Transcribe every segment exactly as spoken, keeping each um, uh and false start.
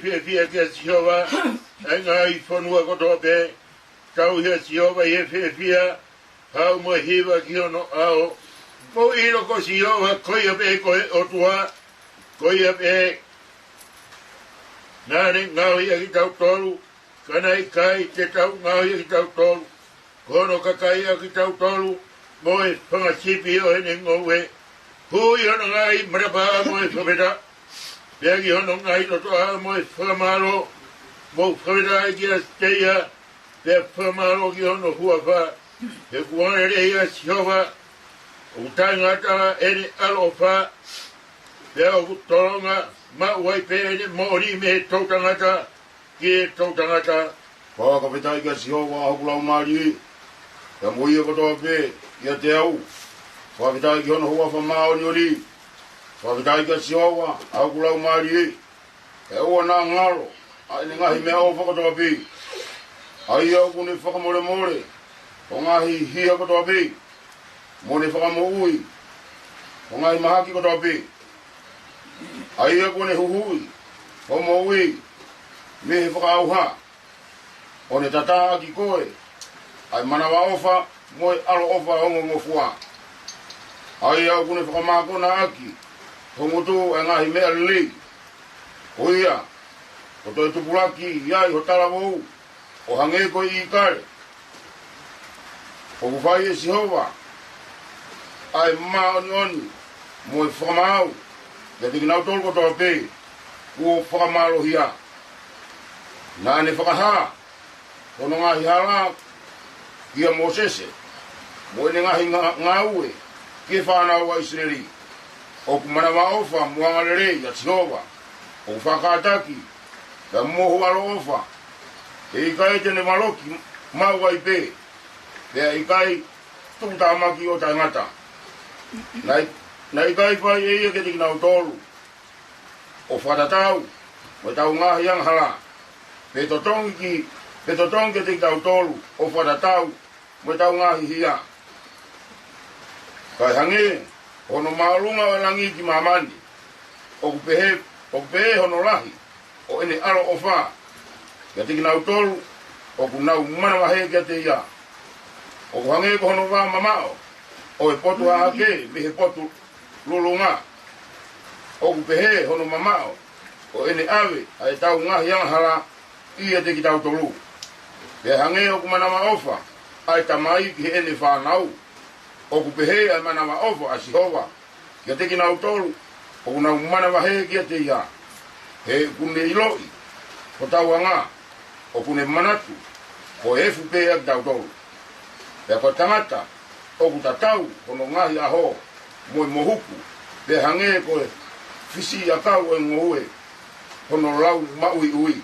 Fiefia kia Sihova, ʻa e ngaahi fonua kotoa pē. Tauhi ʻa Sihova ʻi he fiefia, haʻu mo e hiva ki hono ʻao. Mou ʻilo ko Sihova, ko ia pē ko e ʻOtua, ko ia pē naʻa ne ngaohi ʻa kitautolu, ka naʻe ʻikai te tau ngaohi ʻa kitautolu. Ko hono kakai ʻa kitautolu, mo e fanga sipi ʻo ʻene ngoue. Hū ʻi hono ngaahi matapā mo e fakafetaʻi, pea ki hono ngaahi lotoʻā mo e fakamālō. Mou fakafetaʻi kiate ia, pea fakamālō ki hono huafa. He ʻoku angalelei ʻa Sihova, ʻoku taʻengata ʻene ʻaloʻofa, pea ʻoku tolonga maʻu ai pē ʻene moʻoni mei he toʻutangata ki he toʻutangata. Fakafetaʻi kia Sihova, ʻa hoku laumālie, pea mo ia kotoa pē ʻiate au, fakafetaʻi ki hono huafa māʻoniʻoni. Fakafetaʻi kia Sihova, ʻa hoku laumālie, he ʻoua naʻa ngalo ʻa ʻene ngaahi meʻaʻofa kotoa pē. ʻA ia ʻoku ne fakamolemole ho ngaahi hia kotoa pē, mo ne fakamoʻui ho ngaahi mahaki kotoa pē. ʻA ia ʻoku ne huhuʻi ho moʻui mei he fakaʻauha, ʻo ne tatā ʻaki koe ʻa e manavaʻofa mo e ʻaloʻofa ongongofua. ʻA ia ʻoku ne fakamākona ʻaki ho ngutu ʻa e ngaahi meʻa lelei. Ko ia, ʻoku toe tupulaki ai ho talavou, ʻo hangē ko e ʻīkale. ʻOku fai ʻe Sihova ʻa e māʻoniʻoni mo e fakamaau kiate kinautolu kotoa pē kuo fakamālohia. Naʻa ne fakahā hono ngaahi hala kia Mōsese, mo ʻene ngaahi nga-, ngāue ki he fānau ʻa ʻIsileli. ʻOku manavaʻofa mo angalelei ʻa Sihova, ʻoku fakakātaki, pea mohu ʻaloʻofa. He ʻikai te ne valoki maʻu ai pē, pea ʻikai tukutāmaki ʻo taʻengata. Naʻe, naʻe ʻikai fai ʻe ia kiate kinautolu ʻo fakatatau mo ʻetau ngaahi angahala, pe totongi ki, pe totongi kiate kitautolu ʻo fakatatau mo ʻetau ngaahi hia. Kae hangē hono māʻolunga ʻo e langi ki māmani, ʻoku pehē, ʻoku pehē hono lahi ʻo ʻene ʻaloʻofa kiate kinautolu ʻoku nau manavahē kiate ia. ʻOku hangē ko hono vā mamaʻo ʻo e potu hahake mei he potu lulunga, ʻoku pehē hono mamaʻo ʻo ʻene ʻave ʻa ʻetau ngaahi angahala ʻiate kitautolu. Pea hangē ʻoku manavaʻofa ʻa e tamai ki heʻene fānau, ʻoku pehē ʻa e manavaʻofa ʻa Sihova kiate kinautolu ʻoku nau manavahē kiate ia. He ʻoku ne ʻiloʻi hotau anga, ʻoku ne manatu ko e efu pē ʻa kitautolu. Pea ko e tangata ʻoku tatau hono ngaahi ʻaho mo e mohuku, pea hangē ko e fisiʻiʻakau ʻo e ngoue hono lau maʻuiʻui.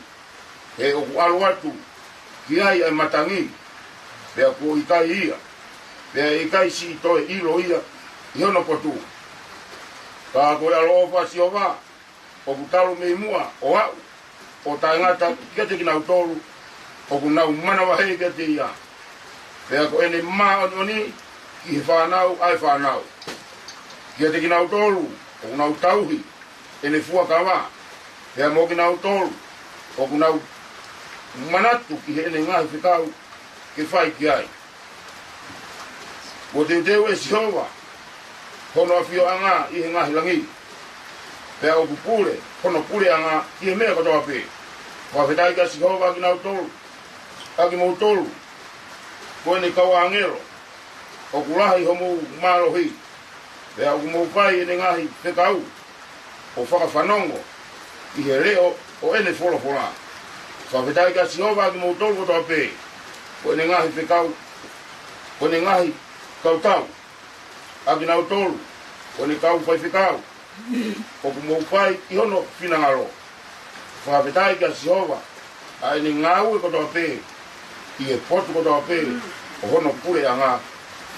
He ʻoku ʻalu atu ki ai ʻa e matangi, pea kuo ʻikai ia, pea ʻe ʻikai siʻi toe ʻilo ia ʻi hono potu. Ka ko e ʻaloʻofa ʻa Sihova ʻoku talu mei muʻa ʻo aʻu ʻo taʻengata kiate kinautolu ʻoku nau manavahē kiate ia. Pea ko ʻene māʻoniʻoni ki he fānau ʻa e fānau, kiate kinautolu ʻoku nau tauhi ʻene fuakava, pea mo kinautolu ʻoku nau manatu ki heʻene ngaahi fekau ke fai ki ai. Kuo teuteu ʻe Sihova hono ʻafioʻanga ʻi he ngaahi langi, pea ʻoku pule hono puleʻanga ki he meʻa kotoa pē. Fakafetaʻi kia Sihova, ʻa kinautolu, ʻa kimoutolu ko ʻene kau ʻāngelo, ʻoku lahi homou mālohi, pea ʻoku mou fai ʻene ngaahi fekau ʻo fakafanongo ʻi he leʻo ʻo ʻene folofola. Fakafetaʻi kia Sihova, ʻa kimoutolu kotoa pē ko ʻene ngaahi fekau, ko ʻene ngaahi kautau, ʻa kinautolu ko ʻene kau faifekau ʻoku mou fai ʻi hono finangalo. Fakafetaʻi kia Sihova, ʻa ʻene ngāue kotoa pē ʻi he potu kotoa pē ʻo hono puleʻanga.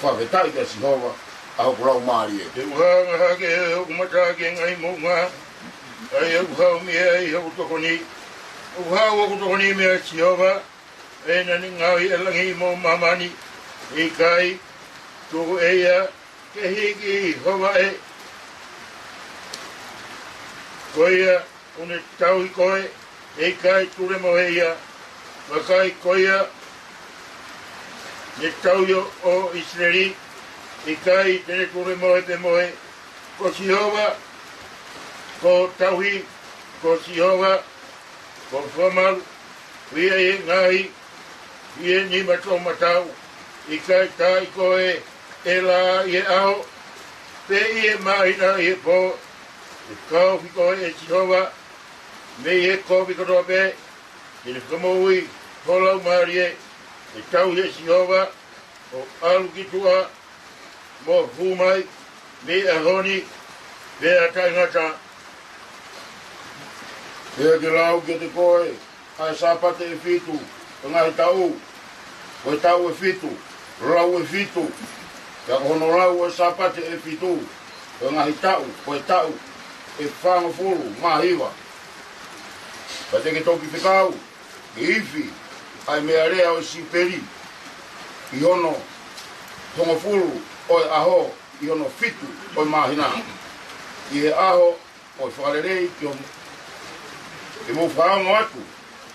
Fakafetaʻi kia Sihova, ʻa hoku laumālie. He ʻoku hanga hake hoku mata ki he ngaahi moʻunga, ʻa ia ʻoku haʻu mei ai hoku tokoni. ʻOku haʻu hoku tokoni meia Sihova, ʻa ia naʻa ne ngaohi ʻa e langi mo māmani. ʻIkai tuku ʻe ia ke hiki ho vaʻe. Ko ia ʻoku ne tauhi koe, ʻe ʻikai tulemohe ia. Vakai, ko ia ne tauhi ʻo ʻIsileli, ʻe ʻikai te ne tulemohe pe mohe. Ko Sihova ko e tauhi, ko Sihova ko e fakamalu. Ko ia ʻi he ngaahi, ʻi he nima toʻomataʻu, ʻe ʻikai taaʻi koe ʻe lā ʻi he ʻaho, pe ʻi he māhina ʻi he pō. ʻE kaofi koe ʻe Sihova mei he kovi kotoa pē, te ne fakamoʻui ho laumālie. ʻE tauhi ʻe Sihova hoʻo ʻalu ki tuʻa mo hū mai, mei he ʻaho ni pea taʻengata. Pea ke lau kiate koe ʻa e Sāpate ʻe fitu ʻo e ngaahi taʻu, ko e taʻu ʻe fitu, lau ʻe fitu. Pea ko hono lau ʻo e Sāpate ʻe fitu ʻo e ngaahi taʻu, ko e taʻu ʻe fāngofulu mā hiva. Pea te ke toki fekau ke ifi ʻa e meʻalea ʻo e siupeli ʻi hono hongofulu ʻo e ʻaho, ʻi hono fitu ʻo e māhina, ʻi he ʻaho ʻo e fakalelei, ki hono, ke mou fakaongo atu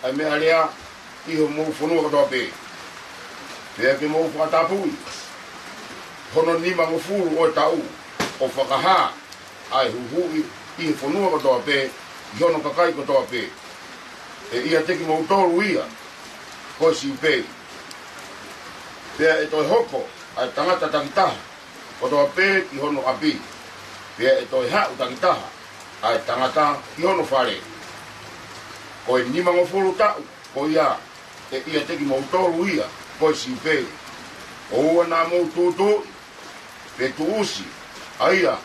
ʻa e meʻalea ʻi homou fonua kotoa pē. Pea ke mou fakatapui hono nimangofulu ʻo e taʻu, ʻo fakahā ʻa e huhuʻi ʻi he fonua kotoa pē, ʻi hono kakai kotoa pē. ʻE ʻiate kimoutolu ia ko e siupeli. Pea ʻe toe hoko ʻa e tangata takitaha kotoa pē ki hono ʻapi, pea ʻe toe haʻu takitaha ʻa e tangata ki hono fale. Ko e nimangofulu taʻu ko ia ʻe ʻiate kimoutolu ia ko e siupeli. ʻOua naʻa mou tūtuuʻi pe tuʻusi ʻa ia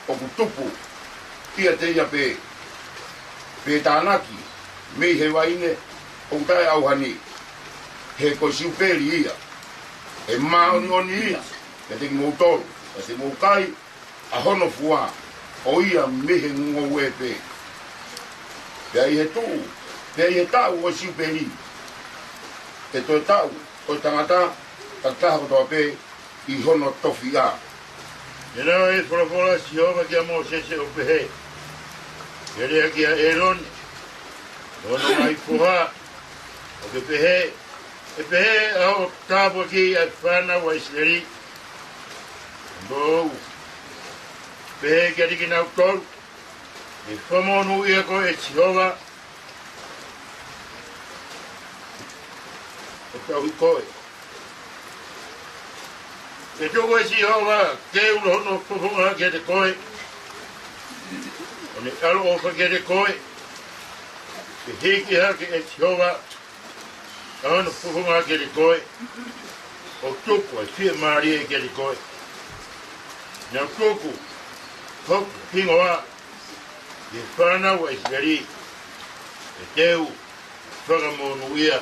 ʻoku tupu ʻiate ia pē, pe tānaki mei he vaine ʻoku taʻeʻauha ni. He ko e siupeli ia ʻe māʻoniʻoni ia kiate kimoutolu, pea te mou kai ʻa hono fua ʻo ia mei he ngoue pē. Pea ʻi he tuʻu, pea ʻi he taʻu ʻo e siupeli, ʻe toe taʻu ʻo e tangata takitaha kotoa pē ʻi hono tofiʻa. Pea naʻe folofola ʻa Sihova kia Mōsese ʻo pehē, Ke lea kia ʻĒlone mo hono ngaahi foha, ʻo ke pehē, ʻE pehē ʻa hoʻo tāpuakiʻi ʻa e fānau ʻa ʻIsileli: Mou pehē kiate kinautolu, ʻE fakamonūʻia koe ʻe Sihova, ʻo tauhi koe. ʻE tuku ʻe Sihova ke ula hono fofonga kiate koe, ʻo ne ʻaloʻofa kiate koe. ʻE hiki hake ʻe Sihova ʻa hono fofonga kiate koe, ʻo tuku ʻa e fiemālie kiate koe. Naʻa ku tuku hoku hingoa ʻi he fānau ʻa ʻIsileli, ʻe teu fakamonūʻia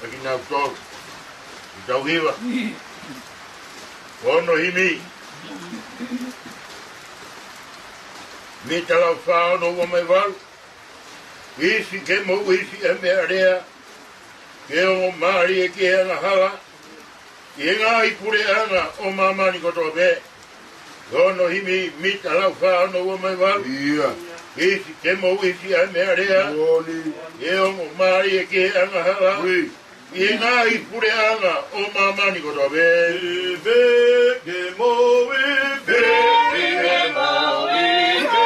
ʻa kinautolu. ʻI tauhiva, ko hono himi, mita lau fā ono ua mai valu. Ifi, ke mou ifi ʻa e meʻalea, ke ongo mālie ki he angahala, ʻi he ngaahi puleʻanga ʻo māmani kotoa pē. Ko hono himi, mita lau fā ono ua mai valu. ʻIa. Ifi, ke mou ifi ʻa e meʻalea, Moʻoni. ke ongo mālie ki he angahala, Ui. ʻi he ngaahi puleʻanga ʻo māmani kotoa pē. Ifi, ke mou ifi. Ifi, ke mou ifi.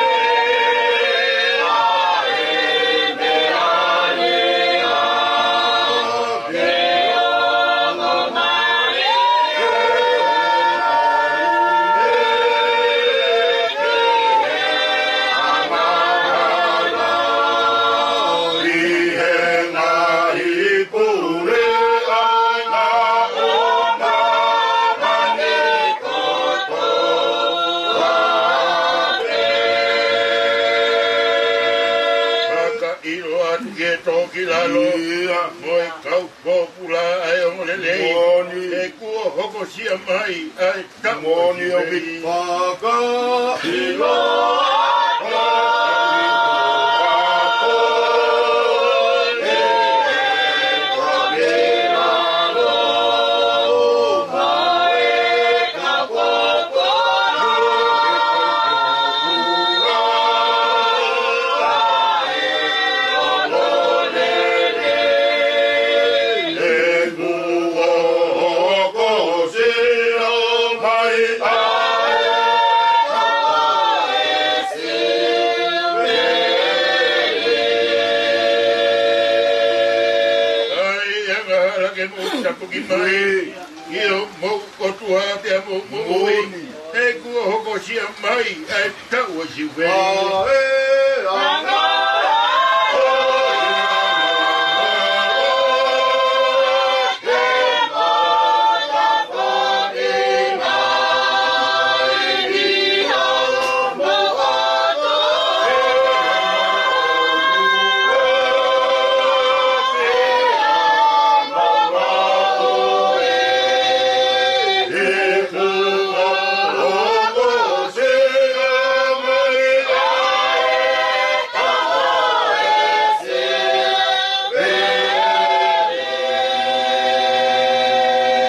Fakaʻilo atu ke tō ki lalo, ʻIa. mo e kau pōpula ʻa e ongoongolelei. Moʻoni. He kuo hokosia mai ʻa e taʻu Moʻoni ʻo e ʻoku siupeli. Fakaʻilo atu. Ki mai, ʻio, mou ʻOtua pea mou moʻui. Moʻoni. He kuo hokosia mai ʻa e taʻu ʻo Siupeli. ʻA e, ʻa e.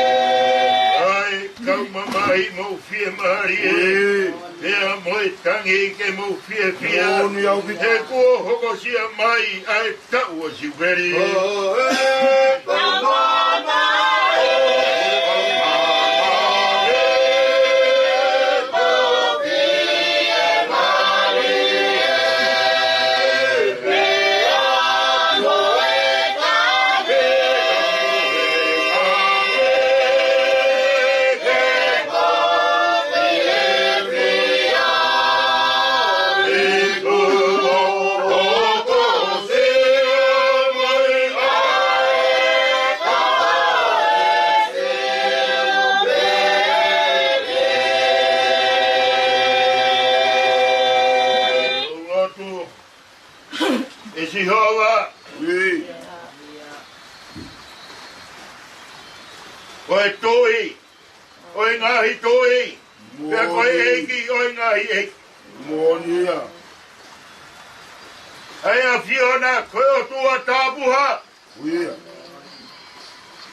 ʻAi, kau mamahi, mou fiemālie. ʻIo. Pea mo e tangi ke mou fiefia. Moʻoni ʻaupito. He kuo hokosia mai ʻa e taʻu ʻo Siupeli. ʻO e, kau mamahi, mou fiemālie. ʻE Sihova. ʻIo. Ko e Tuʻi ʻo e ngaahi tuʻi. Pea ko e ʻEiki ʻo e ngaahi ʻeiki. Moʻoni ia. ʻA e ʻAfiona ko e ʻOtua tapuhā. ʻIo.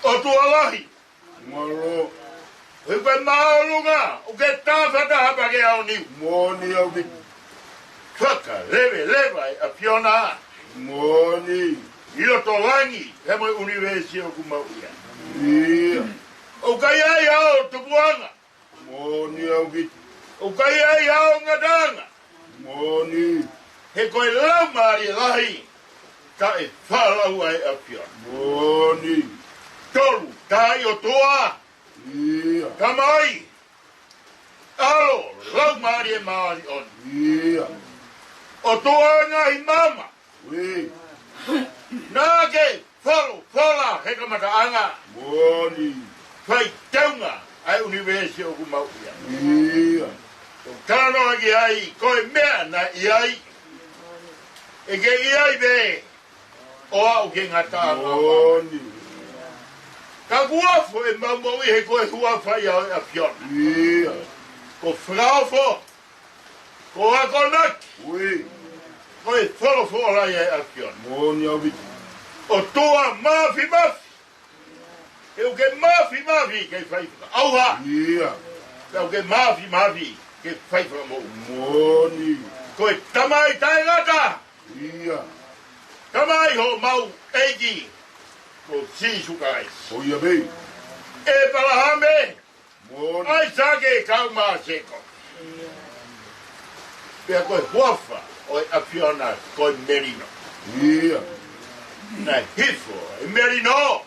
ʻOtua lahi. Mālō. ʻOku ke māʻolunga, ʻoku ke tāfataha pea ke aoniu. Moʻoni ʻaupito. Fakaleveleva ʻa e ʻAfiona. Moʻoni. ʻI loto langi, he mo e ʻunivēsi ʻoku mau ʻi ai. ʻIo. ʻOku ʻikai ʻi ai hao tupuʻanga. Moʻoni ʻaupito. ʻOku ʻikai ʻi ai hao ngataʻanga. Moʻoni. He ko e Laumālie Lahi, taʻefaʻalaua ʻa e ʻAfiona. Moʻoni. Tolu tahaʻi ʻOtua. ʻIo. Tamai, ʻAlo, Laumālie Māʻoniʻoni. ʻIo. ʻOtua ʻo e ngaahi maama. ʻIo. Naʻa ke folofola he kamataʻanga. Moʻoni. Fai teunga ʻa e ʻunivēsi ʻoku mau ʻi ai. ʻIo. ʻOku talanoa ki ai, ko e meʻa naʻe ʻi ai, ʻe kei ʻi ai pē, ʻo aʻu ki he ngataʻanga. Moʻoni. Ka kuo ofo ʻemau moʻui he ko e huafa ia ʻo e ʻAfiona. ʻIo. Ko e fakaofo, ko e akonaki. ʻIo. Ko e folofola ia ʻa e ʻAfiona. Moʻoni ʻaupito. ʻOtua Māfimafi. He ʻoku ke māfimafi ke fai fakaʻauha. ʻIo. Pea ʻoku ke māfimafi ke fai fakamoʻui. Moʻoni. Ko e Tamai taʻengata. ʻIo. Tamai homau ʻEiki ko Sīsū Kalaisi. ʻO ia pē. ʻĒpalahame. Moʻoni. ʻAisake, kau mo Sēkope. Pea ko e huafa ʻo e ʻAfiona ko e melino. ʻIo. Naʻe hifo e melino.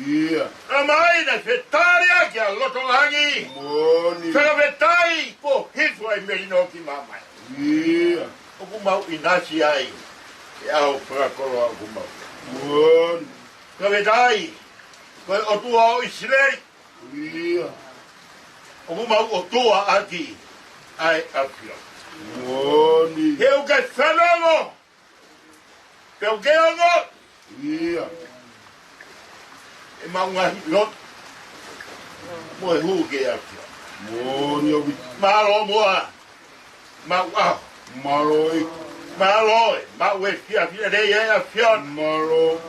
ʻIo. Tamai, naʻe fetaliʻaki ʻa loto langi. Moʻoni. Fakafetaʻi kuo hifo e melino ki māmani. ʻIo. ʻOku mau ʻinasi ai he ʻaho fakakoloa ʻoku mau. Moʻoni. Fakafetaʻi ko e ʻOtua ʻo ʻIsileli. ʻIo. ʻOku mau ʻOtua ʻaki ʻa e ʻAfiona. Moʻoni. He ʻoku ke fanongo. Pea ʻoku ke ongo. ʻIo. ʻEmau ngaahi lotu mo e hū ki he ʻAfiona. Moʻoni ʻaupito. Mālō muʻa. Mau ʻaho. Mālō ʻEiki. Mālō e mau efiafi lelei ʻa e ʻAfiona. Mālō.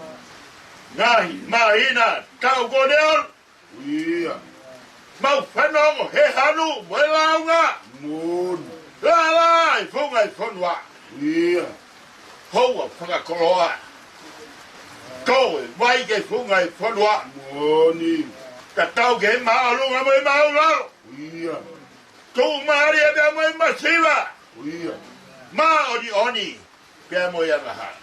Ngaahi māhina, taʻu kuo ne ʻalu. ʻIo. Mau fanongo he hanu mo e lāunga. Moʻoni. Lālā e funga e fonua. ʻIo. Houa fakakoloa. Tō e vai ki he funga e fonua. Moʻoni. Tatau ki he māʻolunga mo e māʻulalo. ʻIo. Tuʻumālie pea mo e masiva. ʻIo. Māʻoniʻoni pea mo e angahala.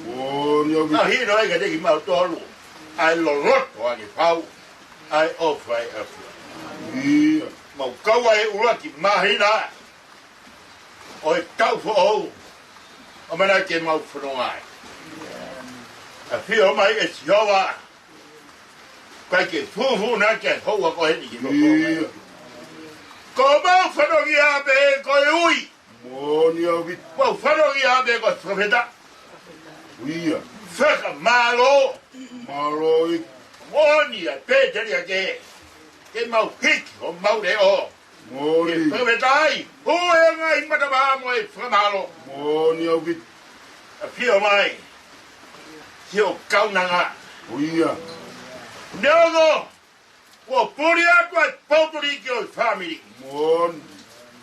Moʻoni ʻaupito. Mahino ai kiate kimautolu ʻa e loloto ange fau ʻa e ʻofa ʻa e ʻAfiona. Ia. Mau kau ai ʻuluaki māhina ʻo e taʻu foʻou, ʻo mana ke mau fononga ai. ʻAfio mai ʻe Sihova, ʻikai ke fufuuʻi ʻe he houa ko eni ki he loto. Ia. Ko mau fanongia pē ko e ui. Moʻoni ʻaupito. Mau fanongia pē ko e fakafetaʻi. Ia. Fakamālō. Mālō ʻEiki. Moʻoni ʻa e pēteliake. Ke mau hiki homau leʻo. Moʻoni. Ke fakafetaʻi. Hū e ngaahi matavā mo e fakamālō. Moʻoni ʻaupito. ʻAfio mai. Siʻo kaunanga. Ia. Neongo kuo puli atu ʻa e poupuli ki hoʻo fāmili. Moʻoni.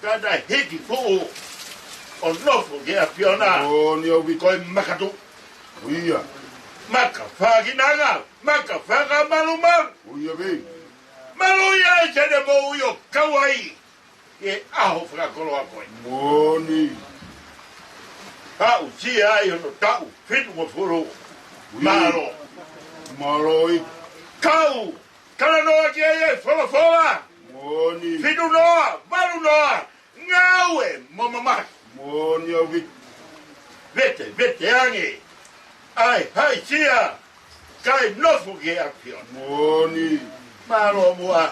Ka naʻe hiki fuʻu ʻo nofo ki he ʻAfiona. Moʻoni ʻaupito. Ko e makatuʻu. Ia. Maka fakinanga, maka fakamalumalu. Ia pē. Malu ia ʻi heʻene moʻui ʻo kau ai ʻi he ʻaho fakakoloa ko ē. Moʻoni. Aʻusia ai hono taʻu fitungofulu. Ia. Mālō. Mālō ʻEiki. Kau talanoa ki ai e folofola. Moʻoni. Fitunoa, valunoa, ngāue mo mamahi. Moʻoni ʻaupito. Vete, vete ange ʻa e haʻisia kae nofo ki he ʻAfiona. Moʻoni. Mālō muʻa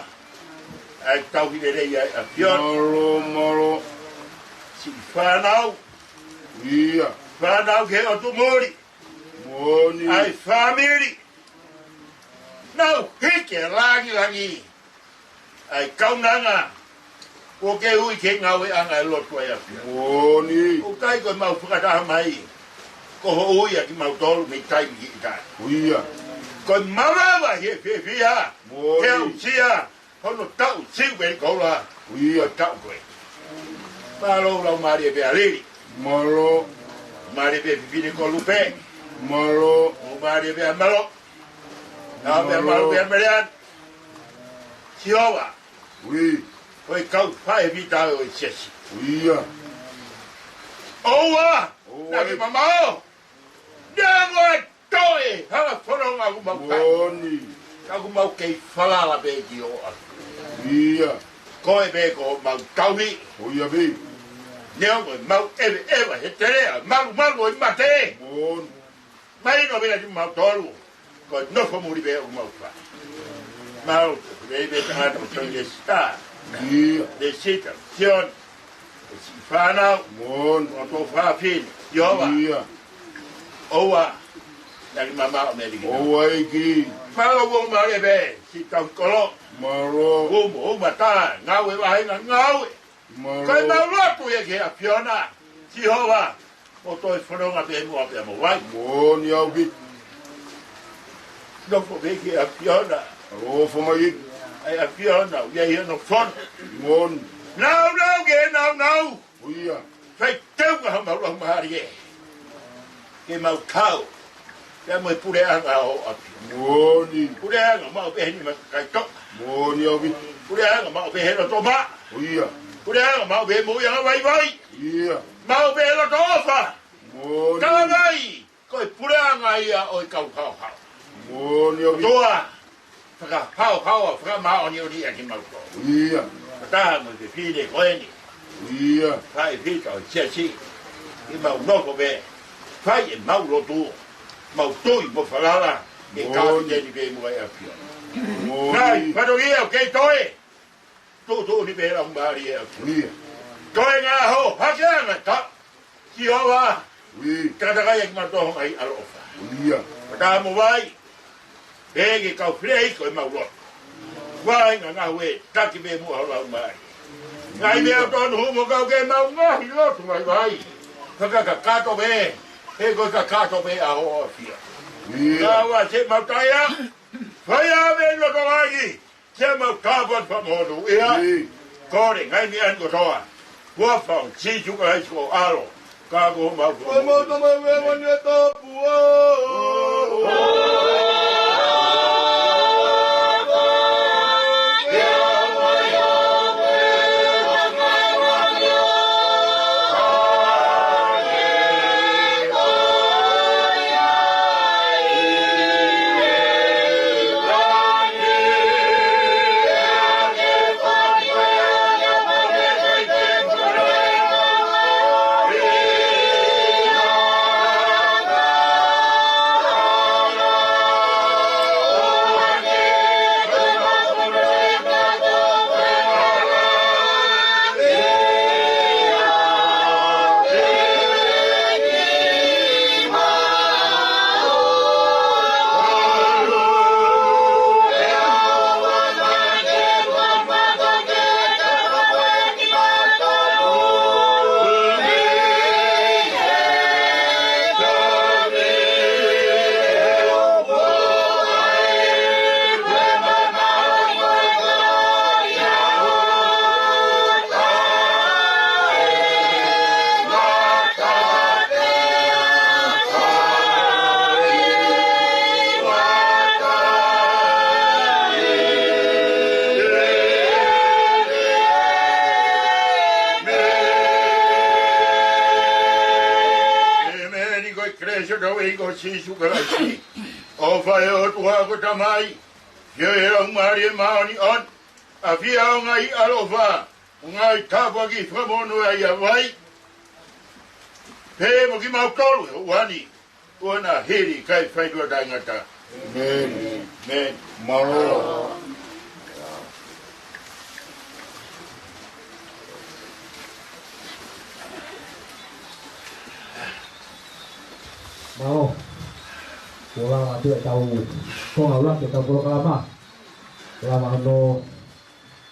ʻa e tauhi lelei ʻa e ʻAfiona. Mālō, mālō. Siʻi fānau. Ia. Fānau ki he ʻotu muli. Moʻoni. ʻA e fāmili. Nau hiki e langilangi ʻa e kaunanga kuo ke ui ke ngāueʻanga e lotu ʻa e ʻAfiona. Moʻoni. ʻOku ʻikai ko e mau fakataha mai ko hoʻo ui ʻa kimautolu mei taimi ki taimi. Ia. Ko e malava he fiefia. Moʻoni. He aʻusia hono taʻu Siupeli Koula. Ia. Ko e taʻu ko ē. Mālō Laumālie pē ʻa Lili. Mālō. Mālie pē fefine ko Lupe. Mālō. Mālie pē ʻa Mālō. Nau pē ʻa Mālō. Mālō pē ʻa Meleana. Sihova. Ui. Ko e kau faifekau ʻo e siasi. Ia. ʻOua. ʻOua. Naʻa ke mamao. Neongo e toe hala fononga ʻoku mau fai. Moʻoni. Ka ʻoku mau kei falala pē ki hoʻo ʻAfio. Ia. Ko e pē ko homau tauhi. ʻOia pē. Neongo ʻemau ʻeveʻeva he teleʻa malumalu ʻo e mate. Moʻoni. Mahino pē kiate kimautolu ko e nofo muli pē ʻoku mau fai. Mau lei pē tangata ko Tony Star. Ia. Lesita, Sione. Siʻi fānau. Moʻoni. Ko e tō fafine. Sihova. Ia. ʻOua naʻa ke mamao mei he liki. ʻOua ʻEiki. Mālō ʻoku mālie pē siʻi tauhi kolo. Mālō. Umo, umo tā, ngāue vahenga ngāue. Mālō. Ko e mau lotu ia ki he ʻAfiona. Sihova, mo toe fononga pē muʻa pea mo vai. Moʻoni ʻaupito. Nofo pē ki he ʻAfiona. ʻOfa mai ʻEiki. ʻA e ʻAfiona, ʻoku ʻi ai hono fono. Moʻoni. Nāunau ke nāunau. ʻOia. Fai teunga homau laumālie ke mau kau pea mo e puleʻanga ʻo e ʻAfio. Moʻoni. Puleʻanga maʻu pē he nima kakai toʻa. Moʻoni ʻaupito. Puleʻanga maʻu pē he loto maʻa. ʻOia. Puleʻanga maʻu pē he moʻui anga vaivai. ʻIa. Maʻu pē he loto ʻofa. Moʻoni. Talamai ko e puleʻanga ia ʻo e kau haohaoa. Moʻoni ʻaupito. ʻOtua, fakahaohaoa, fakamāʻoniʻoni ʻa kimautolu. ʻIa. Fakataha mo e fefine ko eni. ʻIa. Faifekau ʻo e siasi. Ke mau nofo pē, fai ʻemau lotu, mau tui mo falala ke kau eni pē muʻa ʻa e ʻAfio. Moʻoni. Ngaahi fatongia ʻoku kei toe. Tuʻutuʻuni pē laumālie ʻa e ʻAfio. ʻIa. Toe ngaahi ʻaho, hake ʻa e ngaahi taʻu. Sihova, ʻIa. takatakai ʻa kimautolu ʻi he ʻaloʻofa. ʻIa. Fakataha mo vai, pea ke kau fili ʻa e ʻEiki ʻemau lotu. Vai ngaahi ngāue, taki pē muʻa ho laumālie. Ngaahi meʻa ʻoku tonu hū mo kau ke mau ngaahi lotu vaivai. Fakakakato pē, he ko e kakato pē ʻa hoʻo ʻAfio. ʻIa. Ka ua se mau taia, fai ʻa e meʻa ʻi loto langi. Ke mau kāpui atu pea mo hono ʻEiki. ʻIa. Kole ngaahi meʻa ni kotoa. Huafa ʻo Sīsū Kalaisi ko ho ʻAlo. Ka ko homau Ko homau Tamai ʻoku ʻi he langi ʻoku tapu. Siʻotau ʻEiki ko Sīsū Kalaisi, ʻofa ʻa e ʻOtua ko e Tamai, feohi ʻa e Laumālie Māʻoniʻoni, ʻafio ʻa e ngaahi ʻaloʻofa, ʻo ngaahi tāpuaki fakamonū ʻa ia ʻa e vai, pea mo kimautolu he ʻaho ni, ʻo na hili kae fai tuʻa taʻengata. ʻĒmeni. ʻĒmeni. Mālō. Mālō. Kuo lava atu ʻetau konga ʻuluaki ʻetau polokalama. Lava hono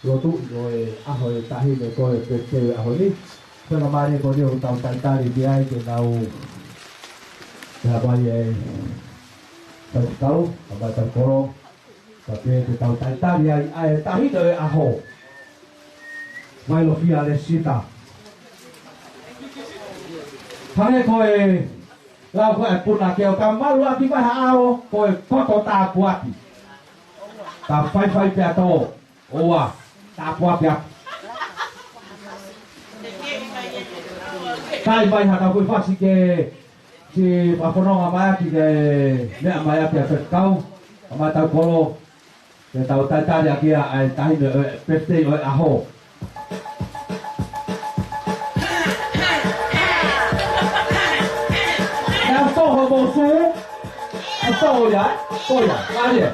lotu ʻi he ʻaho ʻo e taʻahine ko e pētēi ʻo e ʻaho ni. Ko e faingamālie ko eni ʻoku tau talitali ki ai ke nau, ke hapai e faifekau, hapai ʻetau kolo, ka pē ke tau talitali ai ʻa e taʻahine ʻo e ʻaho, Vailofia Lesita. Hangē ko e lau ko ē ʻa e punake, ʻo ka malu ʻaki mai ha ʻao, ko e koto tāpuaki. Ka faifai pea tō, ʻoua, tāpuaki atu. Kai mai ha kau kui fasi ke siʻi fakafononga mai ʻaki ke meʻa mai ʻaki ʻa e faifekau, ʻa ʻetau kolo, ke tau talitali ʻaki ʻa e taʻahine ʻo e pētēi ʻo e ʻaho. Naʻa tō hoʻomou sū, ʻe tō ia, tō ia, ʻalu ia.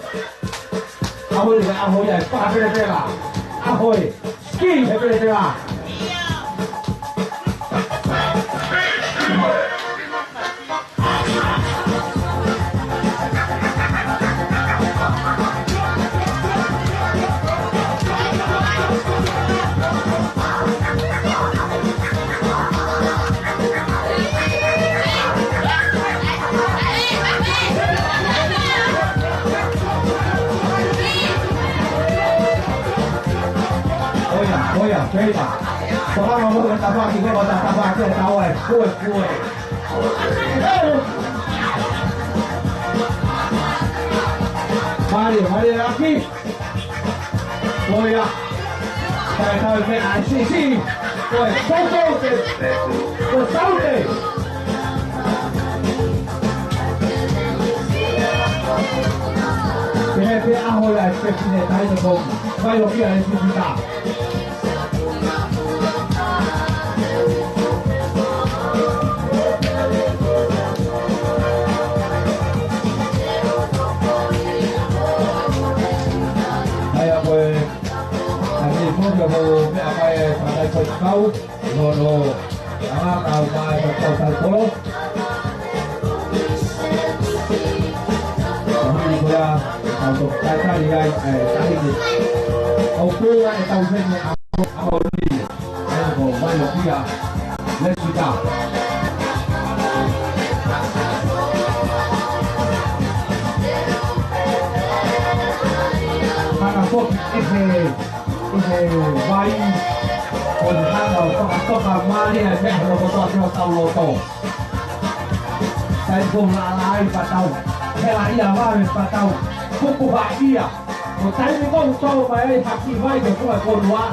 ʻAho ni, ʻaho ia ʻe pā pelepela. ʻAho ē, ski he pelepela. ʻOia, ʻoia, feita. Tokanga mo e tafaʻaki, ko e tafaʻaki ʻe tau ai, kue, kue. Mālie, mālie ʻaki. ʻOia. Tae tae me a si si. Ko e saute. Ko e saute. Pehē pē ʻaho ia ʻa e pētēi ʻa e taʻahine ko Vailofia Lesita. ʻA ia ko e, ʻa e ni ko e meʻa mai e fakatai faifekau, no, no, ʻa e ngaahi tau mai e fakatai faifekau. Ko e hā ni ko ia, ʻetau toki talitali ai, ʻa e taʻahine. ʻOku ʻi ai ʻetau heni ʻa, ʻa ʻOlivia. ʻA ia ko Vailofia Lesita. Hanga foki ʻe he, ʻe he vai, ʻo ne hanga ʻo fakatoka mālie e meʻa hono kotoa ki hotau loto. Taimi ko ē ʻoku laʻalaʻā ai pea tau helaʻia vave pea tau kukuhaʻia. Ko e taimi ko ē ʻoku tō mai ai ha kiʻi vai ki he funga fonua,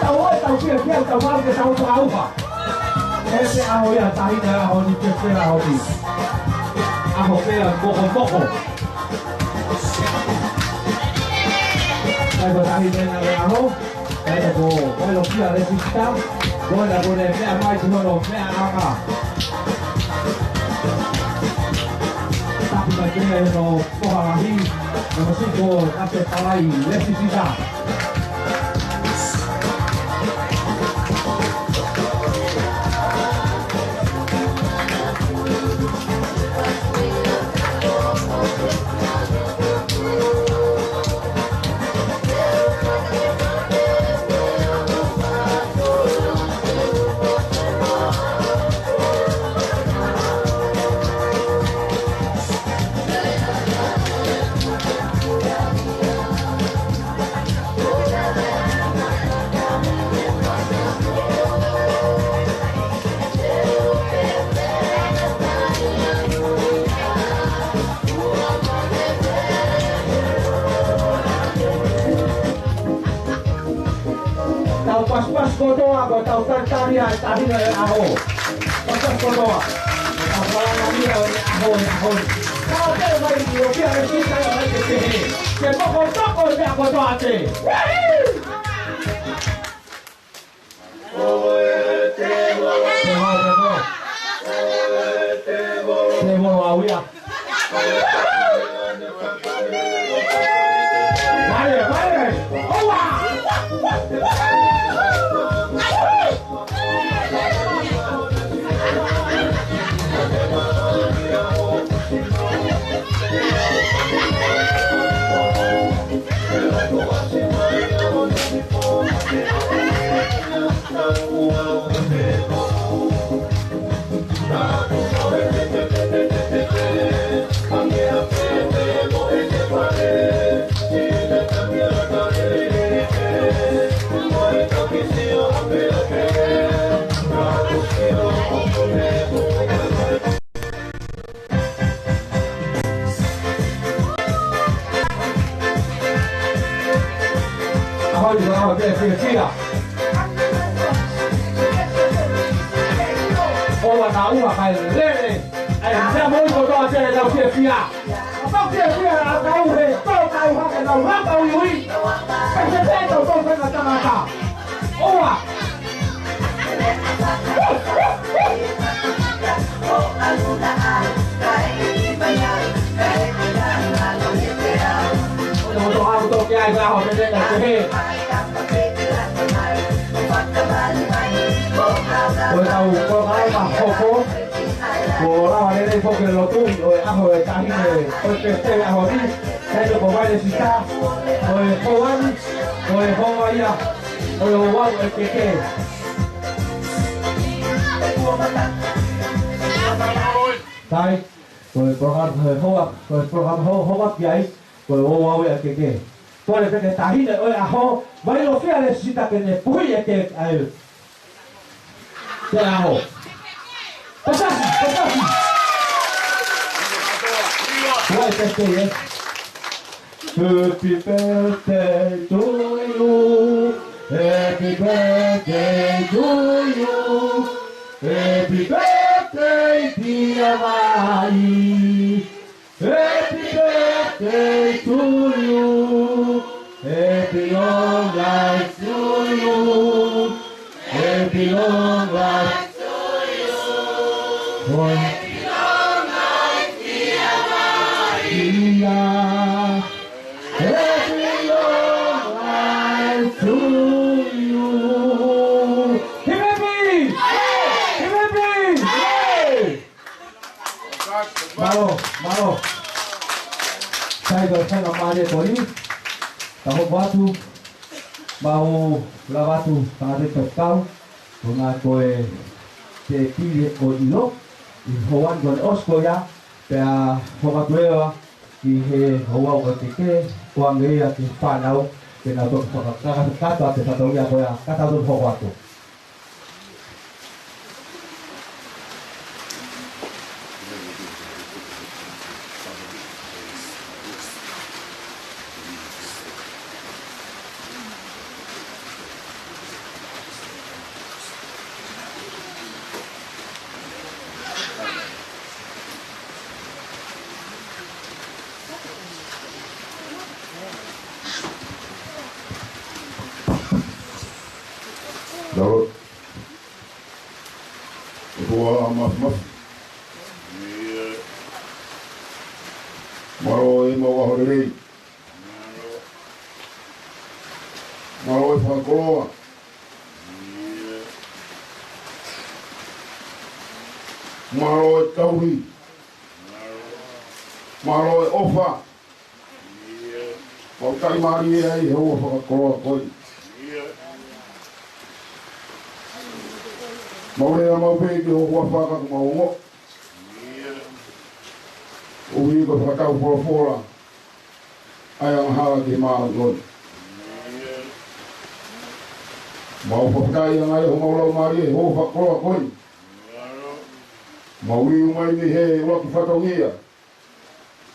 tau ō ʻo tau fiefia, tau malu ke tau fakaʻauha. ʻE te ʻaho ia taʻahine ʻaho ni, pētēi ʻaho ni. ʻAho pē ia mokomoko. Kai ko e taʻahine ʻo e ʻaho. Kae ko Vailofia Lesita, ko ena ko ʻene meʻa mai ki hono meʻaʻanga. Tapu mai ki hono foha lahi, na ko Siko Nase Palai Lesita. Tau pasipasi kotoa, ko ʻetau talitali ʻa e taʻahine ʻo e ʻaho. Pasipasi kotoa. Ka fakalanga mia o ne aho e aho ni. Ka o te mai ni o kia e sita e mai ke kehe. Ke moko toko e mea kotoa te. Wahee! Tēvolo, tēvolo. Tēvolo au ia. Vale, vale. Oa! ʻAho ni, ʻaho ni, fiefia. ʻOua naʻa ʻuha kae lele. ʻAi, meʻa moʻui kotoa te tau fiefia. Tau fiefia, ʻa tau he, tau tau hake, tau haka ui ui. Pese pē tau tau fenga tangata. ʻOua. Ko e tau polokalama hoko, ko e lava lelei foki e lotu ʻo e ʻaho e taʻahine, ko e pētē ʻaho ni, he ko Vailesita, ko e hoa ni, ko e hoa ia, ko e hoa e keke. Tai, ko e polokalama hoa, ko e polokalama hoa, hoa ki ai, ko e hoa e keke. Ko e pētē taʻahine ʻo e ʻaho, Vailesita ke ne puhi e keke ai. Te amo. Pasasi, pasasi. Why birthday, eh? Happy birthday to you. Happy birthday to you. Happy birthday, dear Vai. Happy birthday to you. Happy long life to you. Happy long life to you. Happy long life, dear Maria. Happy long life to you. Happy birthday! Happy birthday! Mālō, mālō. Sai ko e faingamālie ko eni. Ka hoko atu, mau lava atu tangata tau kau, ko ngā ko e te pile ʻo ʻilo, ʻi hoan ko e ʻosi ko ia, pea hoko atu ʻe au ki he hoa ʻo te ke, ko ange ia ki he fānau, ke nau toki fakakakato atu e fatongia ko ia, ka tau toki hoko atu. Lord. ʻOtua Māfimafi. Mālō e mau ʻaho lelei. Mālō e fakakoloa. Mālō e tauhi. Mālō e ʻofa. Mau taʻimālie ai he houa fakakoloa ko eni. Mau lea mau pē ki ho huafa ka mau ongoʻi. ʻUhi ko e fakatau folofola ʻa e angahala ki he māʻoniʻoni. Mau fakafetaʻi ange ai homau laumālie he houa fakakoloa ko eni. Mau liu mai mei he ʻuluaki fatongia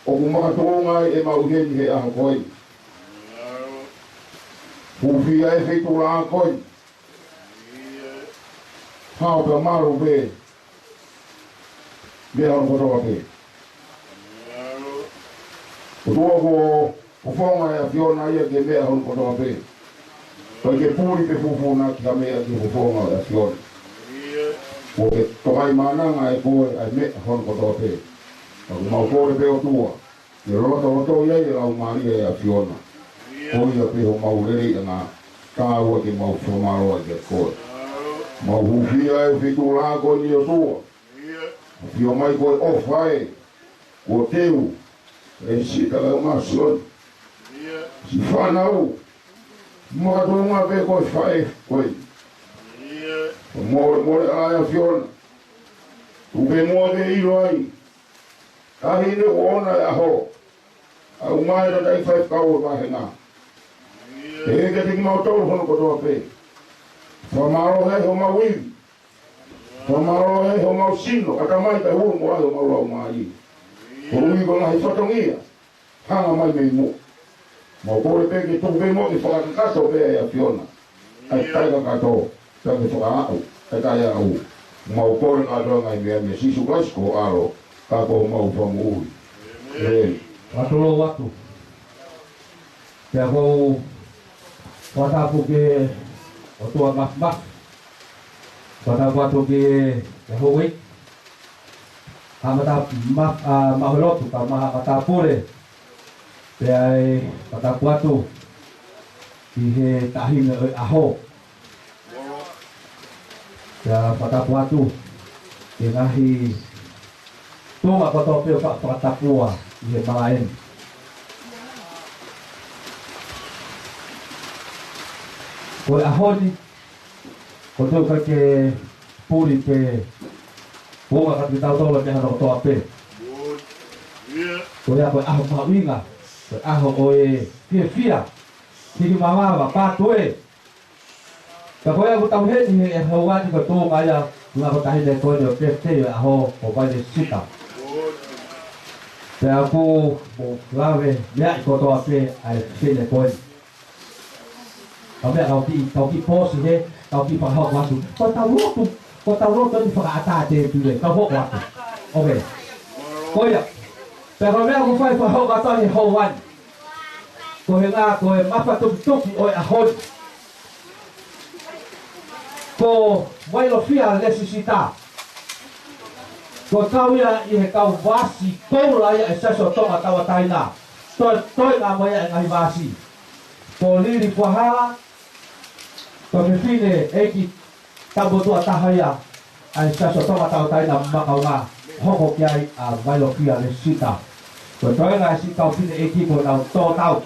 ʻoku makatuʻunga ai ʻemau ʻi heni he ʻaho ko eni. Hūfia e feituʻulaʻanga ko eni. Hao pea mālō pē. meʻa hono kotoa pē. ʻOtua, kuo fofonga ʻa e ʻAfiona ia ki he meʻa hono kotoa pē. ʻOku ʻikai ke puli pe fufuuʻaki ha meʻa ki he fofonga ʻo e ʻAfiona. Kuo ke tokaʻi maʻananga ʻe koe ʻa e meʻa hono kotoa pē. Ka ʻoku mau kole pē, ʻOtua, ke lotolotoʻi ai e Laumālie ʻo e ʻAfiona. Ko ia pē homau leleiʻanga, kae ʻoua ke mau fakamālō ai kiate koe. Mau hūfia ʻa e feituʻu lahi ko eni, ʻOtua. ʻAfio mai ko e ʻofa ē, kuo teu ʻe Sita kae ʻumaʻā Sione, siʻi fānau, makatuʻunga pē ko e faʻē ko ē. Molemole ʻa e ʻAfiona, tuku pē muʻa ke ʻilo ai, taʻahine kuo ʻoʻona e ʻaho, ʻa e ʻumaʻā e tataʻi faifekau ʻo e vāhenga. Pehē kiate kimautolu hono kotoa pē. Fakamālō ʻi homau ivi, fakamālō ʻi homau sino, ʻatamai kae hū mo ai homau laumālie. Koeʻuhi ko e ngaahi fatongia hanga mai mei muʻa. Mau kole pē ke tuku pē muʻa ke fakakakato pē ʻe he ʻAfiona ʻa e taʻe kakato, pea ke fakaaʻu ʻa e taʻeaʻu. Mau kole kātoa e ngaahi meʻa ni ʻia Sīsū Kalaisi ko ho ʻAlo, ka ko homau Fakamoʻui. ʻĒmeni. Fakatulou atu. Pea ʻoku ou fakatapu ki he ʻOtua Māfimafi. Fakatapu atu ki he, ki he houʻeiki, haʻa matāpule, ʻa, maʻu he lotu, kae ʻumaʻā haʻa matāpule. Pea ʻe fakatapu atu ki he taʻahine ʻo e ʻaho. Pea fakatapu atu ki he ngaahi tuʻunga kotoa pē ʻoku fa-, fakatapua ʻi he malaʻe ni. Ko e ʻaho ni, ʻoku ʻikai ke puli pe fuʻu maʻu kiate kitautolu pē hono kotoa pē. Ko ia ko e ʻaho mahuʻinga, ko e ʻaho ʻo e fiefia, hiki mavava, pātue. Ka ko ia ʻoku tau ʻi heni he ʻaho ni ko e tuʻunga ia, tuʻunga ko e taʻahine ko eni ʻo e pētēi ʻo e ʻaho ʻo Vailesita. Pea ʻoku mou lave meʻa kotoa pē ʻa e fefine ko eni. Ka meʻa kau kiʻi, kau kiʻi pōsi he, kau kiʻi fakahoko atu. Ko ʻetau lotu, ko ʻetau lotu ni fakaʻatā te pule, kau hoko atu. ʻOkei. Ko ia. Pea ko e meʻa ʻoku fai fakahoko atu ʻi he houa ni, ko e ngaahi, ko e mafatukituki ʻo e ʻaho ni, ko Vailofia Lesisita. Ko e kau ia ʻi he kau vasi koula ia ʻa e Siasi ʻo Tonga Tauʻatāina. Toe, toe ngā mai ia e ngaahi vasi. Ko Lili Puahala, ko e fefine ʻeiki taʻu motuʻa taha ia ʻa e Siasi ʻo Tonga Tauʻatāina Makaunga, hoko ki ai ʻa Vailofia Lesisita. Ko e toenga e siʻi kau fefine ʻeiki kuo nau tō tau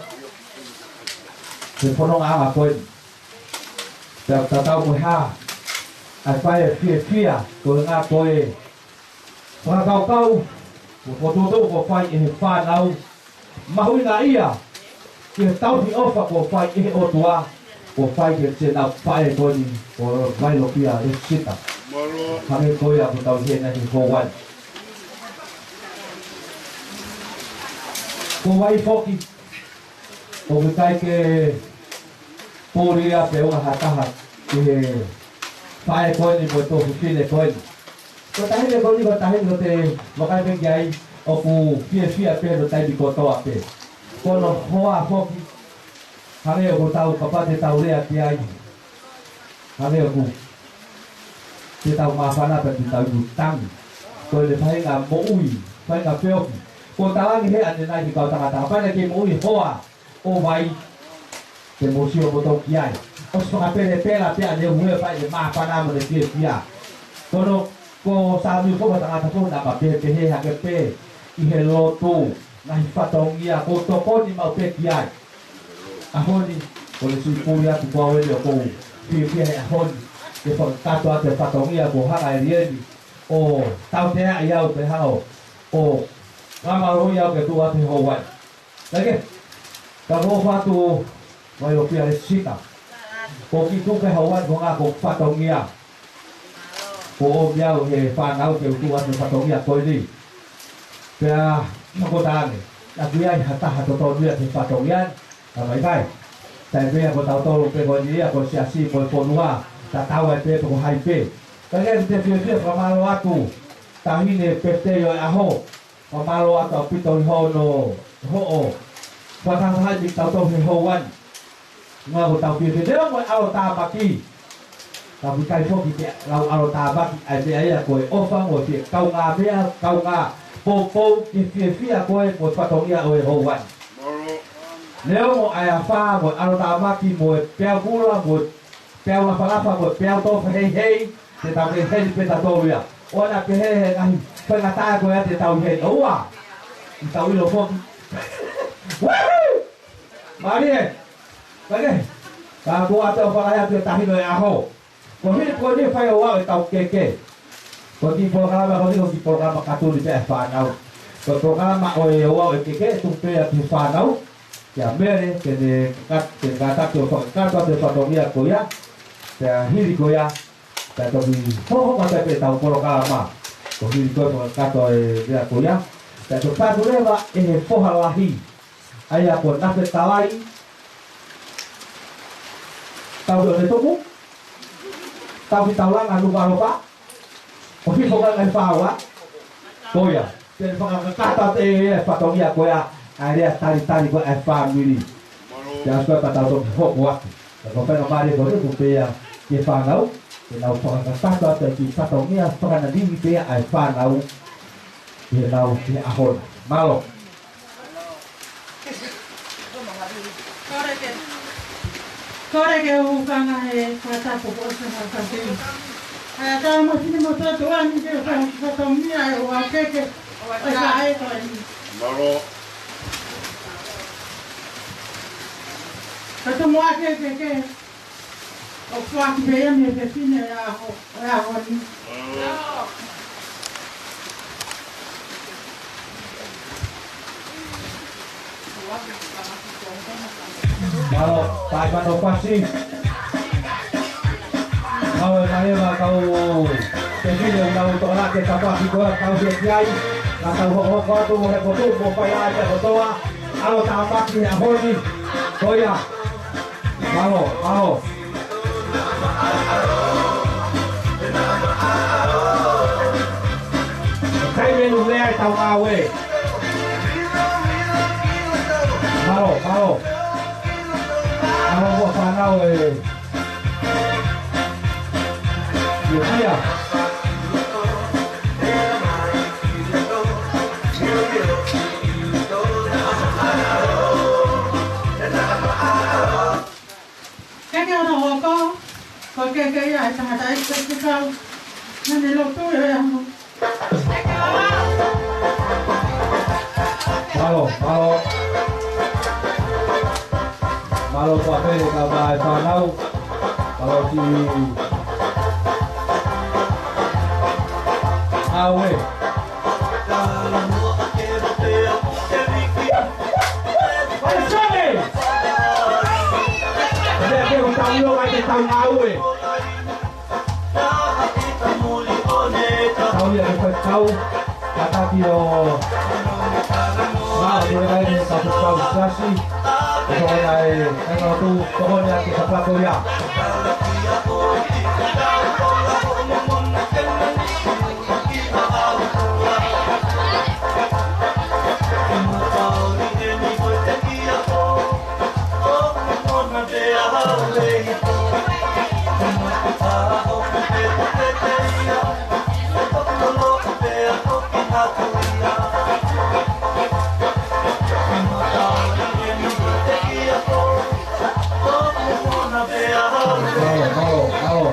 he fonongaʻanga ko eni. Pea tatau mo e hā, ʻa e fai e fiefia, ko e ngaahi ko e fakakaukau, ko e fokotuʻutuʻu kuo fai ʻe he fānau, mahuʻinga ia ki he tauhi ʻofa kuo fai ʻe he ʻOtua, kuo fai ki he siʻenau faʻē ko eni, ko Vailofia Lesisita. Hangē ko ia ʻoku tau ʻi heni he houa ni. Ko e ʻai foki, ʻoku ʻikai ke puli ia pe ʻoua ha taha ki he faʻē ko eni mo e tuofefine ko eni. Ko e taʻahine ko eni, ko e taʻahine ʻoku te vakai pē ki ai, ʻoku fiefia pē hono taimi kotoa pē. Ko hono hoa foki, hangē ʻoku tau, kapau te tau lea ki ai, hangē ʻoku te tau māfana pē te tau ikutangi. Ko e faʻahinga moʻui, faʻahinga feohi. Ko e talange he ʻanenai ki he kau tangata, kapau naʻe kei moʻui hoa ʻo vai, te mou sio moutolu ki ai. ʻOsi fakapelepela pē ʻaneuhu ʻe fai ʻene māfana mo ʻene fiefia. Ko hono, ko Sāmiu foki, tangata foki naʻa ma pehē, pehē hake pē ʻi he lotu, ngaahi fatongia, ko e tokoni maʻu pē ki ai. ʻAho ni, ko e siʻi puli atu ko au eni ʻoku ou fiefia he ʻaho ni ke fakakakato atu e fatongia kuo hanga ʻe Lieni ʻo tauteaʻi au ke hanga ʻo, ʻo ngamalo ia ke tuʻu atu he houa ni. Kae kehe, ka ko e fatu Vailofia Lesisita. Ko e kiʻi tupe houa ni ko e ngaahi ko e fatongia. Ko e ʻomi au he fānau ke u tuʻu atu he fatongia ko eni. Pea, ʻoku ou talaange, ʻoku ʻi ai ha taha totonu ia ki he fatongia ni, ka ʻoku ʻikai. Taimi pē ia ko tautolu pē ko eni ia, ko e siasi mo e fonua, tatau ai pē pe ko hai pē. Kae kehe, te u fiefia fakamālō atu taʻahine pepitei ʻo e ʻaho. Fakamālō atu ʻaupito ʻi hono hoʻo fakahā mai kiate kitautolu he houa ni. Ngā ko tau pia te neo mo e ʻAlo Tāmaki. Tau ki kai foki te lau ʻAlo Tāmaki ʻa e meʻa ia ko e ʻofa mo e fie kaungā meʻa, kaungā poupou ke fiefia ko e mo e fatongia ʻo e houa ni. Neo mo e afā mo e ʻAlo Tāmaki mo e peau kula mo e peau lafalafa mo e peau tō fakaheihei, te tau ke heni pē tautolu ia. ʻOua naʻa pehē he ngaahi faingataʻa ko ia te tau heni. ʻOua. ʻI tau ʻilo foki. Woohoo! Mālie. Pake. Ka kuo ʻoatu ʻo fakahā atu e taʻahine ʻo e ʻaho. Ko hili ko eni fai ʻo aʻu e tau keke. Ko e kiʻi polokalama ko eni ko e kiʻi polokalama katuni pē ʻa e fānau. Ko e polokalama ʻo e ʻo aʻu e keke, tuku pē ʻa e fānau. Kia Mele, ke ne kat-, ke kātaki ʻo fakakakato atu e fatongia ko ia. Pea hili ko ia, pea toki hohonga pē pē tau polokalama. Ko hili ko e fakakakato e meʻa ko ia. Pea toki patu leva ʻe he foha lahi. ʻA ia ko Nafe Talai. Tau ʻo ne tuku. Tau ki Taulanga Nukuʻalofa. ʻO hifo ka ngai fāua. Ko ia. Te ne fakakakato atu ʻe ia e fatongia ko ia ʻa e lea talitali ko ia ʻa e fāmili. Te asu ka tau toki hoko atu. Ka ko e faingamālie ko eni ko pea ki he fānau. Te nau fakakakato atu e kiʻi fatongia fakananimi pea ʻa e fānau. Ki he lau ki he ʻaho ni. Mālō. Kore ke, kore ke u hūfanga he fakatapu ko e fakatapu. ʻA ia ka mo sini mo tō tuani ke u fai fatongia e ua keke. ʻO e ka e ko eni. Mālō. Ka tumu ake ke ke. ʻO foaki pē ia mei he fefine ʻo e ʻaho, ʻo e ʻaho ni. Mālō, Taimano Pasi. Mālō, e mālō, kau fefine, ʻoku nau toʻo ʻa e tafaʻaki ko ē, kau fie ki ai. Naʻa tau hokohoko atu mo he potu, mo fai ʻa e kotoa. ʻAlo Tāmaki he ʻaho ni. Ko ia. Mālō, mālō. Kai menu lea e tau ngāue. Mālō, mālō. Mālō, ua fānau e. Ia, ia. Keke ʻo e hoko, ko e keke ia ʻa e tangataʻeiki festival. Naʻa ne lotu ʻi he ʻaho. Mālō, mālō. Mālō, kuo pehē ka mai fānau. Mālō ki ʻAue. Oi, Sone! Lea ke u tau io mai ke tau ʻAue. Tau ia ke fai tau. Kātaki ʻo. Mālō, tuʻu mai ke tau fai tau siasi. Ko e tokoni ʻa e, e tau tu, tokoni ʻa e ke tau fai ia. Mālō, mālō, mālō.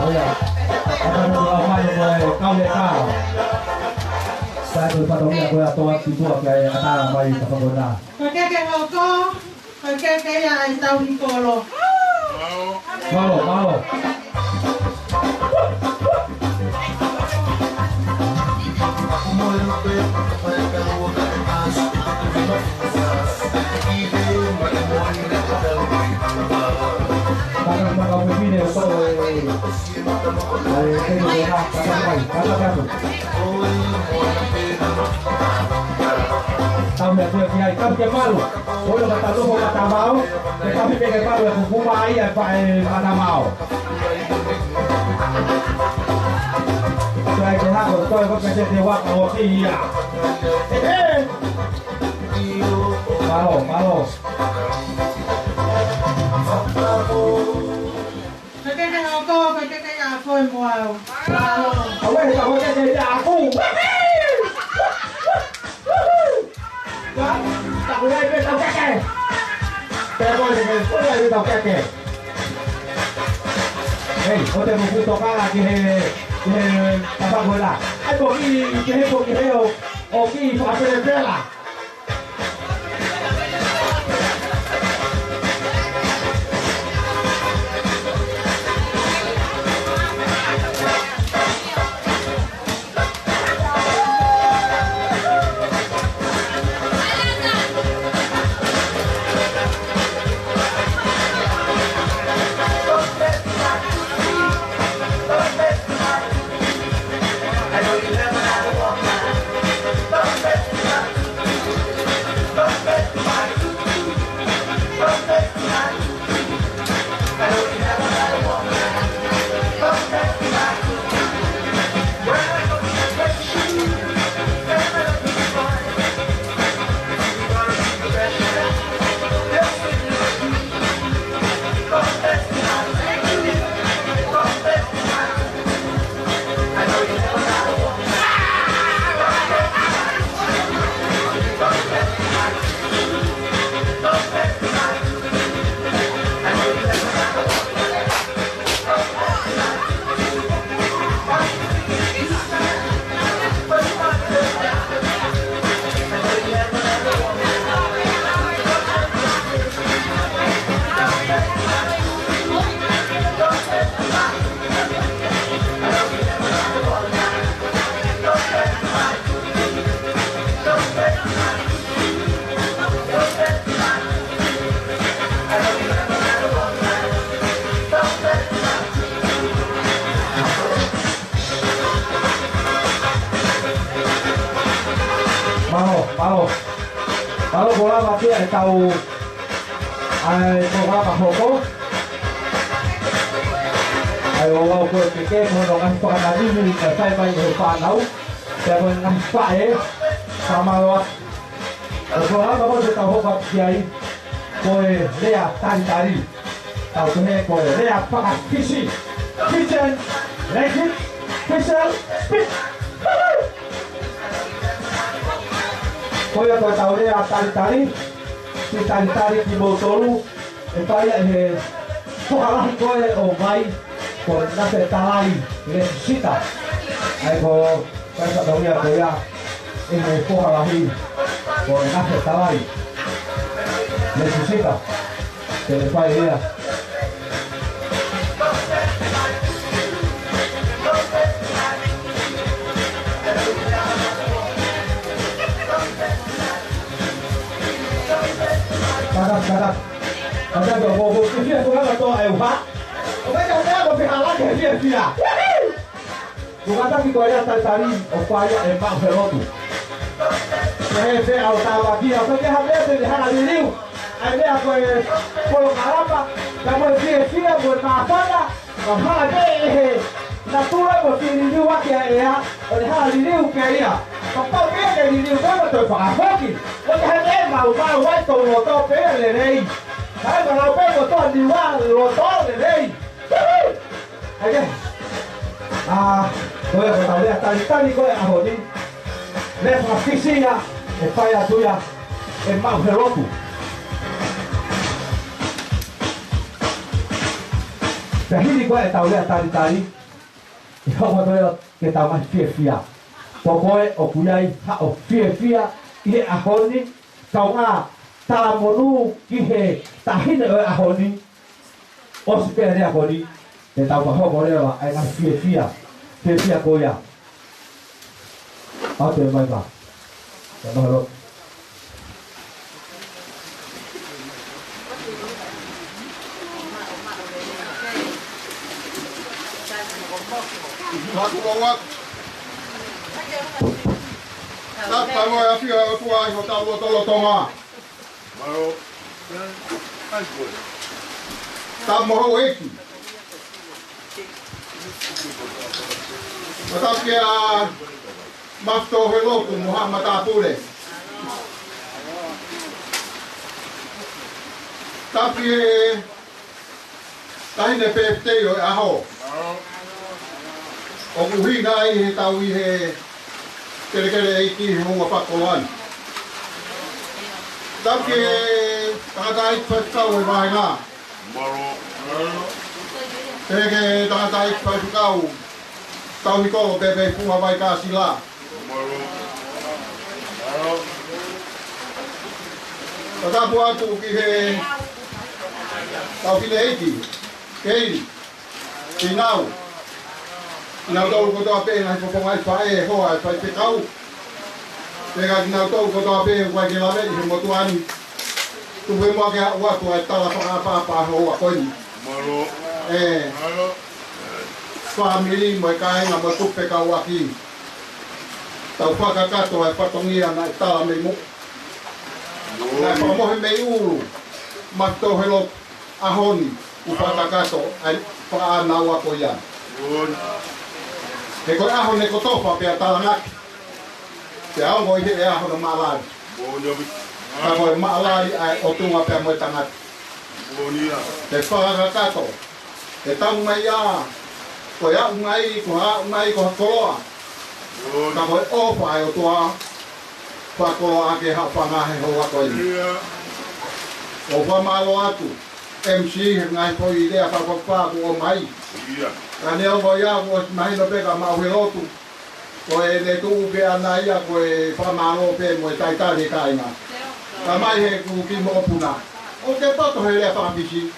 ʻOia. ʻAtā nō lau mai mo e kau e kā. Sai ko e fatongia ko e ʻato atu ki tua ki ai ʻatā mai ka fakona. Ko e keke hoko, ko e keke ia ʻa e tau ni kolo. Mālō, mālō. Tau mea kue ki ai, tau ke malu. Olo ka tau loko ka tau mao, ke tau pē ke malu e kukuma ai e pa e mana mao. Kai ke hako, ko e ko pese te waka o ki ia. ʻE! Mālō, mālō. Ke ke ke hoko, ke ke ke ako e moau. Mālō. Awe, ka ko ke ke ia aku. Ka, ka ko ia ke tau keke. Pea ko ia ke, ko ia ke tau keke. Hei, ʻoua te mou fuʻu tokanga ki he, ki he tapa ko ē la. ʻAi ko ki, ki he ko ki he ʻo, ʻo ki fakapelepela. Mālō, mālō. Mālō ko lava kia e tau ʻai ko lava hoko. ʻAi ʻo lau ko e keke, ko hono ngaahi fakananimi, kae fai mai ʻe he fānau. Pea ko e ngaahi faʻē, fakamālō atu. ʻO ko lava ko e tau hoko atu ki ai. Ko e lea talitali. Tau pehē ko e lea faka-Fisi. Fijian language, Fijian speech. Ko ia ko e tau lea talitali. Siʻi talitali kimoutolu. ʻE fai ia ʻe he foha lahi ko ē ʻo Vai. Ko Nafe Talai Lesusita. ʻAi ko Kai sa tau ia ko ia, ʻe he foha lahi, ko Nafe Talai Lesusita, te ne fai ia. Kada, kada. Kada, ko, ko, ko, fiefia, ko, kada, to, e, uha. ʻO mai ka mea ko fiha la ke fiefia. Ko e kātaki ko ia talitali ʻo fai ia ʻe maʻu he lotu. Ko e he pē ʻau tāmaki ʻo fai ke ha meʻa te ne hanga liliu. ʻAi meʻa ko e polokalama, ka mo e fiefia, mo e māfana, ka hanga pē ʻe he natula mo e liliu ʻaki ʻa e ʻea, ʻo ne hanga liliu pē ia. Ka pau pē ke liliu pē mo toe fakafoki. Ko e he meʻa mau mau ai tou loto pē lelei. Hai ma lau pē mo tou niua loto lelei. ʻAi ke. ʻA, ko ia ko e tau lea talitali ko e ʻaho ni. Lea faka-Fisi ia, ʻe fai atu ia, ʻe maʻu he lotu. Pea hili ko e tau lea talitali, ʻe hoko atu ia ke tau mai fiefia. Ko koe ʻoku ʻi ai haʻo fiefia ʻi he ʻaho ni, kaungā talamonū ki he taʻahine ʻo e ʻaho ni, ʻosi pē ʻa e lea ko eni, te tau fakahoko leva ʻa e ngaahi fiefia, fiefia ko ia. ʻAu te mai ka. Te mahalo. Mālō. Tapa mo e ʻafio ʻa e ʻOtua ʻi hotau lotolotonga. Mālō. Tapa mo houʻeiki. Tapu kia Mafito he lotu mo haʻa matāpule. Tapu ki he taʻahine pēpitei ʻo e ʻaho. ʻOku ʻuhinga ai he tau ʻi he kelekele ʻeiki he houa fakakoloa ni. Tapu ki he tangataʻeiki faifekau ʻo e vāhenga. Mālō. Pehē ki he tangataʻeiki faifekau Taunikolo Pepe Fuha Vaikasila. Mālō. Mālō. Fakatapu atu ki he tau fineʻeiki, Keili, Pinau. Kinautolu kotoa pē ngaahi fofonga ʻi faʻē hoa ʻi faifekau. Pehē kia kinautolu kotoa pē ʻoku ʻikai ke laveʻi he motuʻa ni. Tuku muʻa ke u ʻoatu ʻa e tala fakaʻapaʻapa houa ko eni. Mālō. ʻE. Mālō. Fāmili mo e kāinga mo e kupu fekauʻaki. Tau fakakakato ʻa e fatongia naʻe tala mei muʻa. Mālō. Naʻe fakamohe mei ʻulu, Mafito he lotu, ʻaho ni, ʻoku fakakakato ʻa e fakaʻānaua ko ia. Mālō. He ko e ʻaho ne kotofa pea talangaki. Pea ongo ʻi he ʻea hono maʻalali. Mālō. Ka ko e maʻalali ʻa e ʻOtua pea mo e tangata. Mālō. He fakakakato. He taumaiā, ko e aʻu mai, ko ha aʻu mai, ko ha koloa. Mālō. Ka ko e ʻofa ʻa e ʻOtua, fakakoloa ʻaki ha fanga he houa ko eni. Ia. ʻOku fakamālō atu, M C he ngaahi foʻi lea fakafokifā kuo ʻomai. Ia. Ka neongo ia, kuo ʻosi mahino pē ka maʻu he lotu. Ko e ne tuʻu pē ʻana ia ko e fakamālō pē mo e talitali kāinga. Ka mai he kuki mokopuna. ʻOku ke poto he lea fakafisi.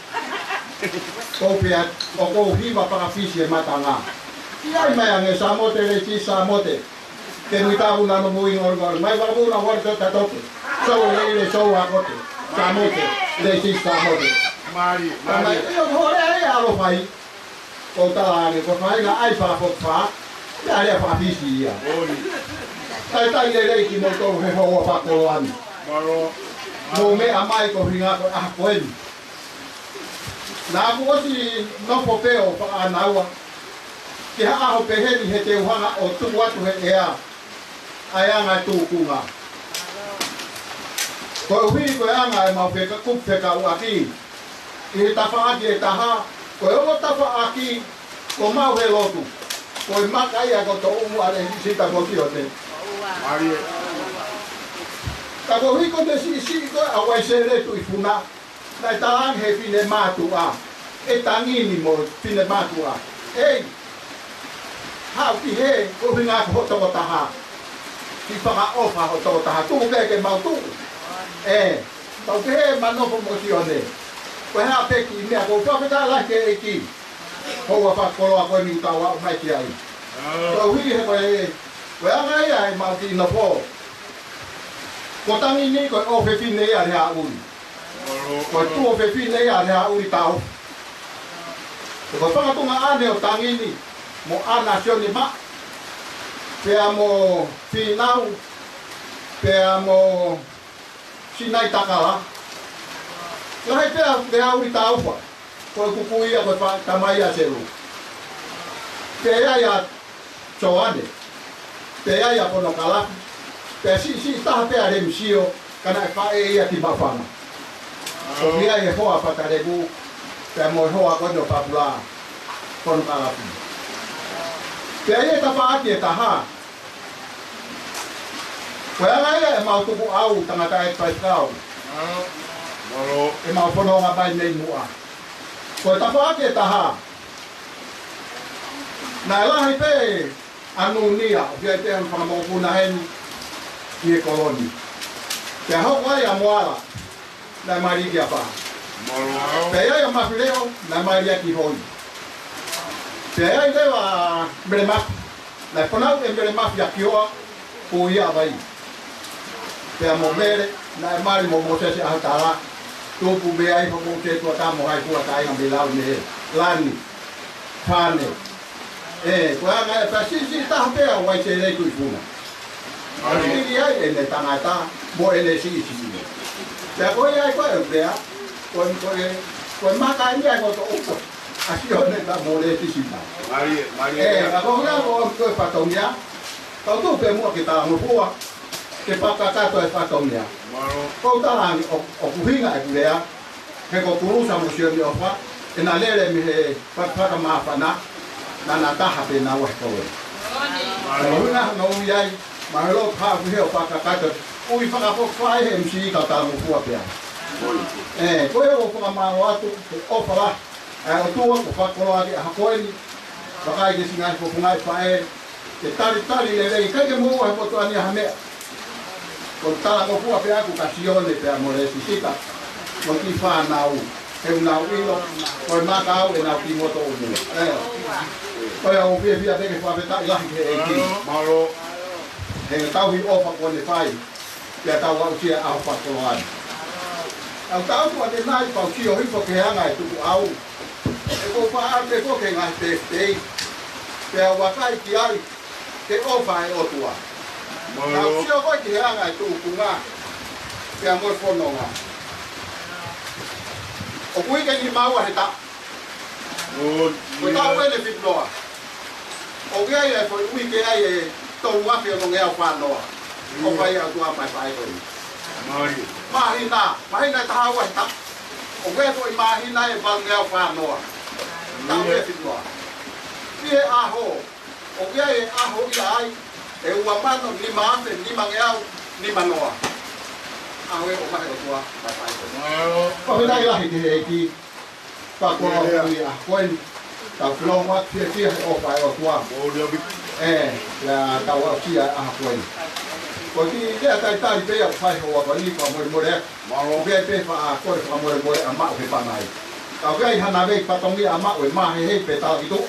Ko pea, ʻoku ou hiva fakafisi e matanga. ʻI ai mai ange Samote, Lesi Samote. Ke mui taku nano mui ngol ngol. Mai wala muna wala tō tatoke. Sou lele sou akote. Samote, Lesi Samote. Mālie, ka mai mālie. ʻIo, ko e lea ia ʻalofa ai. Ko tala ange, ko e faʻahinga ʻai fakafokifā, ʻa e lea fakafisi ia. Oi. Talitali lelei kimoutolu he houa fakakoloa ni. Mālō. Mou meʻa mai ko e ʻuhinga ko e ʻaho ko eni. Naʻa ku ʻosi nofo pē ʻo fakaʻānaua. Ki ha ʻaho pehē ni he te u hanga ʻo tuku atu he ʻea ʻa e anga e tūkunga. Koeʻuhi ko e anga ʻemau feka-, kupu fekauʻaki ʻi he tafaʻaki ʻe taha, ko e ongo tafaʻaki kuo maʻu he lotu, ko e maka ia ko Toʻumu ʻa Lēsisita mo Sione. Mālie. Ka koeʻuhi ko e siʻisiʻi ko ē ʻa Uaisele Tuʻifuna, naʻe tala ange he finemātuʻa, ʻe tangi ni mo finemātuʻa. ʻEi, haʻu ki hē, ko e ʻuhinga ko hoʻo tokotaha. Ke fakaʻofa hoʻo tokotaha, tuʻu pē ke mau tuʻu. ʻE, tau pehē ʻemau nofo mo Sione. Ko e hā pē kiʻi meʻa, ʻoku ou fakafetaʻi lahi ki he ʻEiki. Houa fakakoloa ko eni ʻoku tau aʻu mai ki ai. Koeʻuhi he ko e, ko e anga ia ʻemau kiʻi nofo. Ko Tangi ni ko e ʻofefine ia ʻa Leaʻuli. Ko e tuofefine ia ʻa Leaʻuli Tau. Ko e fakatunga ʻane ʻo Tangi ni, mo ʻAna Sione Maʻa, pea mo Fīnau, pea mo Sinai Takala. Lahi pē ʻa Leaʻuli Taufa, ko e kuku ia ko e fa-, tamai ʻa Selu. Pea ʻi ai ʻa Soane, pea ʻi ai ʻa Ponokalafi, pea siʻisiʻi taha pē ʻa Lemisio, ka naʻe faʻē ia ki Mafana. ʻOku ʻi ai e hoa Fataleku, pea mo e hoa ko eni ʻo Papula, Ponokalafi. Pea ʻi ai e tafaʻaki ʻe taha, ko e anga ia ʻemau tukuʻau tangataʻeiki faifekau. ʻEmau fononga mai mei muʻa. Ko e tafaʻaki ʻe taha, naʻe lahi pē ʻa Nunia, ʻoku ʻi ai pē ʻa e fanga mokopuna heni ʻi he kolo ni. Pea hoko ai ʻa Moala, naʻe mali ki Apaha. Pea ʻi ai ʻa Mafileʻo, naʻe mali ki Hoi. Pea ʻi ai leva ʻa Melemafi, naʻe fanauʻi ʻe Melemafi ʻa Kioa, ko ia ʻa Vai. Pea mo Mele, naʻe mali mo Mōsese ʻAhotala, tupu mei ai hoʻo mou te tua tā mo hai kua kāinga mei lau mei he Lani, Fane. ʻE, ko e anga e pea siʻisiʻi taha pē ʻa Uaisele Tuʻifuna. ʻA e hili ai ʻene tangata, mo ʻene siʻisiʻi. Pea ko ia ai ko e pea, ko e, ko e, ko e maka ia ko Toʻumu. ʻa Sione pea mo Lēsisita. Mālie, mālie. ʻE, ka ko e ʻuhinga ko e fatongia, kau tuʻu pē muʻa ke talangofua, ke fakakakato e fatongia. Mālō. Ko u talaange ʻo, ʻoku ʻuhinga ʻeku lea, he ko Kulusa mo Sione ʻOfa, ʻena lele mei he fa-, fakamāfana, naʻa na taha pē naua he kolo. Mālō. Ko e ʻuhinga hono ui ai, mahalo ko e hā ʻoku ʻi hē ʻo fakakakato, ui fakapō fai he M C ka talangofua pē. ʻE, ko ia ʻoku ou fakamālō atu, he ʻofa lahi ʻa e ʻOtua kuo fakakoloa ʻaki ʻa e ʻaho ko eni, vakai ki he siʻi ngaahi fofonga ʻi faʻē, ke talitali lelei, ʻikai ke moʻua he motuʻa ni ha meʻa. Ko e talangofua pē ʻaku kia Sione pea mo Lēsisita, mo e kiʻi fānau, he ʻoku nau ʻilo, ko e maka au ʻenau kiʻi moto ʻo mua. ʻE. Ko ia ʻoku ou fiefia pē ke fakafetaʻi lahi ki he ʻEiki. Mālō. He tauhi ʻofa kuo ne fai, pea tau aʻusia ʻa e fakakoloa ni. ʻOku ou tau atu ʻanenai pea u sio hifo ki he anga e tukuʻau. ʻOku ou faʻa ʻalu pē ko ē ki he ngaahi pēpē. Pea u vakai ki ai, he ʻofa ʻa e ʻOtua. Mālō. Pea u sio ko ē ki he anga e tuʻunga. Pea mo e fononga. ʻOku ʻikai ke ni maua he taʻu. Ko e taʻu eni ʻe fitu noa. ʻOku ʻi ai e foʻi uike ai ʻe tolu afe onongeau fā noa. ʻOfa ia ʻa e ʻOtua maʻa e faʻē ko eni. Mālie. Māhina, māhina ʻe taha ua he taʻu. ʻOku ʻi ai e foʻi māhina ʻe valungeau fā noa. Taʻu ʻe fitu noa. ʻI he ʻaho, ʻoku ʻi ai e ʻaho ia ai ʻe ua mano nima afe nimangeau nima noa. ʻAho ʻe ʻofa he ʻOtua maʻa e faʻē ko eni. Mālō. Fakafetaʻi lahi ki he ʻEiki. Fakakoloa ʻa e ʻaho ko eni. Tau fanongo atu fiefia he ʻofa ʻa e ʻOtua. ʻE, ia tau aʻusia ʻa e ʻaho ko eni. Ko e kiʻi lea talitali pē ia ʻoku fai he houa ko eni, fakamolemole atu. Mālō. Pea pē faʻa kole fakamolemole ʻa maʻu he pangai. Ka ʻoku ʻi ai hano vei fatongia ʻa maʻu ʻe mahehei pē talakituʻa.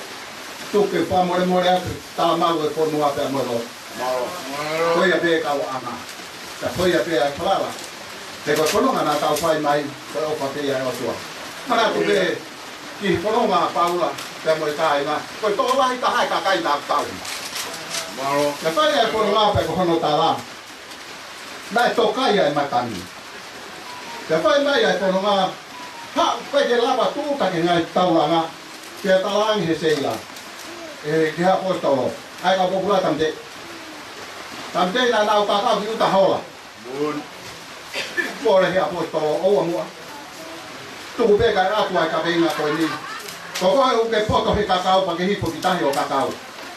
Tuku ke fakamolemole atu, tala malu e fonua pea mo e lotu. Mālō. Ko ia pē kau ʻanga. Ka ko ia pē ʻa e falala. He ko e fononga naʻa tau fai mai, ko e ʻofa pē ia ʻa e ʻOtua. Manatu pē ki he fononga ʻa Paula, pea mo e kāinga. Ko e tokolahi taha e kakai naʻa tau. Mālō. Naʻe fai e fononga pea ko hono tala. Naʻe toka ia e matangi. Pea fai mai ʻa e fononga, haʻu pē ke lava tūʻuta ki he ngaahi taulanga, pea talaange he seila, ʻe, ki he ʻaposetolo, ʻai ka popula tamte. Tamte naʻa nau kakau ki ʻuta hola. Moʻoni. Kole he ʻaposetolo ʻoua muʻa. Tuku pē kae ʻatu ʻa e kaveinga ko eni. Ko koe ʻoku ke poto he kakau pea ke hifo ki tahi ʻo kakau.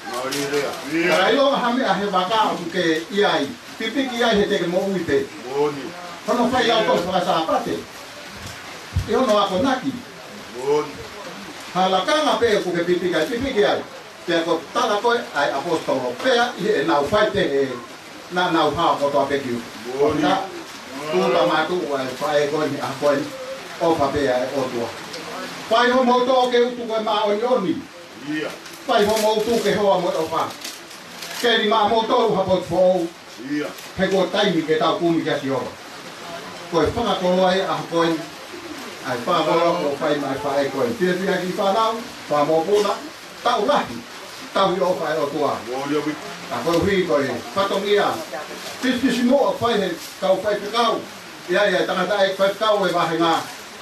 Mālie lea. Ka ʻilonga ha meʻa he vaka ʻoku ke ʻi ai. Pipiki ai he te ke moʻui pē. Moʻoni. Hono fai ʻa e tō faka-Sāpate. ʻI hono akonaki. Moʻoni. Ha lakanga pē ʻoku ke pipiki ai, pipiki ai. Pea ko e tala ko ē ʻa e ʻaposetolo pea ʻi heʻenau fai pehē naʻa nau hao kotoa pē ki ʻuta. Moʻoni. Tūʻuta mātuʻu ʻa e faʻē ko eni ʻaho ko eni. ʻOfa pē ʻa e ʻOtua. Fai hoʻomou tō ke utu ko e māʻoniʻoni. ʻIa. Fai hoʻomou tū ke hoa mo e ʻofa. Keli maʻamoutolu ha potu foʻou. ʻIa. He ko e taimi ke tau kumi kia Sihova. Ko e fakakoloa ia ʻaho ko eni. ʻA e fakakoloa kuo fai maʻa e faʻē ko eni. Fiefia ki he fānau, fanga mokopuna, taʻu lahi, tauhi ʻofa ʻa e ʻOtua. Moʻoni ʻaupito. Ka koeʻuhi ko e fatongia. Pisipisimuʻa fai he kau faifekau. ʻI ai e tangataʻeiki faifekau e vāhenga,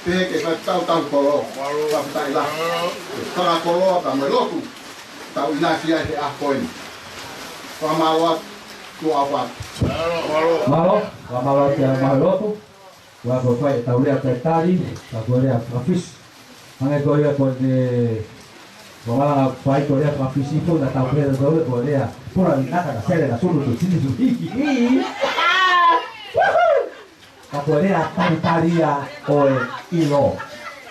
pehē ki he faifekau tauhi kolo. Mālō. Fakafetaʻi lahi. Mālō. Fakakoloa pea mo e lotu. Tau ʻinasi ai he ʻaho ko eni. Fakamālō atu, tuʻa ʻofa atu. Mālō. Mālō, fakamālō atu ʻa e mahi lotu. Kuo fai ʻetau lea talitali, ka ko e lea fakafisi. Hangē ko ia ko e, ko e malanga fai ko e lea fakafisi pē naʻa tau pehē ko e lea, ko e lea, pula ni naka na sele na sulu tu sini su hiki. Ka ko e lea talitali ia ʻo e ʻilo.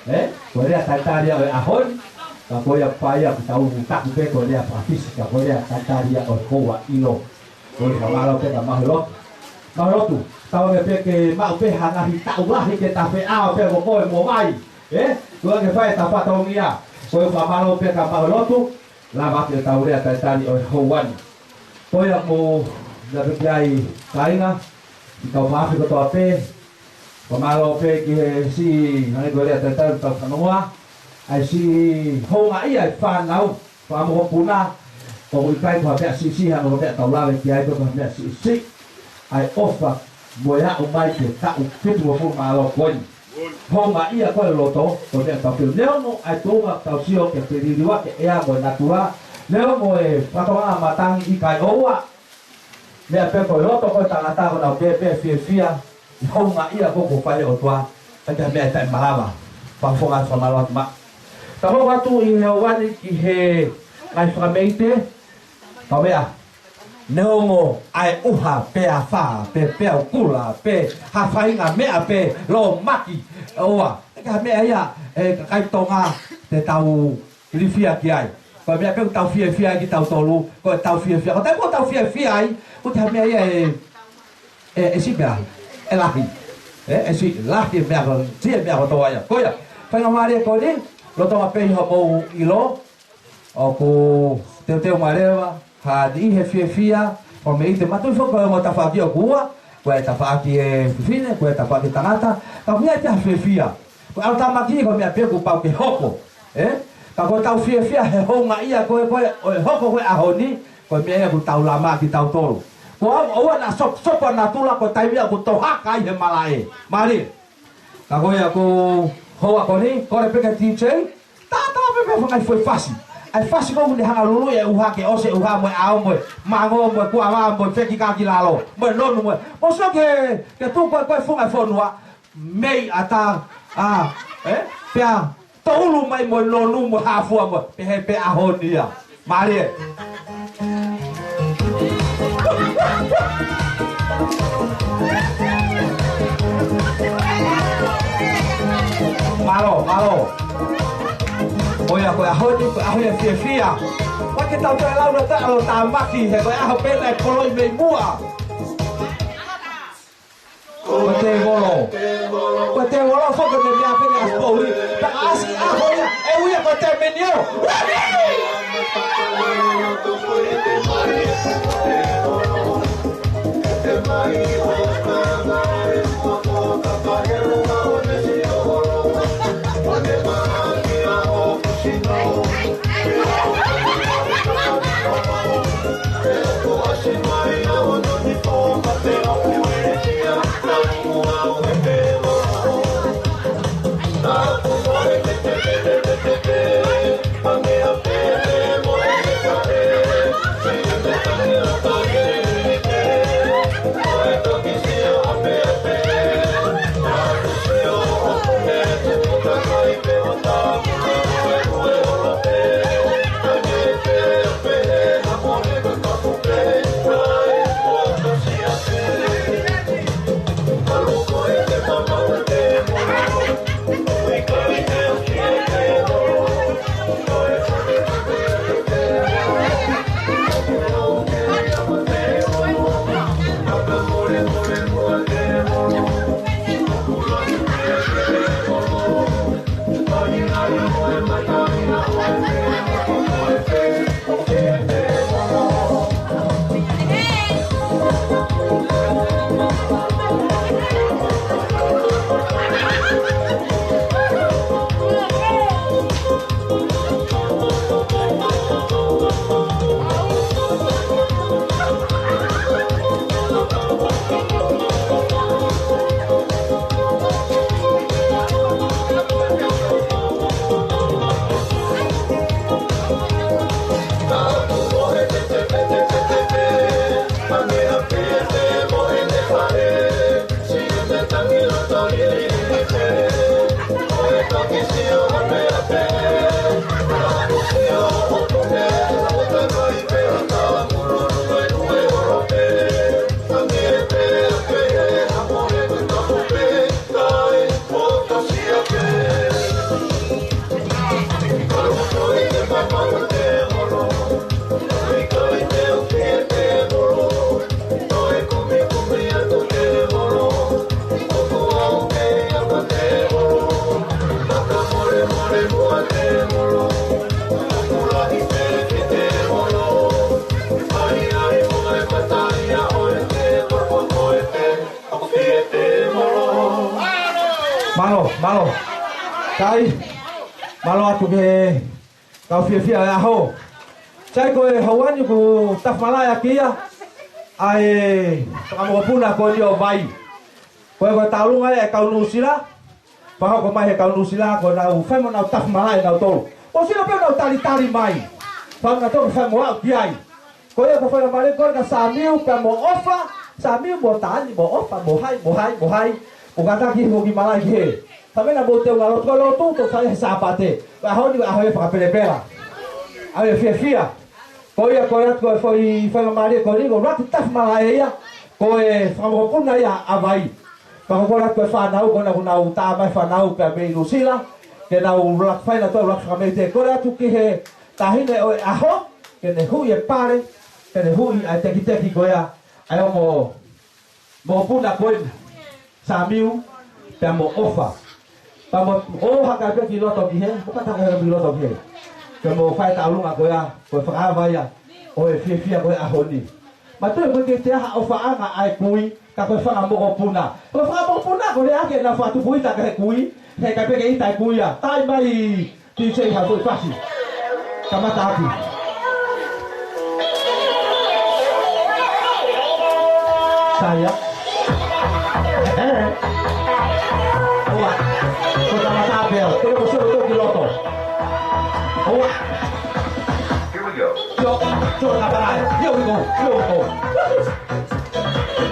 ʻE? Ko e lea talitali ia ʻo e ʻaho ni. Ka ko ia pē ia ʻoku tau taku pē ko e lea fakafisi, ka ko e lea talitali ia ʻo e houa ʻilo. Ko ia fakamālō pē ka mahi lotu. Mahi lotu, tau ange pē ke maʻu pē ha ngaahi taʻu lahi ke ta feʻao pē mo koe mo vai. ʻE? Tau ange fai ʻeta fatongia. Ko ia fakamālō pē ka mahi lotu. Lava atu ʻetau lea talitali ʻo e houa ni. Ko ia mo na pē ki ai kāinga, ki he kau mafi kotoa pē, fakamālō pē ki he siʻi, hangē ko e lea talitali ʻoku tau fanongoa, ʻa e siʻi houngaʻia e fānau, fanga mokopuna, ʻoku ʻikai ko ha meʻa siʻisiʻi hangē ko e meʻa ʻoku tau lave ki ai ko ha meʻa siʻisiʻi, ʻa e ʻofa mo e aʻu mai ki he taʻu fitungofulu mā ua ko eni. Houngaʻia ko e loto, ko e meʻa tau fiu. Neongo ʻa e tuʻunga tau sio ki he liliu ʻa e ʻea mo e natula. Neongo e fakatokangaʻi matangi ʻikai ʻoua. Meʻa pē ko e loto ko e tangata ko ʻenau pēpē fiefia. Houngaʻia ko ē kuo fai ʻe he ʻOtua. ʻIkai ha meʻa ʻe taʻemalava. Fakafofonga fakamālō atu maʻa. Tau hoko atu ʻi he ʻaho ni ki he ngaahi fakameite. Tau meʻa. Neongo ʻa e ʻuha, pe afā, pe peau kula, pe ha faʻahinga meʻa, pe lōmaki, ʻoua. ʻIkai ha meʻa ia, ʻe kakai Tonga, te tau ilifia ki ai. Ko e meʻa pē ʻoku tau fiefia ai kitautolu, ko ʻetau fiefia. Ko e taimi ʻoku tau fiefia ai, ʻoku ʻikai ha meʻa ia ʻe, ʻe, ʻe siʻi pē lahi. ʻE lahi. ʻE, ʻe siʻi lahi e meʻa ko, siʻi e meʻa kotoa ia. Ko ia, faingamālie ko eni, lolotonga pē ʻi hoʻomou ʻilo, ʻoku teuteu mai leva ha niʻihi he fiefia, ʻo meimei te matuʻi foki ko e ongo tafaʻaki ʻoku ua, ko e tafaʻaki e fefine, ko e tafaʻaki tangata, ka ʻoku ʻi ai pē ha fiefia. Ko e ʻalotāmaki ko e meʻa pē kuo pau ke hoko, ē? Ka ko ʻetau fiefia he houngaʻia ko ē, ko ē, ʻo e hoko ko ē ʻaho ni, ko e meʻa ia ʻoku tau lama kitautolu. Ko au, ʻoua naʻa sop-, sopa natula ko e taimi ia ʻoku tohaka ai he malaʻe. Mālie. Ka ko ia ko e houa ko eni, kole pē ki he D J, tā, tā pē pē fanga foʻi fasi. ʻA e fasi ko ē ʻoku ne hanga lului e ʻuha ke ʻosi e ʻuha mo e ʻao mo e mango mo e kuava mo e fekika ki lalo. Mo e nonu mo e. Mo sio ki he, ki he tuku ko ē ko e funga e fonua. Mei ʻatā, ā, ē? Pea tōʻulu mai mo e nonu mo e hāfua mo e. Pehē pē ʻaho ni ia. Mālie. Mālō, mālō. Ko ia ko e ʻaho ni, ko e ʻaho ia fiefia. ʻOua ke tau toe lau ʻa e ʻalotāmaki, he ko e ʻaho pē naʻe koloi mei muʻa. Ko e tēvolo. Ko e tēvolo foki ko e meʻa pē naʻe ʻasi poʻuli. Pea ʻasi ʻaho ia, ʻe ui ia ko e tēmenio. Mālō, mālō. Kai, mālō atu ke kau fiefia e ʻaho. Sai ko e houa ni ʻoku tafa malaʻia ki ai ʻa e fakamokopuna ko eni ʻo Vai. Ko e ko e tālunga e kau Nuʻusila. Fakahoko mai he kau Nuʻusila, ko ʻenau fai mo ʻenau tafi malaʻe ʻanautolu. Ko sila pē ʻenau talitali mai. Fai mo ʻenau toki fai mo aʻu ki ai. Ko ia ko e faingamālie ko ē kia Samiu pea mo ʻOfa. Samiu mo Tani mo ʻOfa mo hai, mo hai, mo hai. Mo kātaki mo ki malaʻe ki hē. Ka meʻa naʻa mou teunga lotu, ko e lotu, ʻoku fai he Sāpate. Ko e ʻaho ni, ko e ʻaho ia fakapelepela. ʻAho ia fiefia. Ko ia, ko ia, ko e foʻi faingamālie ko eni, ko e ʻuluaki tafi malaʻe ia, ko e fakamokopuna ia ʻa Vai. Pea ko e ʻuluaki ko e fānau, ko ena kuo nau tā mai fānau pea mei Nuʻusila, ke nau ʻuluaki fai ʻenautolu ʻuluaki fakameʻite. Kole atu ki he taʻahine ʻo e ʻaho, ke ne huʻi e pale, ke ne huʻi ʻa e tekiteki ko ia, ʻa e ongo mokopuna ko ena, Samiu, pea mo ʻOfa. Pea mo ō hake pē ki loto ki hē, ō hake pē ki loto ki hē. Ke mou fai e tauʻolunga ko ia, ko e fakaava ia ʻo e fiefia ko ē ʻaho ni. Manatuʻi ʻoku ʻikai ke toe ʻi ai ha ʻofaʻanga ʻa e kui, ka ko e fanga mokopuna. Ko e fanga mokopuna, ko e lea ʻa e kau fakatupu ʻita ki he kui, he ʻikai pē ke ʻita e kui ia. Taimi mai, DJ ha foʻi fasi. Kamata atu. Sai ia. ʻE. ʻOua. Ko e kamata pē ia. Ko e ko solo toki loto. ʻOua. Here we go. Sio, sio, na parai. Here we go. Here we go.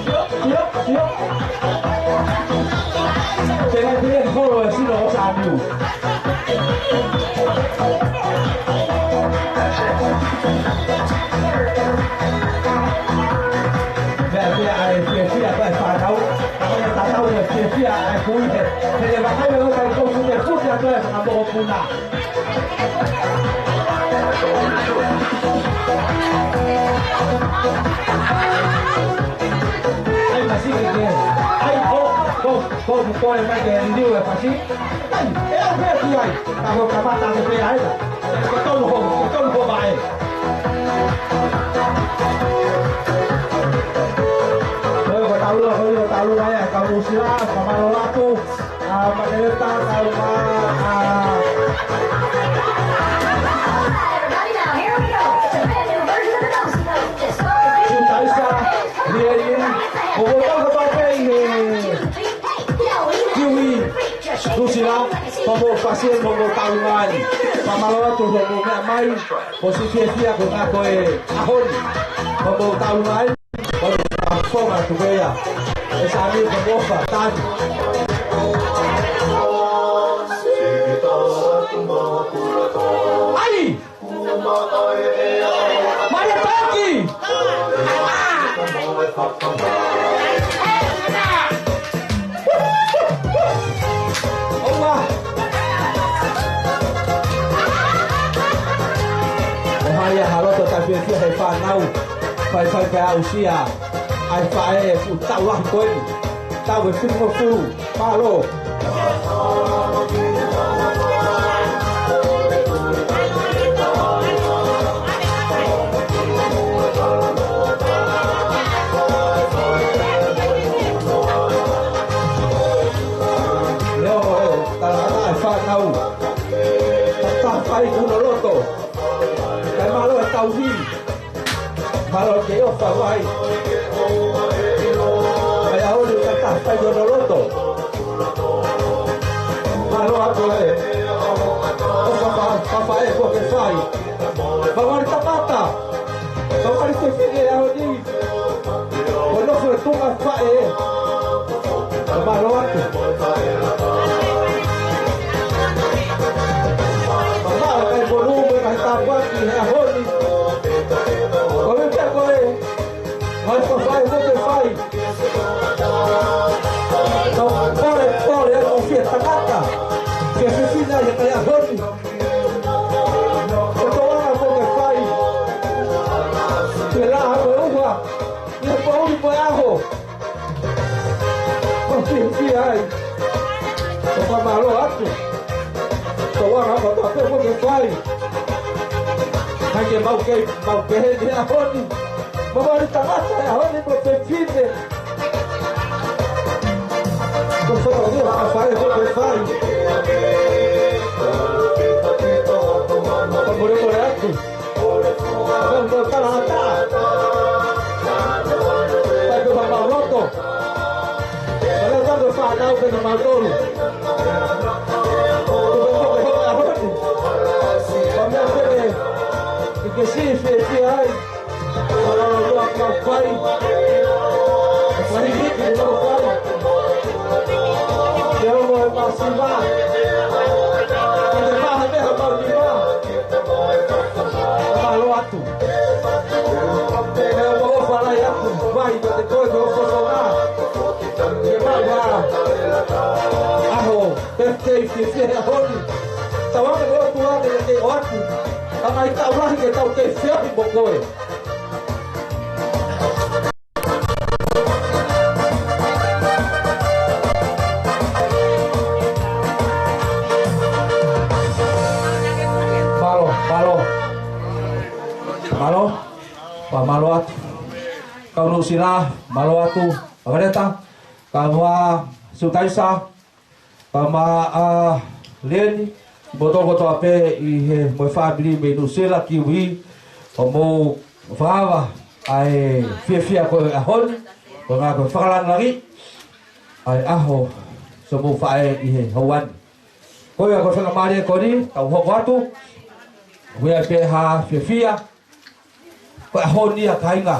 Sio, sio, sio. Te ngai te ngai kolo e sino o Samiu. Pea, pea, ʻa e fiefia, pea, fānau. Pea, tatau e fiefia, ʻa e kui he. He, he, vakai, vakai, ko fute, fute, atu e, ʻa mokopuna. ʻAi, masi ke ke. ʻAi, ʻo, ko, ko, ko, ko, e mai ke liliu e fasi. ʻAi, ʻe au pē ki ai. Ka ko kamata ke pē ai. Ke tonu ho, ke tonu ho vaʻe. Ko e ko taulua, ko e ko taulua e, kau Nuʻusila, fakamālō atu. ʻA, Makeleta, kau ma, ʻa. Everybody now, here we go. It's a brand new version of the Bouncy Boat. Just so you Taisa, Lieli, ko ko tau ka pāpei he. Kiwi, Nuʻusila, pea mo fasi mo mo tau mai. Fakamālō atu he mo meʻa mai, ko si fiefia ko na ko e ʻaho ni. Pea mo tau mai. ʻO ka fonga atu pē ia. ʻE Sami ka mofa, Tani. ʻAi! Maria Taki! ʻOua! ʻO hai ʻa ha loto tafiefia he fānau. Faifai pē aʻusia ʻa e faʻē ʻoku tau lahi ko eni. Tau e fili mo fulu. Mālō. Leo, leo, tala ʻa e fānau. Tau fai kuno loto. Kae mālō e tauhi. Mālō ke ʻofa mai. Kae ʻaho ni ka ta fai hono loto. Mālō atu e. ʻOfa fa, fa, fa e ko ke fai. Mawali tamata. Mawali fefine ʻaho ni. Ko nofo e tunga faʻē. Ka mālō atu. Mālō kai monu mo kai tāpuaki he ʻaho ni. Ko e pea ko e. Mai fafai mo ke fai. Tau pole pole ʻa e ʻofia tangata. Ke fefine ʻi he kai ʻaho ni. Ko toanga mo ke fai. Ke laha mo uha. ʻI he poʻuli mo e ʻaho. Ko fiefia ai. Ko fakamālō atu. Ko anga ko ta pe mo ke fai. Hai ke mau ke, mau ke he ni ʻaho ni. Mau mali tangata e ʻaho ni mo fefine. Ko fakaʻuha ka fai mo ke fai. Ko mole mole atu. Ko tala ata. Pai ko mau loto. Kalau tanto fānau ke na mautolu. Ke siʻi fiefia ai. Mālō, mālō, mālō, mālō. Mālō, mālō, mālō. Ke ongo e māsima. Ke te maha te ha mau ni mā. Mālō atu. Ke ongo falai atu. Vai, ke te koe, ke ongo fosonga. Ke maha. ʻAho. Pefitei fiefia he ʻaho ni. Tau ake mo atu ake ke ʻoatu. Ka mai tau lahi ke tau kei feohi mo koe. Mālō, mālō. Mālō. Pea mālō atu. Kau Nuʻusila, mālō atu. Avaleta. Kae ʻumaʻā Sutaisa. Pea mo, ʻa, Leni, mo toko kotoa pē ʻi he, mo e fāmili mei Nuʻusila, Kiwi, ʻo mou fakaava ʻa e fiefia ko e ʻaho ni, ko e ngaahi ko e fakalāngilangi ʻa e ʻaho, so mou faʻē ʻi he houa ni. Ko ia ko e faingamālie ko eni, tau hoko atu, ʻoku ʻi ai pē ha fiefia, ko e ʻaho ni ʻa kāinga.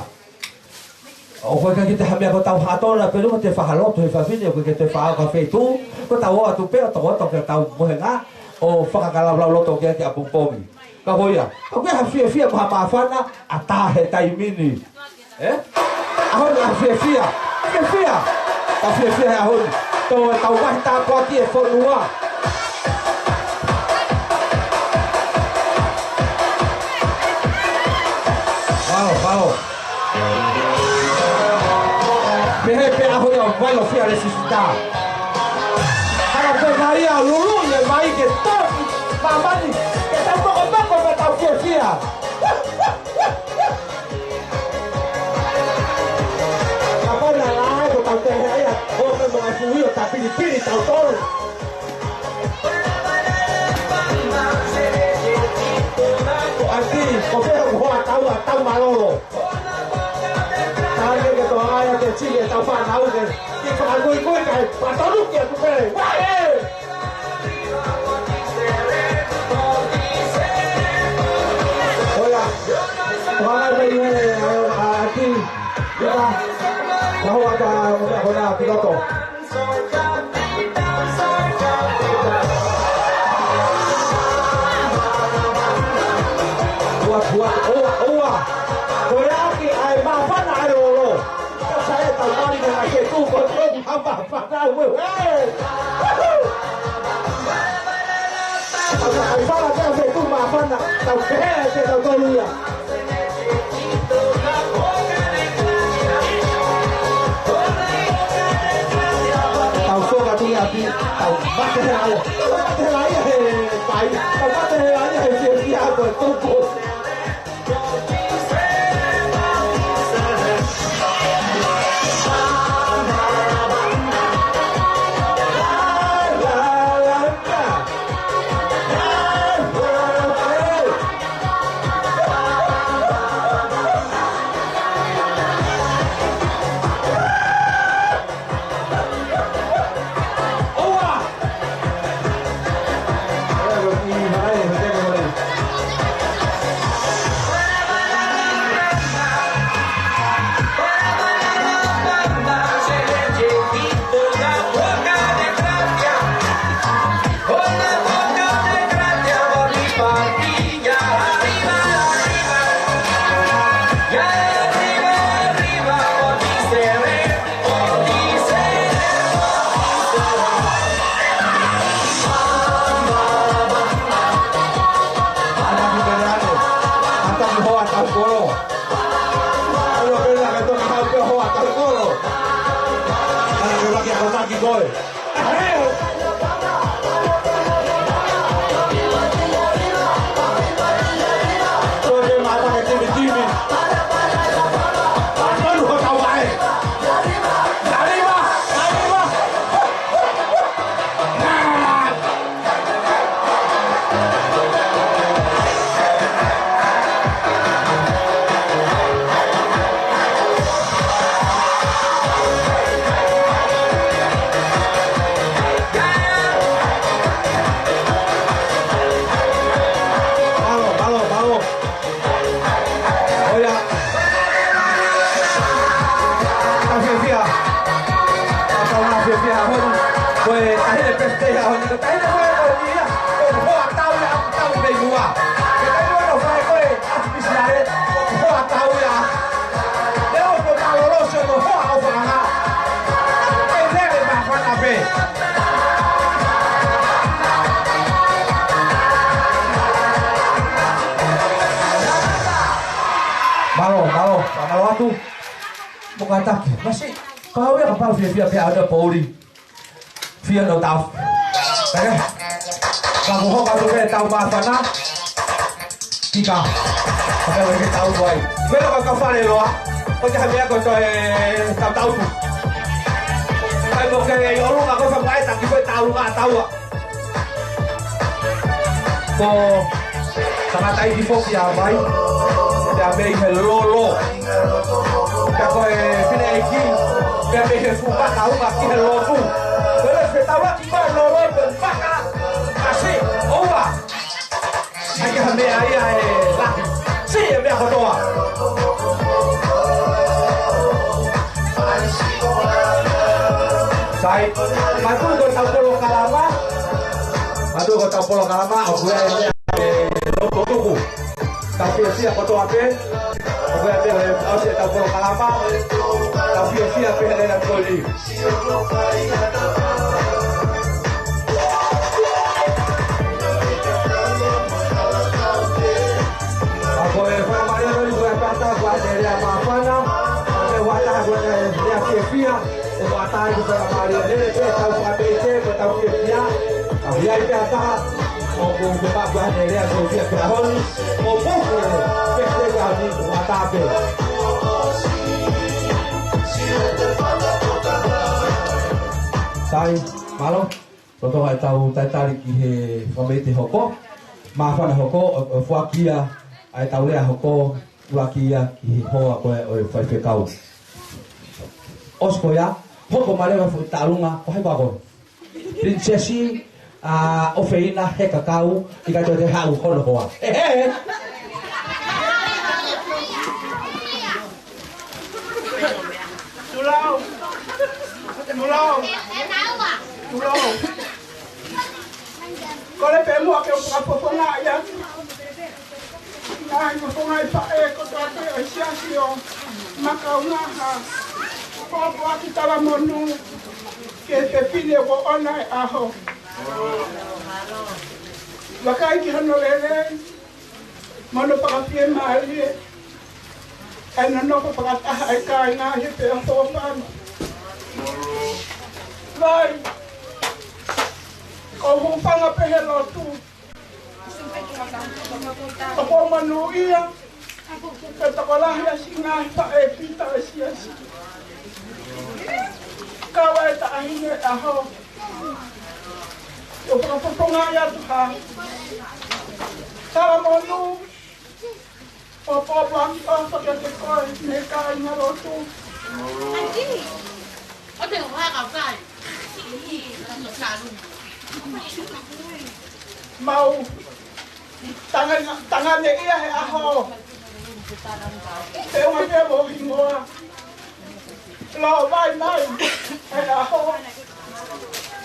ʻOku ʻikai ke te hamea ko tau hatona pē luka te fakalotu he fafine, ʻoku ʻikai ke te fakaʻau ka feituʻu, ko tau ō atu pē ʻo tokoto ke tau mohenga, ʻo fakakalaulauloto ke ke ʻapongipongi. Ka ko ia, ʻoku ʻi ai ha fiefia mo ha māfana, ʻatā he taimi ni. Ē? ʻAho ni ʻa fiefia, fiefia, ka fiefia he ʻaho ni. Tō e tau vahi tāpuaki e fonua. Mālō, mālō. Pehē pē ʻaho ia ʻo vai ʻo fia le sisita. Hanga pē mai ia lulu ia mai ke toki māmani. Ke tau tokotoko pē tau fiefia. Kapau naʻe ʻai ko tau tehe ai ʻa ʻo me mo e fuhi ʻo tapilipili tau tolu. Ko ati, ko fē ko hoa tau ʻa tau mālōlō. Tane ke tō ai ʻa te tike tau fānau ke. Ki fakakuikui kai, patonu ki atu pē. Wae! Oia. Oana mai he, ʻa, ʻa, ʻaki. Ia. Ka hoa ka, ka hoa ki loto. Ua, ua, ua, ua. Ko e ʻaki ʻa e māfana ʻa e lolo. Ka sai e tau mali ka ke tu ko e tu hapa hapa na ue ue. Ai fala te a fetu māfana. Tau kehe te tau tolu ia. Tau soka tu ia pi, tau mate he aia. Tau mate he aia he pai. Tau mate he aia he fie fie ako e tuku. Mālō, mālō, mālō atu. Mo kātaki. Masiʻi, ka ʻoku ʻi ai ha kapau fiefia pē ʻa e pouli. Fia no tau. Eh? Ka ko hoka tu pē tau māfana. Kika. Ka ke tau tuai. Melo ka ka fale loa. Ko te ha meʻa ko toe tau tau tu. Kai mo ke ʻi ʻolunga ko e fakaʻeta ki ko e taulunga taua. Ko tangataʻeiki foki ʻa Vai, pea mei he lolo. Pea ko e fineʻeiki, pea mei he fuʻu vaka ʻuma ki he lotu. Ko e fetaulaki ko e lolo, ko e vaka, kasi, ʻoua. ʻAi ke ha meʻa ia ʻe lahi. Siʻi e meʻa kotoa. Sai, mātuʻa ko e tau polokalama. Mātuʻa ko e tau polokalama, ʻoku ʻi ai e meʻa ʻe loto tuku. Tau fiefia kotoa pē. ʻOku ʻi ai e meʻa ʻe ʻosi e tau polokalama. Tau fiefia pē he lea ko eni. Ka ko e fakamālō atu ko e pata ko e lea māfana, ko e wata ko e lea fiefia, ʻo wata ai ko e fakamālō lele pē tau fakapeite, ko tau fiefia, ka ʻi ai pē ha taha, ʻoku ke pā ko e lea ko e fiefia honi, ʻo puke, pē pē ka ni ko wata pē. Sai, mālō. Lolotonga ʻetau talitali ki he fakameʻite hoko, māfana hoko, ʻo, ʻo foaki ia ʻa ʻetau lea hoko, ʻuluaki ia ki he hoa ko ē ʻo e faifekau. ʻOsi ko ia, hoko mai leva e foʻi taulunga, ko hai koā koe? Pilinisesi, ʻa, ʻofeina, he kakau, ʻikai toe te haʻu hono hoa. He, he, he. Tulau. Tulau. Tulau. Kole pē muʻa ke u fakafofongaʻi atu. Ngaahi fofongaʻi faʻē kotoa pē ʻo e siasi ʻo Makaungaha. Pōpoaki talamonū ki he fefine ʻoku ʻoʻona e ʻaho. Vakai ki hono lelei, mo hono fakafiemālie, ʻa e nonofo fakataha ʻa e kāinga he pea fōfanga. Vai, ko e hūfanga pē he lotu. ʻOku ou monūʻia, ko e tokolahi ʻa siʻi ngaahi faʻē pita ʻa e siasi. Kau ai e taʻahine ʻaho. ʻOku ou fakafofongaʻi atu ha talamonū, ʻo pōpoaki ʻofa kiate koe, mei he kāinga lotu. ʻAtī, ʻo te hoa ka kai. Mau tanga, tanga ne ia he ʻaho. Te unga te mo hingoa. Lao mai mai, he ʻaho.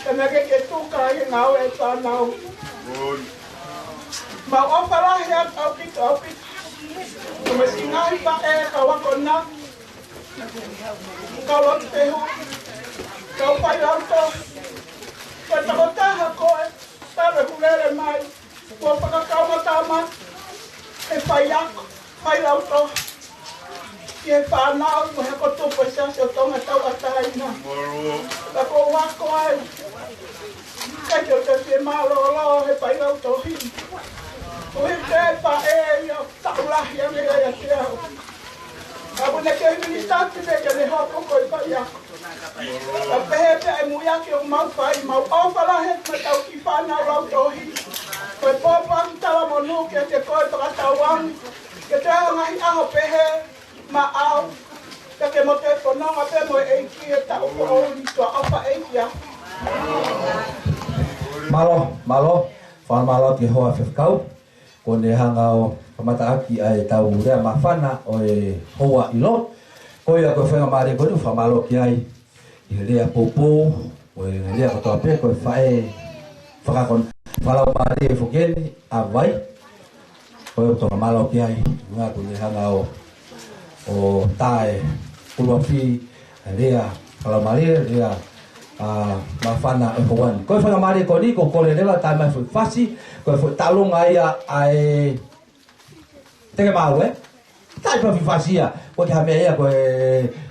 Te me ke ke tuka i ngāue e fānau. Mau ʻofa lahi atu ʻaupito, ʻaupito. Ko e siʻi ngaahi faʻē kau akonaki, kau lotu pehu, kau failautohi. Ko e tokotaha koe, tau e hulele mai. Kuo fakakaungātama he faiako, failautohi, ki he fānau, mo e hako tupu ʻo e Siasi ʻo Tonga Tauʻatāina. Ka ko u ako ai, ʻikai ke u toe fie mālōlō he failautohi. Ko e faʻē ia ʻoku taʻu lahi ange ia ʻiate au. Ka ʻoku ne kei minisitā pē ke ne hoko ko e faiako. Ka pehē pē ʻa e muiaki ʻoku mau fai, mau ʻofa lahi atu mo e tau kiʻi fānau lautohi. Ko e pōpoaki talamonū kiate koe Tokatauangi, ke toe ʻi ai ha ngaahi ʻaho pehē maʻau, pea ke mo toe fononga pē mo e ʻEiki he taʻu foʻou ni. Tuʻa ʻofa ʻEiki ā. Mālō, mālō, fakamālō ki he hoa faifekau. Kuo ne hanga ʻo kamataʻaki ʻa e tau lea māfana ʻo e houa ʻilo. Ko ia ko e faingamālie ko eni ʻoku fakamālō ki ai ʻi he lea poupou, ʻo e lea kotoa pē, ko e faʻē fakakon-, fakalaumālie foki eni ʻa Vai. Ko ia ʻoku fakamālō ki ai, ngā kuo ne hanga ʻo ʻo tae ʻuluaki, lea fakalaumālie, lea, ʻa, māfana e houa ni. Ko e faingamālie ko eni, ko e kole leva, tae mai foʻi fasi, ko e foʻi taulunga ia ʻa e teke mau, ē? Tātai pē fifasia. Ko e hā e meʻa ia ko e,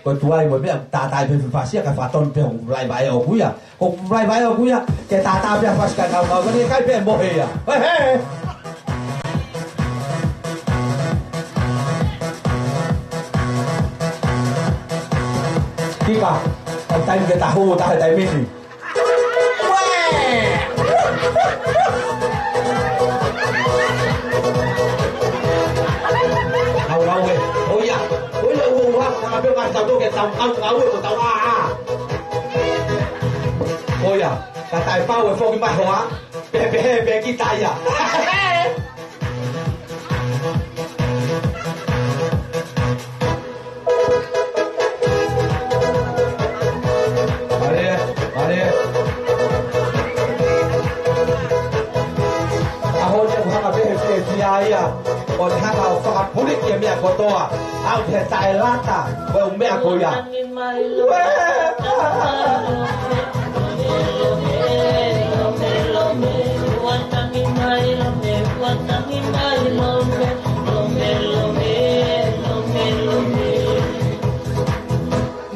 ko e tuai mo e meʻa, tātai pē fifasia, kae fakatonu pē hoku falaivai ʻoʻoku ia. Ko hoku falaivai ʻoʻoku ia, ke tātā pē ʻa e fasi kae ngaungaue, ko e kai pē mohe ia. Hē, hē. Kika, ʻoku taimi ke ta hū, taha taimi ni. Au, au, ē. ʻOiā. ʻOiā, ʻoua, ʻoua. Ka pē ka tau toke tau, tau, tau, ē, ko tau, ā, ā. ʻOiā. Ka taʻepau ʻe foki mai hoa. Pehē, pehē, pehē kita ia. Mālie, mālie. ʻAho ni ʻoku hanga pē he fiefia ia. ʻO ne hanga ʻo fakapuliki e meʻa kotoa. Aʻu ki he taʻelata, ko e ʻū meʻa ko ia. Uē!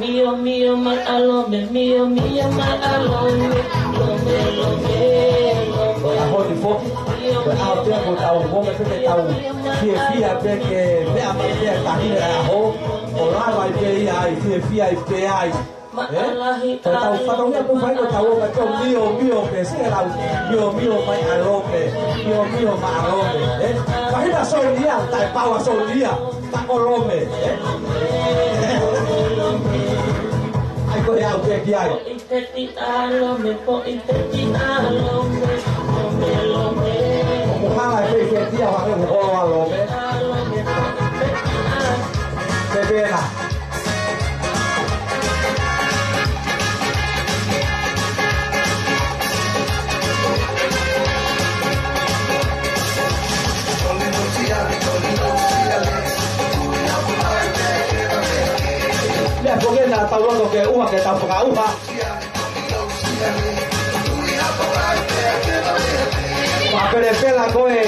Mio, mio, mai ʻalome, mio, mio, mai ʻalome, lome, lome, lome. Ko e ʻaho ni foki, ko e ʻaho pē ko ʻetau ongo pē ke tau fiefia pē ke meʻa mai pē tahi e ʻaho, ʻo lava ai pē ia ai, fiefia ai pē ai. Ē? Ko ʻetau fatongia ʻoku fai ko ʻetau ongo pē mio, mio pē, se lau, mio, mio, mai ʻalome, mio, mio, mai ʻalome, ē? Faʻahinga Sonia, taʻepau ʻa Sonia. Takolome, ē? Ai ko e au ke ki ai. Poʻi peti ʻalome, poʻi peti ʻalome, lome, lome. ʻOku hanga e pei ke tia hake mo ʻolo ʻalome. ʻAlome, poʻi peti ʻalome. Pepena. Meʻa ko ē naʻa tau loto ke ʻuha ke tau fakaʻuha. Fakapelepela ko ē,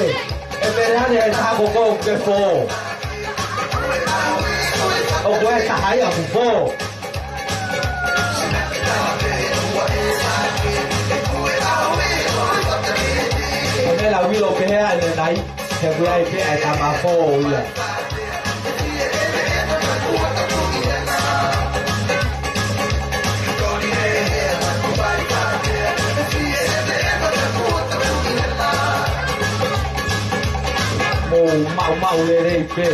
ʻe pele ane e taha ko ē ke fō. ʻOku ʻi ai e taha ia ʻoku fō. Ko e meʻa ʻoku ʻilo pehē ʻanenai, he ʻoku ʻi ai pē ʻa e tama fō ia. Mou maʻumaʻu lelei pē.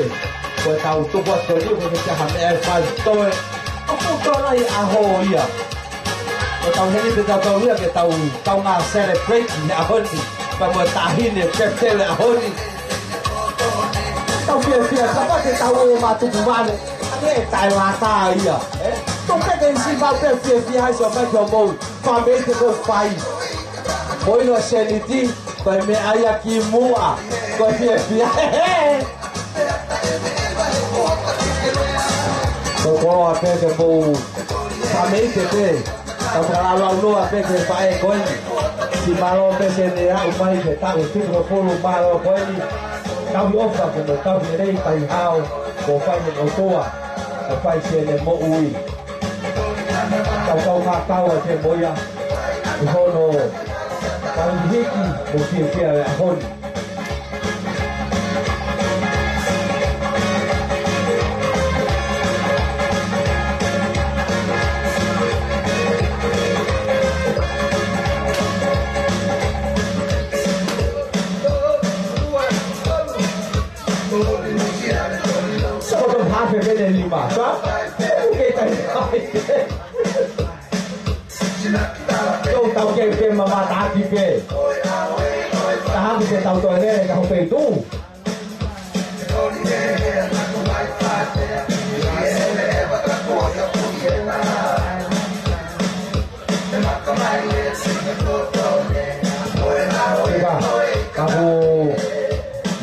Ko ʻetau tuku atu ko eni, ko e meʻa ha meʻa ʻe fai toe. ʻOku tō ai ʻaho ia. Ko ʻetau heni pē ʻetau tau ia ke tau, tau ngā celebrate he ʻaho ni. Pea mo e taʻahine pepele ʻaho ni. Tau fiefia, kapau te tau ō matuku vale. ʻA e taʻelata ia. Ē? Tau peke isi mau pē fiefia ai so mai ki homou. Fāmili te kou fai. Ko ʻino seniti. Ko e meʻa ia ki muʻa. Ko e fiefia. Ko e koloa pē ke mou. Fāmili te pē. Tau fakalaulau noa pē ke faʻē ko eni. Siʻi mālō pē se ne aʻu mai ke taʻu fitungofulu mālō ko eni. Tauhi ʻofa ke mo tauhi lelei kai hao. Ko fai mo ʻOtua. Ko fai se ne moʻui. Tau tau ngā tau a te moia. ʻI hono. Tau hiki mo fiefia e ʻaho ni. Soko tau hafe pene lima, sa? Uke tai tai. Tau tau ke pē mamata ʻaki pē. Taha ke tau toe lele ka hope tu. Ka, ka pu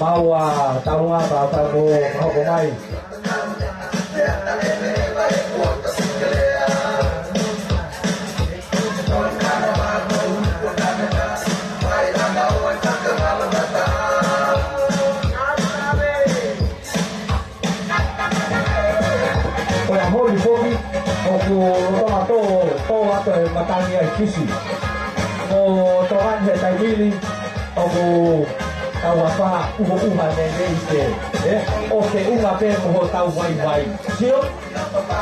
maua taunga ka tapu hoko mai. ʻOku lolotonga tō, tō atu e matangi ʻa e Fisi. Ko Tonga ni he taimi ni, ʻoku tau afā ʻuhoʻuha lelei pē. ʻE, ʻo feʻunga pē mo hotau vaivai. Sio,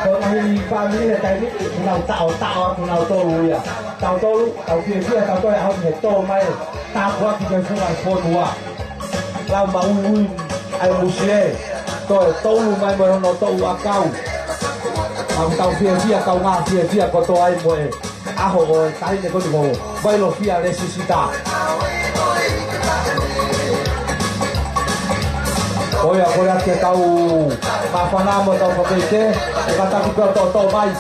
ko e ngaahi fāmili he taimi ni, ʻoku nau taʻotaʻo atu nautolu ia. Tautolu, tau fiefia, tau toe ʻaho ni he tō mai, tāpuaki ki he funga fonua. Lau maʻuiʻui ʻa e musie, toe tolu mai mo hono toʻu ʻakau. Mau tau fiefia, kaungā fiefia kotoa ai mo e ʻaho ʻo e taʻahine ko eni ko Vailofia Lesisita. Ko ia, ko ia ke kau māfana mo kau kapeite, ʻe kātaki pē ʻo toʻotoʻo mai.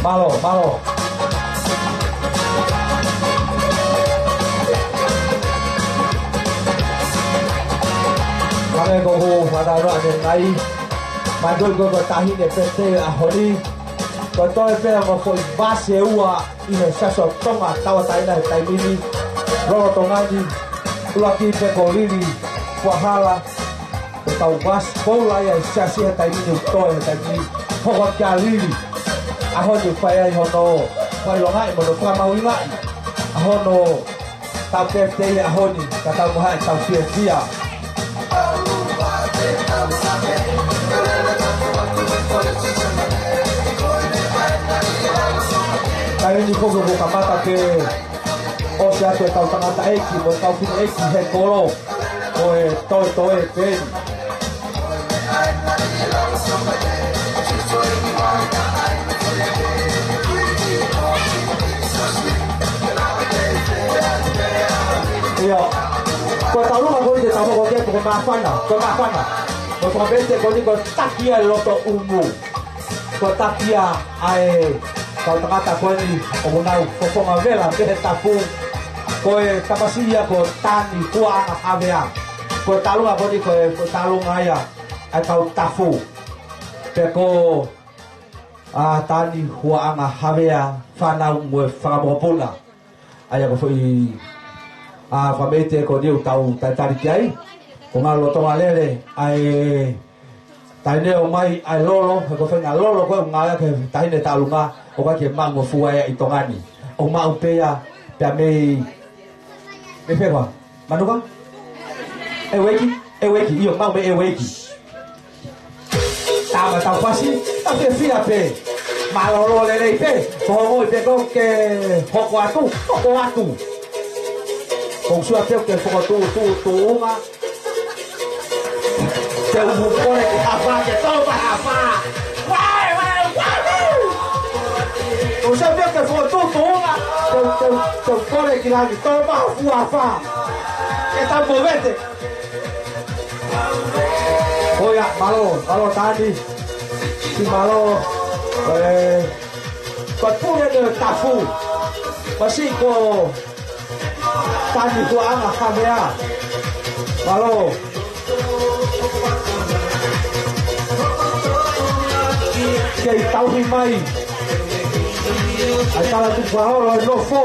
Mālō, mālō. Hangē ko ʻeku fakalea ʻanenai, mai ko e, ko e taʻahine pē te ʻaho ni. Ko e toe pē ʻa e foʻi vasi ʻe ua ʻi he Siasi ʻo Tonga Tauʻatāina he taimi ni, lolotonga ni, ʻuluaki pē ko Lili Fuahala, ko e kau vasi koula ia ʻa e Siasi he taimi ni, ʻoku toe he taimi ni, hoko atu kia Lili. ʻAho ni ʻoku fai ai hono fakaʻilongaʻi mo hono fakamahuʻingaʻi ʻa hono tau pētēi ʻaho ni, ka tau mohe ʻetau fiefia. Ka ʻi heni foki kuo kamata ke ʻosi atu e kau tangataʻeiki mo e kau fineʻeiki he kolo, ko e toetoe pē eni. ʻIo. Ko e taulunga ko eni te tau hoko ki ai, ko e māfana, ko e māfana. Ko e fakapeite ko eni ko e taki ʻa e loto ʻumu. Ko e taki ʻa e kau tangata ko eni ʻoku nau fofonga vela mei he tafu. Ko e tamasiʻi ia ko Tani Huaʻanga Havea. Ko e taulunga ko eni ko e, ko e taulunga ia ʻa e kau tafu. Pea ko ʻa Tani Huaʻanga Havea, fānau mo e fanga mokopuna. ʻA ia ko e foʻi, ʻa, fakapeite ko eni ʻoku tau talitali ki ai. Ko e ngaahi lolotonga lele ʻa e taʻahine ʻomai ʻa e lolo, he ko e faʻahinga lolo ko ē ʻoku ngāueʻaki he taʻahine taulunga, ʻoku ʻikai ke maʻungofua ia ʻi Tonga ni. ʻOku maʻu pē ia pea mei, mei fē koā? Manuka? ʻEueki? ʻEueki, ʻio, maʻu mei ʻEueki. Tama tau fasi, tau fiefia pē. Mālōlō lelei pē, ko hoʻo moʻui pē ko ē ke hoko atu, hoko atu. ʻOku ou sio pē ke fokotuʻutuʻu tuʻunga. Te u mou kole ki he afā, ke tō mai e afā. Wai, wai, wahū! ʻOku ou sio pē ke fokotuʻutuʻunga. Te u, te u, te u kole ki langi, tō mai e fuʻu afā. Ke tau movete. Ko ia, mālō, mālō Tani. Siʻi mālō, ē, ko e pule ʻo e tafu. Ko siʻi ko Tani Huaʻanga Havea. Mālō. Kei tauhi mai ʻa e tala tupu ʻa e holo ʻo e nofo.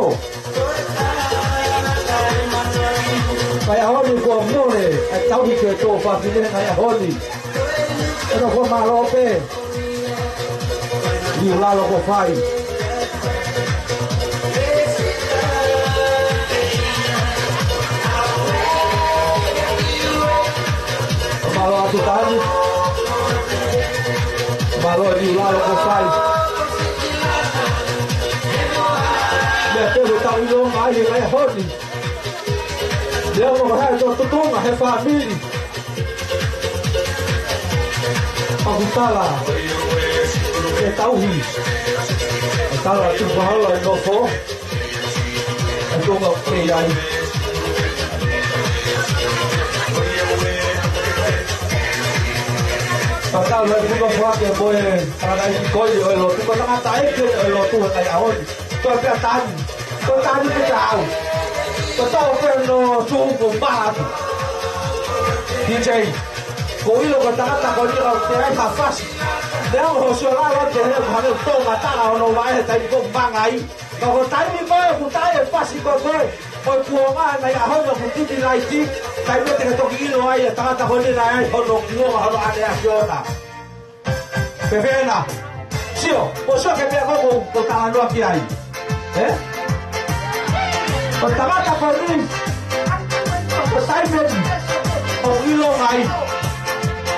Ka ʻi he ʻaho ni kuo mole ʻa e tauhi ki he tuofāfine, ka ʻi he ʻaho ni ʻe nofo mālō pē. Liu lalo kuo fai. Mālō atu Tani. Mālō e liu lalo kuo fai. Meʻa pē ʻoku tau ʻilo mai he ʻaho ni. Leo mo ha to tutunga he fāmili. ʻOku tala ke tauhi. ʻE tala tupu ʻa e holo ʻo e nofo. ʻE tuʻunga ʻoku kei ai. Ka tau lai puno fua ke moe, tangataʻeiki ko ē ʻo e lotu, ko e tangataʻeiki ʻo e lotu he ngaahi ʻaho ni. Ko e pea Tani. Ko e Tani pē taau. Ko e tau pē no tuʻu ko mala atu. D J. Ko e ʻilo ko e tangata ko eni ʻoku teʻeki ai ha fasi. Leo ho sio lalo ke he hane tō matala ʻo no vae he taimi ko e manga ai. Ka ko e taimi ko ē ʻoku teʻeki ai e fasi ko ē. Ko e kuonga naʻe ʻi ai hono kutuki laiti, taimi te ke toki ʻilo ai ʻa e tangata ko eni naʻe ʻi ai hono kuonga, hono ʻaneafi ʻoʻona. Pehē ena, sio, ko e sio ki he meʻa ko ē ʻoku ou talanoa ki ai. Ē? Ko e tangata ko eni, ko e taimi eni ʻoku ʻilonga ai.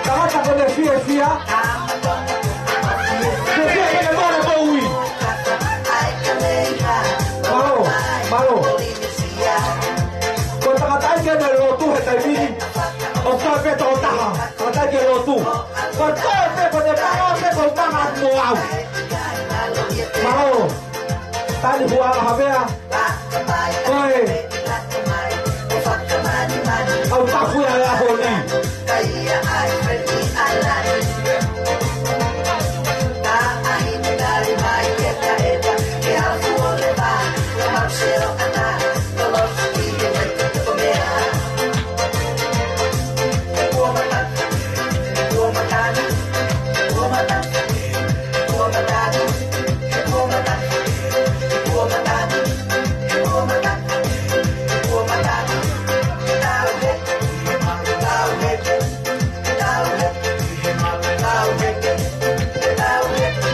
Tangata ko eni fiefia. Fiefia ke ne mole moʻui. Mālō, mālō. Ko e tangata ia ke ne lotu he taimi ni. ʻOku ʻikai pē tokotaha, tangata ia ke lotu. Ko e toe pē ko ʻene manga pē ko e manga atu mo au. Mālō. Tani hua la havea. Ko e. Au tafu ia la honi.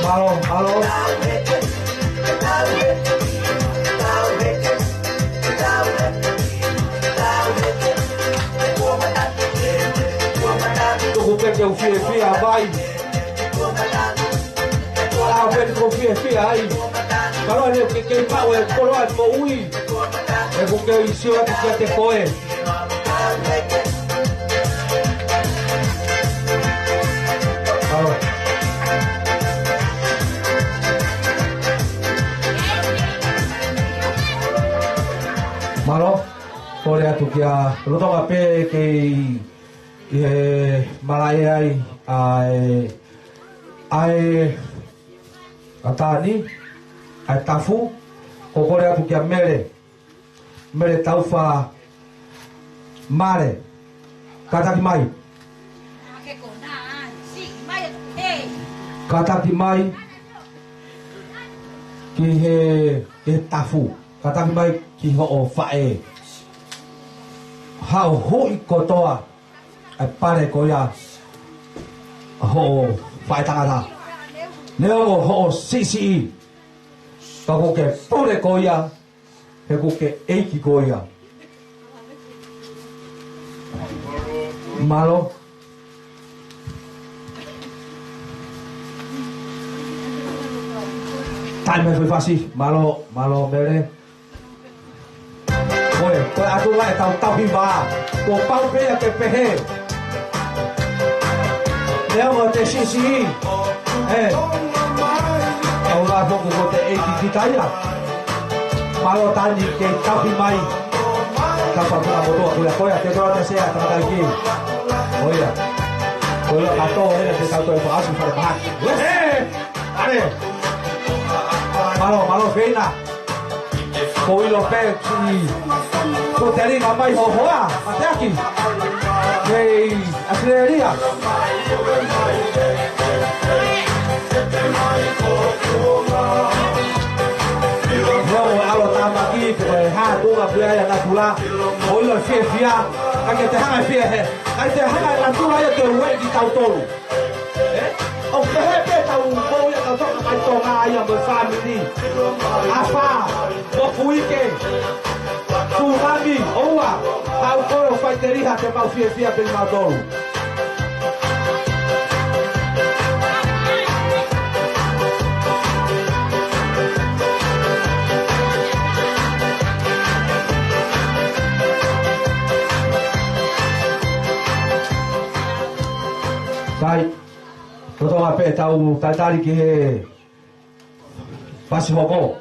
Mālō, mālō. Tuku pē ke u fiefia mai. ʻA pē te u fiefia ai. Mālō ʻene ke, ke maʻu e koloa moʻui. ʻOku ou kei sio atu kiate koe. Mālō. Mālō. Kole atu kia lolotonga pē kei ʻi he malaʻe ai ʻa e, ʻa e, ʻa Tani, ʻa e tafu, ʻoku kole atu kia Mele, Mele Taufa Male, kātaki mai. Kātaki mai ki he, ki he tafu, kātaki mai ki hoʻo faʻē. Haʻu hui kotoa ʻa e pale ko ia ʻa hoʻo faʻētangata. Neongo hoʻo siʻisiʻi, ka ʻoku ke pule ko ia, he ʻoku ke ʻeiki ko ia. Mālō. Taimi foʻi fasi, mālō, mālō Mele. Ko e, ko e ʻatulā ʻetau tauhi vā. Kuo pau pē ia ke pehē. Neongo ʻete siʻisiʻi. Ē. Tau la foku ko ʻete ʻeiki kita ia. Mālō Tani ke tauhi mai. Tau pau puna motoa kulia ko ia, ke toa te sea tangata ki. Ko ia. Ko ia ka tō, ē, te tau toe paasi fale mahaki. Ē! ʻAle. Mālō, mālō Feina. Ko ilo pē ki ko telinga mai ho hoa, mateaki. Kei Australia. Leo alo tamaki, ko e hā tunga pia ia natula. Ko ilo fiefia, ka ke te hanga fie he. Ka te hanga natula ia te ue ki tautolu. Ē? ʻOku pehē pē tau moʻui ʻa e kau toka mai Tonga ia mo e fāmili. Afā, mofuike, tūnami, ʻoua, tau kolo faiteliha te mau fiefia pē mautolu. Sai. Kotoa pē tau talitali ki he fasi hoko.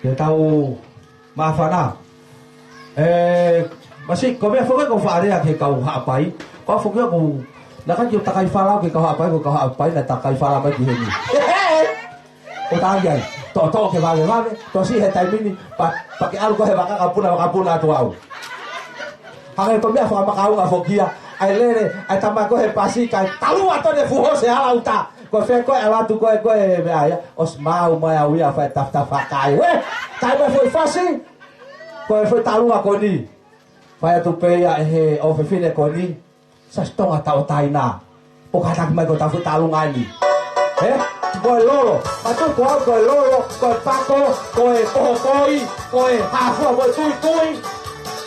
Ke tau māfana. Ē, masi, ko e meʻa foki ko e faʻa lea ki he kau Haʻapai. Ko e foki ko e, naʻe ʻikai ke u takai fala ki he kau Haʻapai, ko e kau Haʻapai naʻe takai fala mai ki heni. ʻO tangi ai. Toʻotoʻo ke vavevave, tosi he taimi ni, pea, pea ke ʻalu ko e vaka kapuna, vaka kapuna atu au. Hangē ko e meʻa fakamakaunga foki ia, ʻa e lele, ʻa e tama ko ē he pasi, kae talu atu ʻene fuhu ʻo se ala uta. Ko e fē ko ē ʻalu atu ko ē, ko e meʻa ia, ʻosi maʻu mai au ia, fai tafatafa kai. Ue, taimi foʻi fasi. Ko e foʻi taʻalunga ko eni, fai atu pē ia ʻe he ʻofefine ko eni, Siasi Tonga Tauʻatāina. ʻOku kātaki mai ko e tau foʻi taʻalunga eni. Ē? Ko e lolo, mātuʻa, ko au ko e lolo, ko e pako, ko e kohokoi, ko e hāfua, ko e tuitui.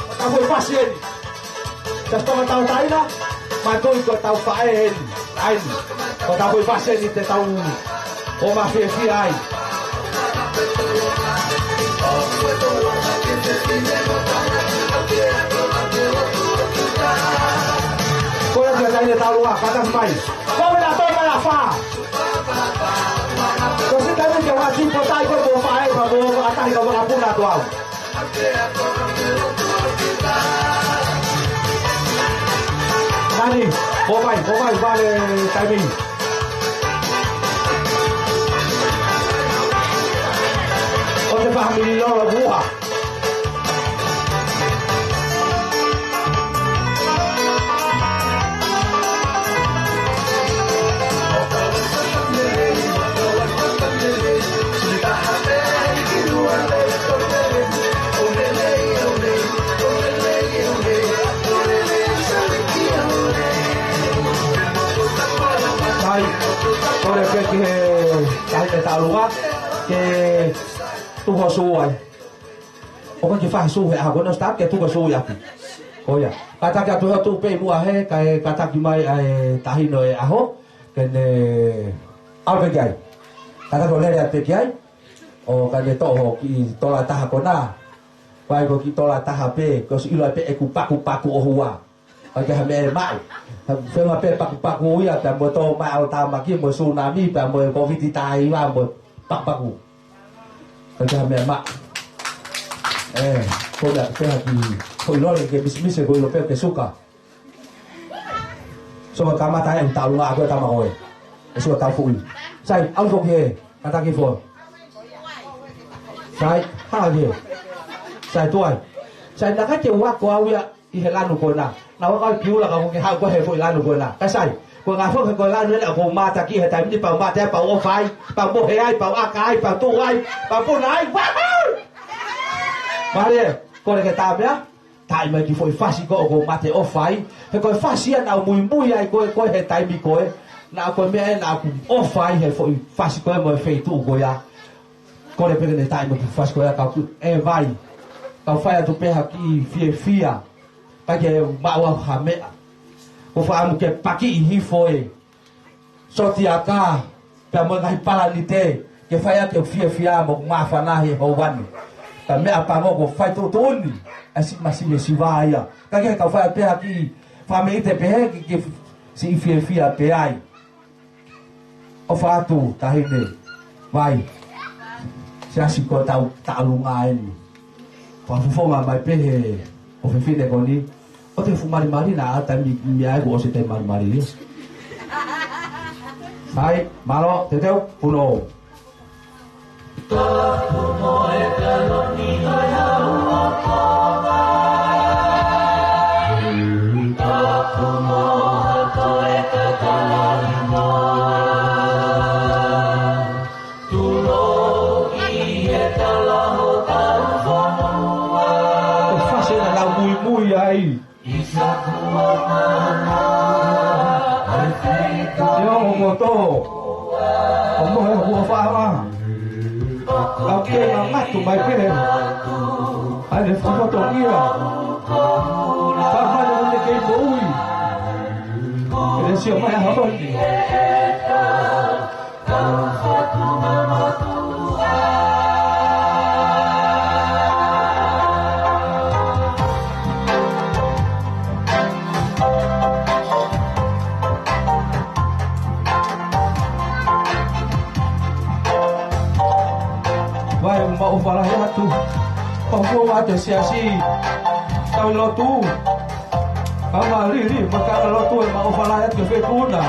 Ko e tau foʻi fasi eni. Siasi Tonga Tauʻatāina, mātuʻa, ko e tau faʻē eni. ʻAi, ko e tau foʻi fasi eni te tau ō mai fiefia ai. Ko e kia taine taulua, kātaki mai. Ko e na tō mai a fā. Ko si taimi ke wati ko tai ko ko faʻē pa mo a tai ka waka puna to au. Nani, ʻomai, ʻomai, vale taimi. ʻO te fāmili lolo mua. Sai, kole pē ki he taʻahine taʻalunga, ke tuku hoʻo sū ai. ʻOku ke fai sū he ʻaho ko ena start ke tuku sū ʻaki. Ko ia. Kātaki atu he tuʻu pē ʻi muʻa he, kae kātaki mai ʻa e taʻahine ʻo e ʻaho, ke ne ʻalu pē ki ai. Kātaki ʻo lele atu pē ki ai. ʻO ka ne toʻo hoʻo kiʻi tola ʻe taha ko ena. Vai ko e kiʻi tola ʻe taha pē, ko e ʻosi ʻilo ai pē ʻeku pakupaku ʻohua. ʻOku ʻikai ha meʻa ʻe maʻu. Fenga pē pakupaku ia, pea mo e tō mai ʻo e tāmaki, mo e sunami, pea mo e Covid taha hiva, mo e pakupaku. ʻOku ʻikai ha meʻa ʻe maʻu. Ē, ko e meʻa pē ha kiʻi, ko e ʻilo ke misimisi, ko e ʻilo pē ke suka. So, ka kamata ai, taʻalunga ʻaku ʻe tama ko ē. ʻE sua tau fuʻi. Sai, ʻalu foki he, kātaki fo. Sai, hā ke. Sai, tuai. Sai, naʻa ke ua ko au ia, ʻi he lanu ko ena. Naʻa ʻoku ʻikai ke ula ka ʻoku ke haʻu ko he foʻi lanu ko ena. Ka sai, ko e ngaahi foʻi ko e lanu ena, ʻoku ou mātaki he taimi ni pau mate ai, pau ʻofa ai, pau mohe ai, pau ʻaka ai, pau tuʻu ai, pau puna ai. Wahau! Mālie, kole ke tā meʻa, tā mai ki he foʻi fasi ko ē ʻoku ou mate ʻofa ai. He ko e fasi ia naʻa ku muimui ai ko ē, ko ē he taimi ko ē. Naʻa ko e meʻa ē naʻa ku ʻofa ai he foʻi fasi ko ē mo e feituʻu ko ia. Kole pē ke ne tā mai ki he fasi ko ia ka ku e vai. Kau fai atu pē ha kiʻi fiefia. Kae ke maʻu au ha meʻa. Ko e fakaʻamu ke pakiʻi hifo e sotiaka, pea mo e ngaahi palanite, ke fai ake fiefia mo māfana he houa ni. Ka meʻa pango ko e fai tuʻutuʻuni, ʻa e siʻi masivesiva ia. Kae ke kau fai pē ha kiʻi fakameʻite pehē ke, ke siʻi fiefia pē ai. ʻOfa atu, taʻahine, vai. Siasi ko e tau taʻalunga eni. Fakafofonga mai pē he ʻofefine ko eni. ʻOku te fuʻu malimali naʻa ʻata mi, mi ai ko ʻosi te malimali ia. Sai, mālō, teuteu, punou. Ko e fasi ena naʻa ku muimui ai. Te ongo moto. ʻO mohe ʻo huafa. Kau ke ngangatu mai pē. ʻAi ne fakatongia. Ka mane ne kei moʻui. ʻE sio mai ha honi. Vai, ʻoku mau ʻofa lahi atu. Pau ko atu siasi. Tau lotu. Kau malili, makala lotu ʻe mau ʻofa lahi atu ke fekuna.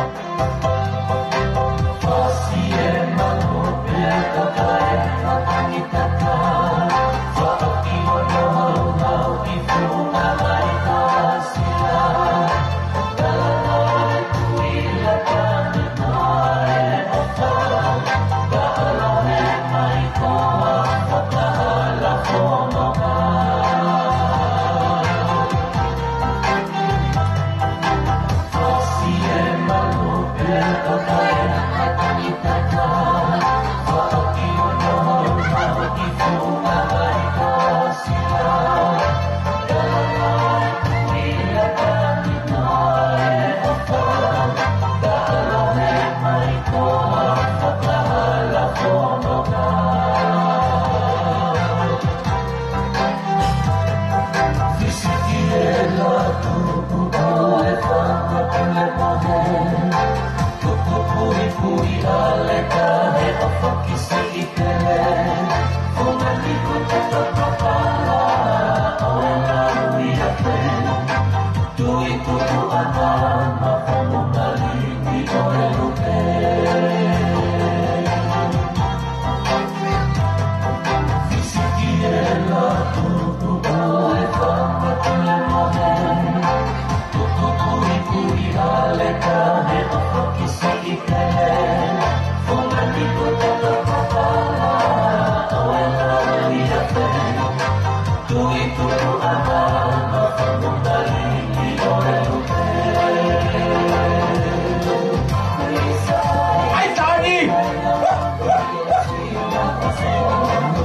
ʻAi, Tani!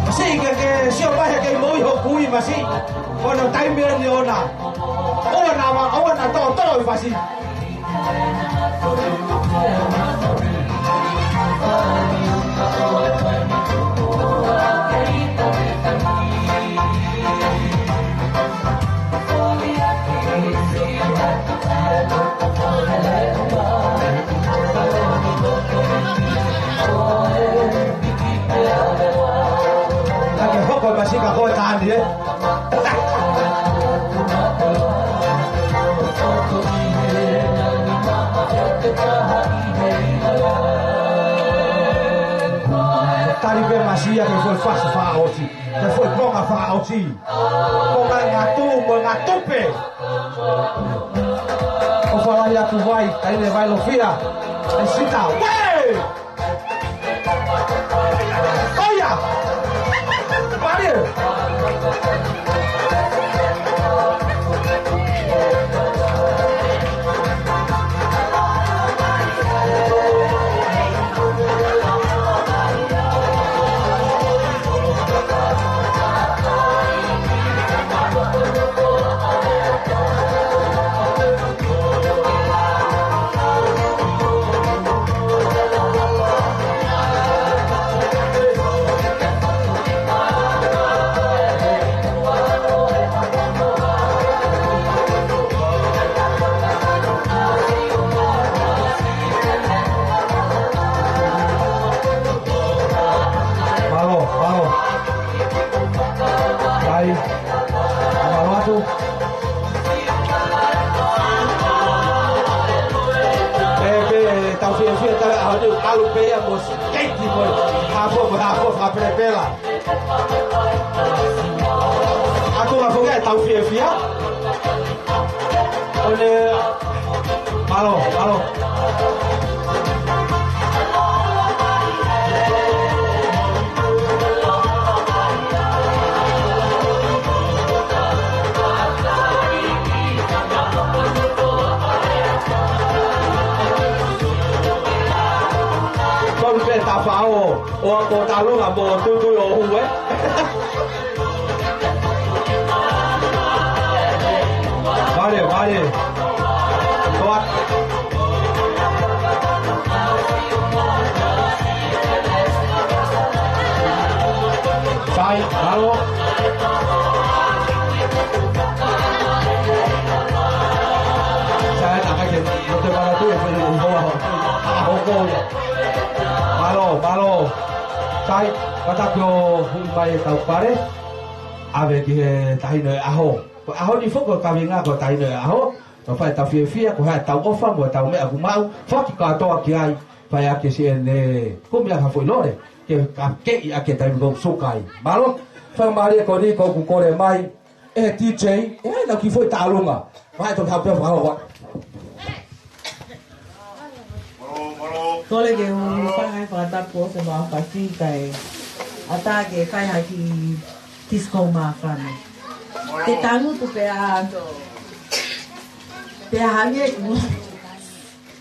Masiʻi ke, ke sio mai he kei moʻui hoku kui masiʻi. Ko hono taimi eni ʻoʻona. ʻOua naʻa, ʻoua naʻa toʻotoʻo ʻi fasi. Ka ke hoko masiʻi ka ko e Tani, ē? Tali pē masiʻi ia ke foʻi fasi fakaʻosi. Ke foʻi konga fakaʻosi. Konga ngatu, mo ngatu pē. ʻOfa lahi atu vai, taʻahine Vailofia. ʻE sita, wē! ʻOia! Mario! Mālō, mālō. Ai, mālō atu. Pea, pea, tau fiefia tala ʻaho ni ʻalu pē ia mo e keiki mo e hafo, mo e hafo fakapelepela. ʻA ko e ngaahi foʻi tau fiefia. ʻOne, mālō, mālō. Tolu pē tafaʻaki ʻo, ʻo ako talunga mo tutu ʻo hue. Vale, vale. Toa. Sai, mālō. Sai, takai ke, no te mara tu, e fai un hoa. A hoko ia. Mālō, mālō. Sai, kātaki ʻo hui mai e kau pale. ʻAve ki he taʻahine ʻaho. Ko e ʻaho ni foki ko e kaveinga ko e taʻahine ʻaho. Ka fai tau fiefia, ko e hā e tau ʻofa, mo e tau meʻa kuo maʻu, foki kātoa ki ai, fai ake siʻene, kumi ʻaki ha foʻi lole, ke ka keʻi ake taimi ko e suka ai. Mālō, fai mālie ko eni ko ʻeku kole mai, ʻe D J, ʻe ʻai ʻenau kiʻi foʻi talunga. Mai tau tau pea fakahoa. Kole ke u fai ha fakatapu ʻo se mau fasi kae ʻatā ke fai ha kiʻi kisi kou māfana. Te tangutu pea, pea hangē kuo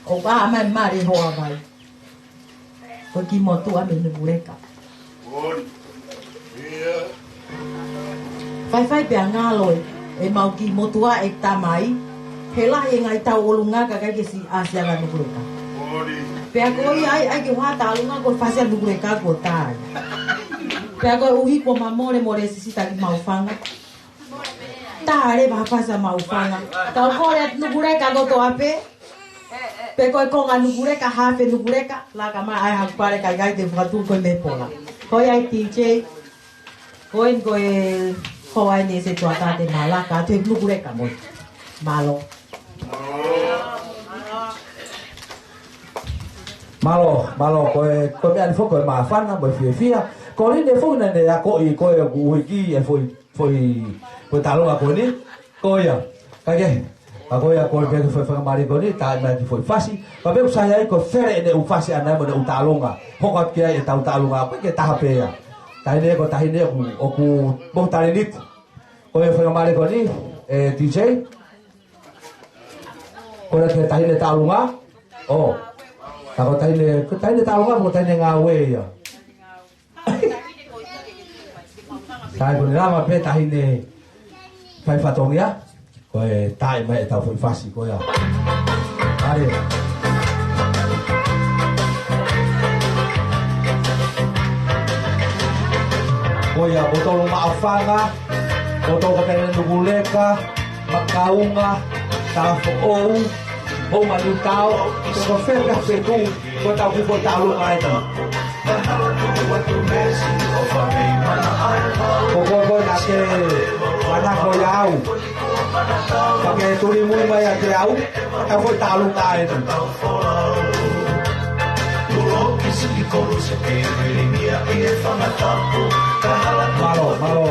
ʻoku ʻā mai mare hoa vai. Ko e kiʻi motuʻa mei Nukuleka. Faifai pea ngalo e, ʻemau kiʻi motuʻa ʻeku tamai, he lahi e ngaahi tau ʻolunga ka ʻikai ke siʻi ʻasi ʻa Nukuleka. Pea ko ia ai, ʻai ke u hata ʻolunga ko e fasi ʻa Nukuleka kuo tā. Pea koeʻuhi kuo mamole mo lesisita ki Maʻufanga. Tā leva ha fasi ʻa Maʻufanga. Kau kole atu Nukuleka kotoa pē. Pe ko e konga Nukuleka, hafe Nukuleka, laka mai ʻai haku pale kae ʻikai te u fakatū ko e meʻa pola. Ko ia e D J. Ko eni ko e hoa eni ʻe Setuata te Malaka, te Nukuleka mo. Mālō. Mālō, mālō, ko e, ko e meʻa ni foki ko e māfana, mo e fiefia. Ko eni foki naʻe akoʻi ko e kuuhiki e foʻi, foʻi, foʻi taʻalonga ko eni. Ko ia, ka ke, ka ko ia ko e pē ke fai faingamālie ko eni, tā mai ki foʻi fasi. Ka pē ʻoku sai ai ko e fele ʻene ʻū fasi ʻana mo ʻene ʻū taʻalonga. Hoko atu ki ai ʻetau taʻalonga, ko e ke taha pē ia. Taʻahine ko e taʻahine ʻoku, ʻoku mo talēniti. Ko e faingamālie ko eni, ē, D J. Ko e taʻahine taʻalonga. ʻO. Ka ko e taʻahine, ko e taʻahine taʻalonga, ko e taʻahine ngāue ia. Sai ko e lava pē taʻahine fai fatongia. Ko e tā mai ʻetau foʻi fasi, ko ia. ʻAle. Ko ia, Potolu Maʻufanga, Potolu Kapene Nukuleka, Makaunga, Talafoʻou, Houmanutao, ko e fē pē fetu, ko ʻetau kiʻi foʻi taʻalonga eni. Ko koe ko ē naʻa ke manako ia au. Ka ke tuli muimui mai ʻiate au, ʻetau foʻi taʻalonga eni. Mālō, mālō.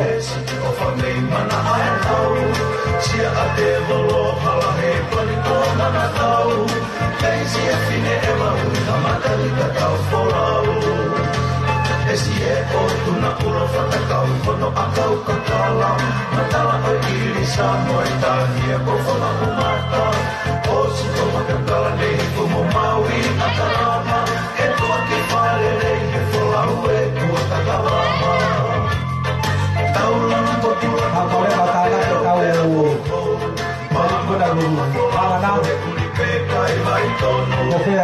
Hā, ko e leva tāna ke tau, ko e leva tāna. Ko fē?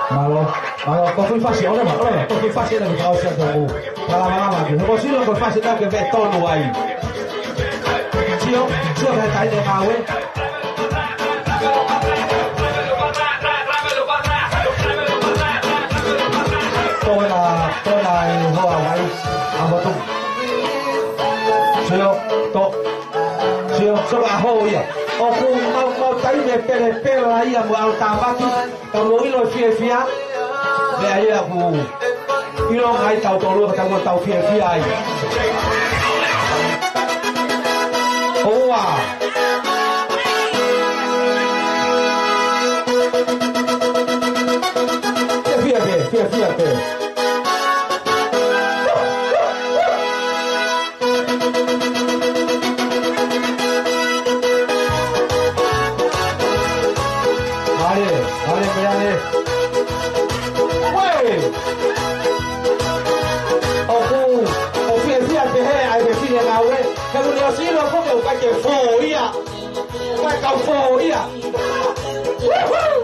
Mālō, mālō, ko e foʻi fasi, ʻoua, ʻoua, ko e foʻi fasi ena ʻoku tau sio atu. Mālō, mālō, mālō. He ko e sino ko e fasi ena ke vē tonu ai. Sio, sio ki he taʻahine ngāue. Tō ena, tō ena e hoa mai. ʻA hotu. Sio, tō. Sio, sio ʻa ho ia. ʻOku mau, mau taimi pelepela ia mo ʻalu tāmaki. Tau ʻilo e fiefia. Meʻa ia ʻoku ʻilo ai tautolu ka tau, tau fiefia ai. ʻOua. Fiefia pē, fiefia pē. ʻAle, ʻale, ʻale. Uē! ʻOku, ʻoku fiefia pē he ʻai pē fine ngāue. He ʻoku ne ʻosi ʻilo ko e kau fō ia. Ko e kau fō ia. Woohoo!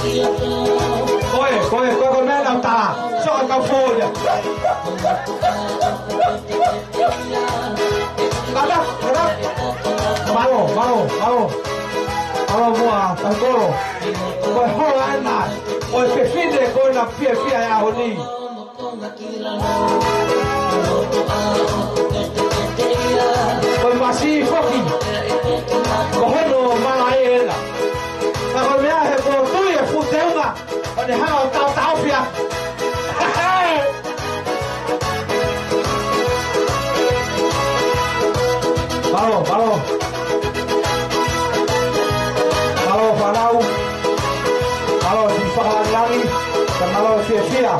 Ko e, ko e, ko e, ko e meʻa naʻa ta. Sio ʻa e kau fō ia. Kata, kata. Mālō, mālō, mālō. Mālō muʻa, tautolu. Ko e hoa ena, ko e fefine, ko ena fiefia he ʻaho ni. Siʻi foki, ko hono malaʻe ena. Ka ko e meʻa he kuo tui e fuʻu teunga, ʻo ne hanga ʻo taʻotaʻofi ʻa. Mālō, mālō. Mālō fānau. Mālō siʻi fakalāngilangi. Ka mālō fiefia.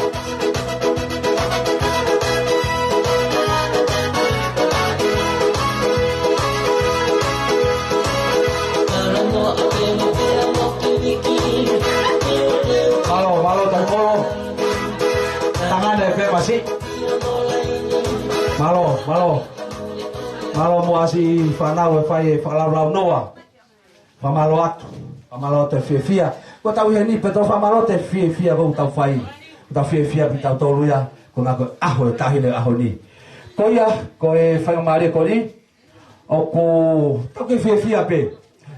Mālō, mālō taukolo. Tangane pē masi. Mālō, mālō. Mālō muʻa siʻi fānau ʻe fai e fakalaulaunoa. Fakamālō atu, fakamālō atu e fiefia. Ko ʻetau ʻi heni pē ʻoku tau fakamālō atu e fiefia ʻoku tau fai. ʻOku tau fiefia pē tautolu ia, ko e ngaahi ʻaho ʻo e taʻahine ʻaho ni. Ko ia, ko e faingamālie ko eni, ʻoku tau kei fiefia pē.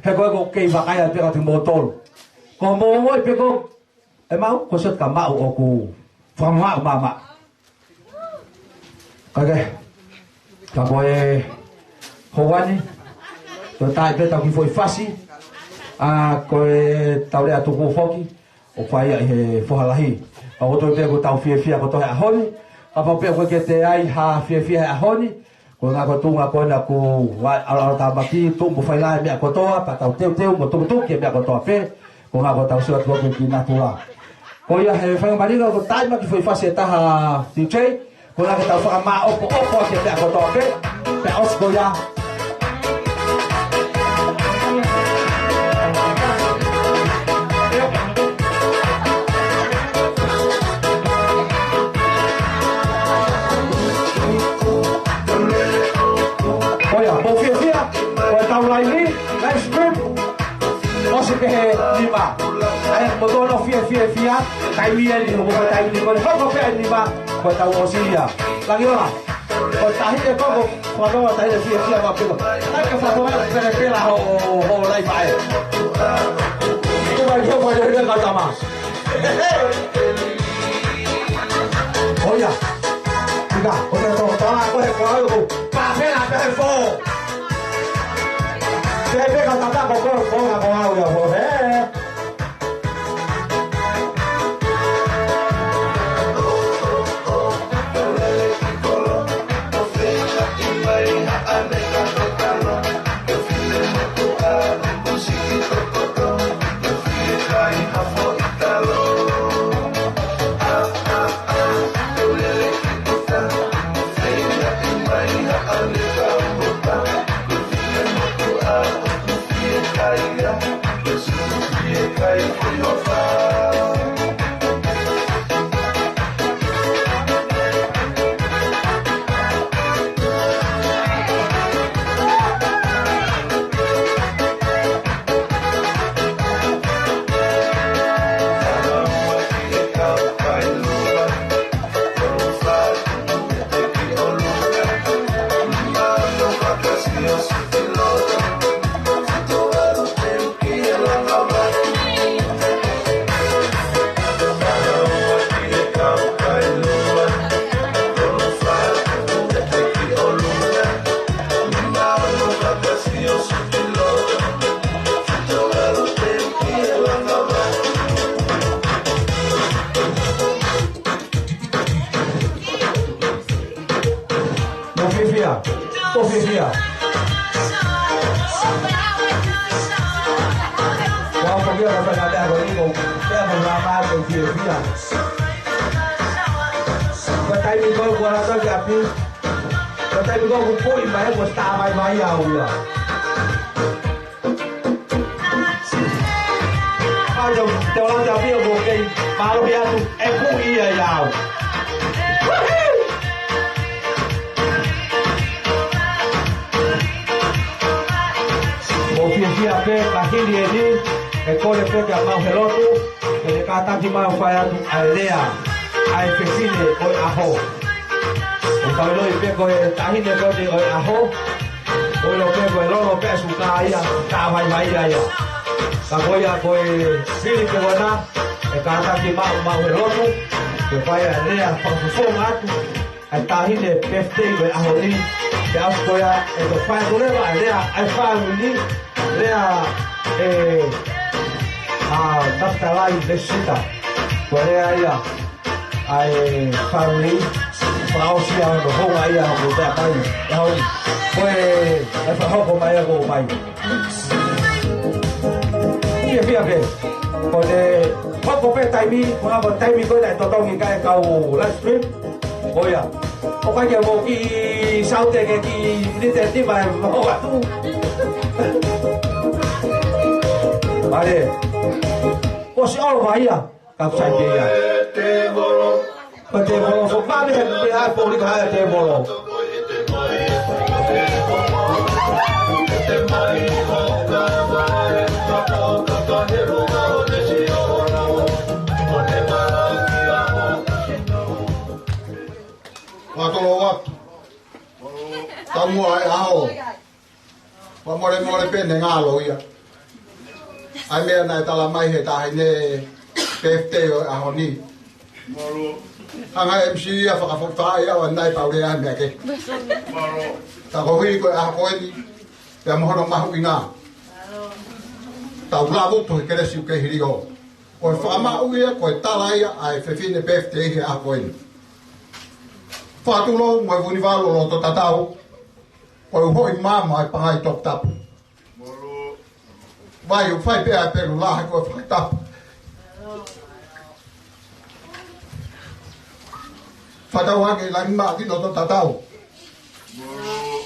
He ko e ʻoku kei vakai atu pē kiate kimoutolu. Ko hoʻomou ongoʻi pē ko ʻemau, ko e sio atu ka maʻu ʻoku fakamamaʻo maʻamaʻa. Ka ke, ka ko e houa ni, toe tā pē ʻetau kiʻi foʻi fasi, ʻa ko ʻetau lea tuku foki, ʻoku fai ia ʻi he foha lahi. Ka ʻoku ou tui pē ʻoku tau fiefia kotoa he ʻaho ni, kapau pē ʻoku ʻikai ke toe ʻi ai ha fiefia he ʻaho ni, ko e ngaahi ko e tuʻunga ko ena ʻoku ʻalu ʻalu tāmaki, tuʻu mo fai lahi e meʻa kotoa, pea tau teuteu mo tukutuku e meʻa kotoa pē, ko e ngaahi ko ʻetau sio atu ki he natula. Ko ia he faingamālie ko e tā mai e kiʻi foʻi fasi ʻe taha D J, ko e ngaahi ke tau fakamāʻopoʻopo ʻaki e meʻa kotoa pē, pea ʻosi ko ia. Ko ia, mou fiefia, ko ʻetau laini, live stream, ʻosi pē he nima. ʻA ia, mou tō ʻo fiefia, fiefia, taimi eni, mou ko e taimi ni, ko e hoko pē ʻa e nima, ko ʻetau ʻosi ia. Langi ora, ko e taʻahine ko ē, ko e fānau taʻahine fiefia maʻu pē ko ē. Naʻe ke fānau pelepela ho, ho, ho live ʻa e. Ko mai, ko mai, ko mai, ko mai, tama. ʻO ia. Ika, ʻo te tō, tō, ko he, ko au, ko. Pāpela, pē he fō. Pē, pē, ka tata, ko, ko, ko, ko, ko, au, ia, ko, he. Mou fiefia. Mou fiefia. Ua, ko kia ka fai ngā meʻa ko eni ko, pea mo ngā mā ko fiefia. Ko e taimi ko ē kuo lata ki ʻapi. Ko e taimi ko ē kuo pui mai, kuo tā mai mai au ia. Ando, te ola te apio mo kei, mālohi atu, ʻe pui ia ia au. Mou fiefia pē, ka hili eni, ʻe kole pē ke mau he lotu, ʻe kātaki mai ʻo fai atu ʻa e lea, ʻa e fefine ʻo e ʻaho. ʻOku tau ʻiloʻi pē ko e taʻahine ko eni ʻo e ʻaho, ʻoku ʻilo pē ko e lolo pē suka ia, tā mai mai ia ia. Ka ko ia ko e fili ke wana, ʻe kātaki mau, mau he lotu, ke fai ʻa e lea fakafofonga atu, ʻa e taʻahine birthday ko e ʻaho ni, Pea ʻosi ko ia ʻe toki fai atu leva ʻa e lea ʻa e fāmili, lea ʻa Nafitalai Lesita. Ko e lea ia ʻa e fāmili, fakaʻosi ʻa hono hounga ia ʻoku pea mai, ʻa hono, ko e, ʻa e fakahoko mai ʻa ko mai. Fiefia pē. Ko e hoko pē taimi, ko e hoko taimi ko ē naʻe totongi ki ai e kau live stream. ʻO ia. ʻOku ʻikai ke mou kiʻi saute ke kiʻi miniti ʻe nima ʻe ʻoatu. Mālie. Ko si ʻolo mai ia. Ka sai pē ia. Ko e tēvolo, so pā me he pē ʻa e pōlika ʻa e tēvolo. Mālō atu. Taumuʻa e ʻaho. Fakamolemole pē ne ngalo ia. ʻA e meʻa naʻe tala mai he taʻahine birthday ʻo e ʻaho ni. Hanga ʻe he M C ia fakafokifā ia ʻo ʻai pau lea ʻa e meʻa kehe. Ka koeʻuhi ko e ʻaho ko eni, pea mo hono mahuʻinga. Tau lava atu he kelesi ʻoku kei hilio. Ko e fakamaʻu ia, ko e tala ia ʻa e fefine birthday he ʻaho ko eni. Fakatulou mo e Vunivalu ʻo loto tatau. Ko e uhoʻi maama ʻa e pangai toputapu. Vai ʻoku fai pē ʻa e pelu lahi ko e fakatapu. Fakatau ange ʻi langi maʻa ki loto tatau.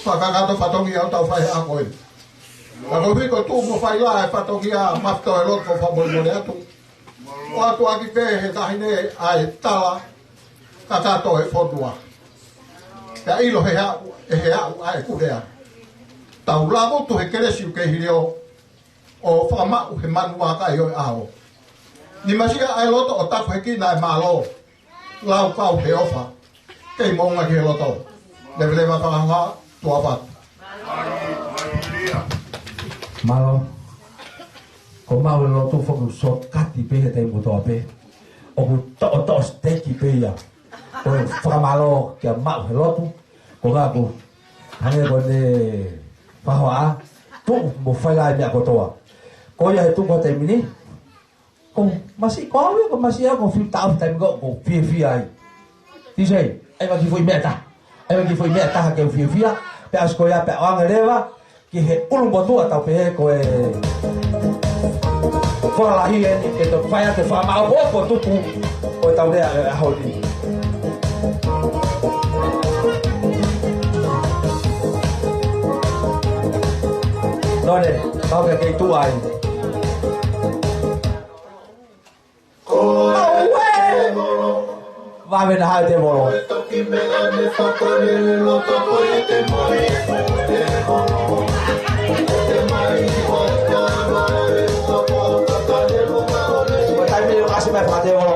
Fakakakato fatongia ʻoku tau fai he ʻaho ko eni. Ka koeʻuhi ko e tuʻu mo fai lā e fatongia mafito e loto fakamolemole atu. ʻOatu ʻaki pē he taʻahine ʻa e tala kakato e fonua. Pea ʻilo he aʻu, ʻe he aʻu ʻa e kulea. Tau lava atu he kelesi ʻoku kei hilio ʻo fakamaʻu he manu vakai ʻo e ʻaho. Ni masia ʻa e loto ʻo taku he kina e mālō. Lau kau he ʻofa. Kei moʻunga ki he loto. Leveleva fakahoha, tuʻa ʻofa atu. Mālō. Ko maʻu e lotu foki ʻoku sōkati pē he taimi kotoa pē. ʻOku toʻotoʻo siteiki pē ia. Ko e fakamālō kia maʻu he lotu. Ko ngaku. Hangē ko ʻene fakahoha. Tuʻu mo fai lā e meʻa kotoa. Ko ia he tuʻu ko e taimi ni. Ko masi, ko au ia, ko masi ia, ko fiu taʻu taimi ko, ko fiefia ai. Tisei, ʻai mai kiʻi foʻi meʻa taha. ʻAi mai kiʻi foʻi meʻa taha ke u fiefia. Pea ʻosi ko ia, pea ʻoange leva ki he ʻulumotuʻa tau pehē ko e fakalahi eni ke toki fai atu e fakamaʻopoʻopo tupu ʻo e tau lea ʻo e ʻaho ni. Nō ne, kau ke kei tuʻu ai. Auē! Vave na hau tēvolo. Ko e taimi ʻoku ʻasi mai fakatēvolo.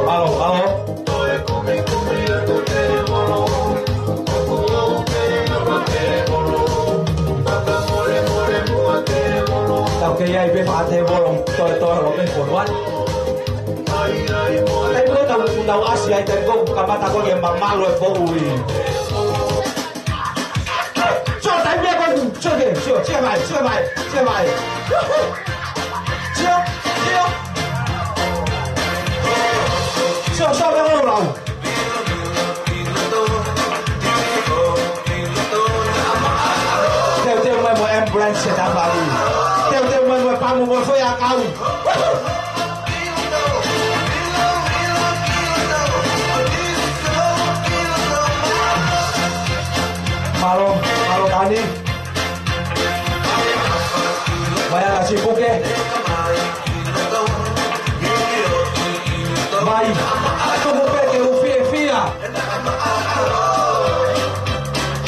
Alo, alo. Tau kei ʻai pē fakatēvolo, toe toe lo pē fono ai. Taimi ko ē tau, tau ʻasi ai, taimi ko ē kamata ko ē ke mamalu e poʻuli. Sio, taimi ko ē, sio ke, sio, sio mai, sio mai, sio mai. Sio, sio. Sio, sio, me lau. Teuteu mai mo e ambulance se tafali. Teuteu mai mo e pamu mo e foʻi ʻakau. Ani. Mai ʻa Sipuke. Mai. Tuku pē ke u fiefia.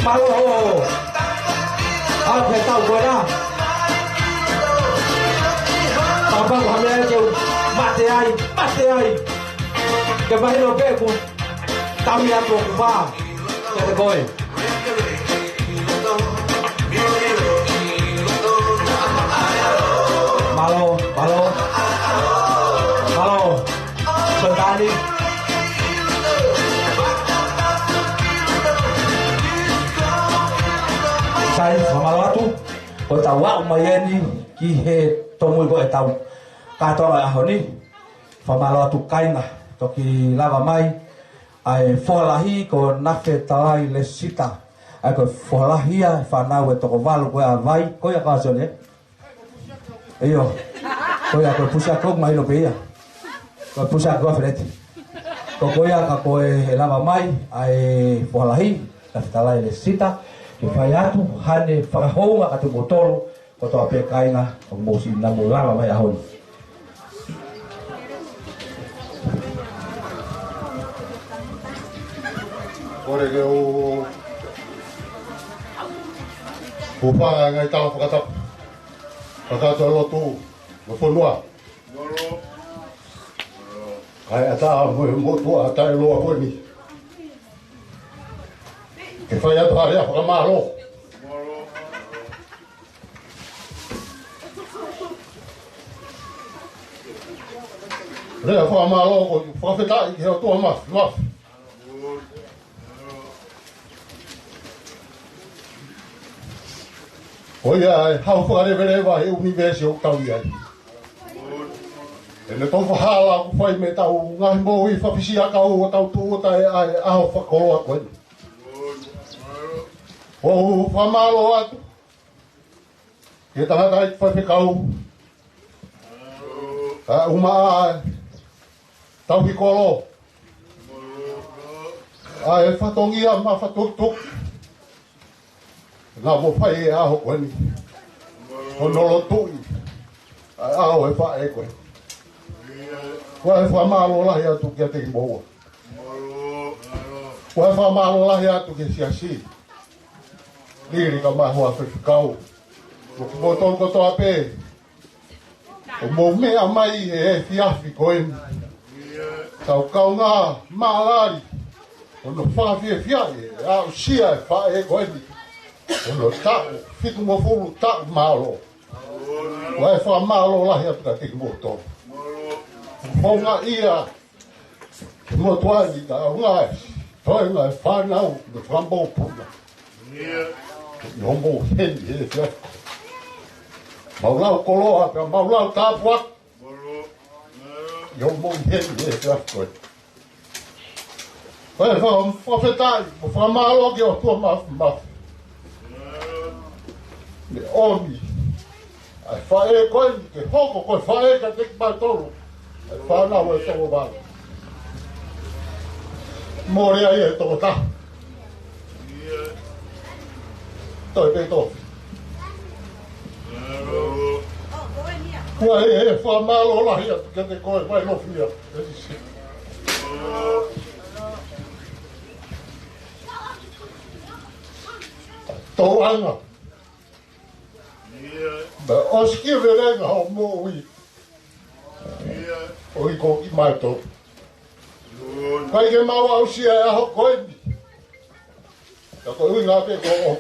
Mālō. ʻA e tau ko ena. Papa ko ha meʻa ke u mate ai, mate ai. Ke mahino pē ʻoku tau ia tō kupa. Kiate koe. Mālō, mālō. Mālō. Santani. Sai, fakamālō atu. Ko e tau aʻu mai eni ki he tōmui ko e tau kātoanga ʻaho ni. Fakamālō atu kāinga, toki lava mai ʻa e foha lahi ko Nafetalai Lesita. ʻA ia ko e foha lahi ia, fānau ʻe toko valu ko ia ʻa Vai, ko ia ka sole. ʻIo. Ko ia ko e pusa ko mai lo pē ia. Ko e pusa ko Feleti. Ko ko ia ka ko e lava mai ʻa e foha lahi, Nafetalai Lesita, ke fai atu haʻane fakahounga kiate kimoutolu, kotoa pē kāinga, ʻoku mou siʻi namu lava mai ʻaho ni. Kole ke u, u fanga ngai tau fakatapu. Fakatapu lotu, mo fonua. Kae ʻatā mo e motuʻa taʻeloa ko eni. Ke fai atu ha lea fakamālō. Lea fakamālō ko e fakafetaʻi ki he ʻOtua Mafimafi. Ko ia ʻa e hau fakaleveleva he ʻunivēsi ʻoku tau ʻi ai. ʻEne tofa hala ʻoku fai mei heʻetau ngaahi moʻui fafisia kau ʻo tau tuʻu ʻo taʻe ʻa e ʻaho fakakoloa ko eni. ʻOku ou fakamālō atu ki he tangataʻeiki faifekau, ʻa e uma ʻa e tauhi kolo, ʻa e fatongia mafatukituki, naʻa mo fai e ʻaho ko eni. Hono lotuʻi ʻa e ʻaho e faʻē ko eni. Ko e fakamālō lahi atu kiate kimoua. Ko e fakamālō lahi atu ki he siasi. Lili kae ʻumaʻā e hoa faifekau. Mo kimoutolu kotoa pē ʻoku mou meʻa mai he efiafi ko eni. Tau kaungā mālali. Hono fakafiefiaʻi e aʻusia e faʻē ko eni. Hono taʻu fitungofulu taʻu mālō. Ko e fakamālō lahi atu kiate kimoutolu. Houngaʻia ke motuʻa ni ka ʻaonga e toenga e fānau mo e fakamoʻui puna. ʻI hoʻomou heni he efiafi. Mau lau koloa pea mau lau tāpuaki. ʻI hoʻomou heni he efiafi ko eni. Ko e faka-, fakafetaʻi mo fakamālō ki he ʻOtua Mafimafi. Ne ʻomi ʻa e faʻē ko eni ke hoko ko e faʻē kiate kimautolu ʻa e fānau ʻe toko valu. Mole ai e toko taha. Toe pē tofi. Ko e, e fakamālō lahi atu kiate koe, Vailofia. Tōʻanga. Pea ʻosi ki he velenga hoʻo moʻui. ʻOi ko kimautolu. ʻIkai ke mau aʻusia e ʻaho ko eni. Ka ko e ʻuhinga pē ko hoʻo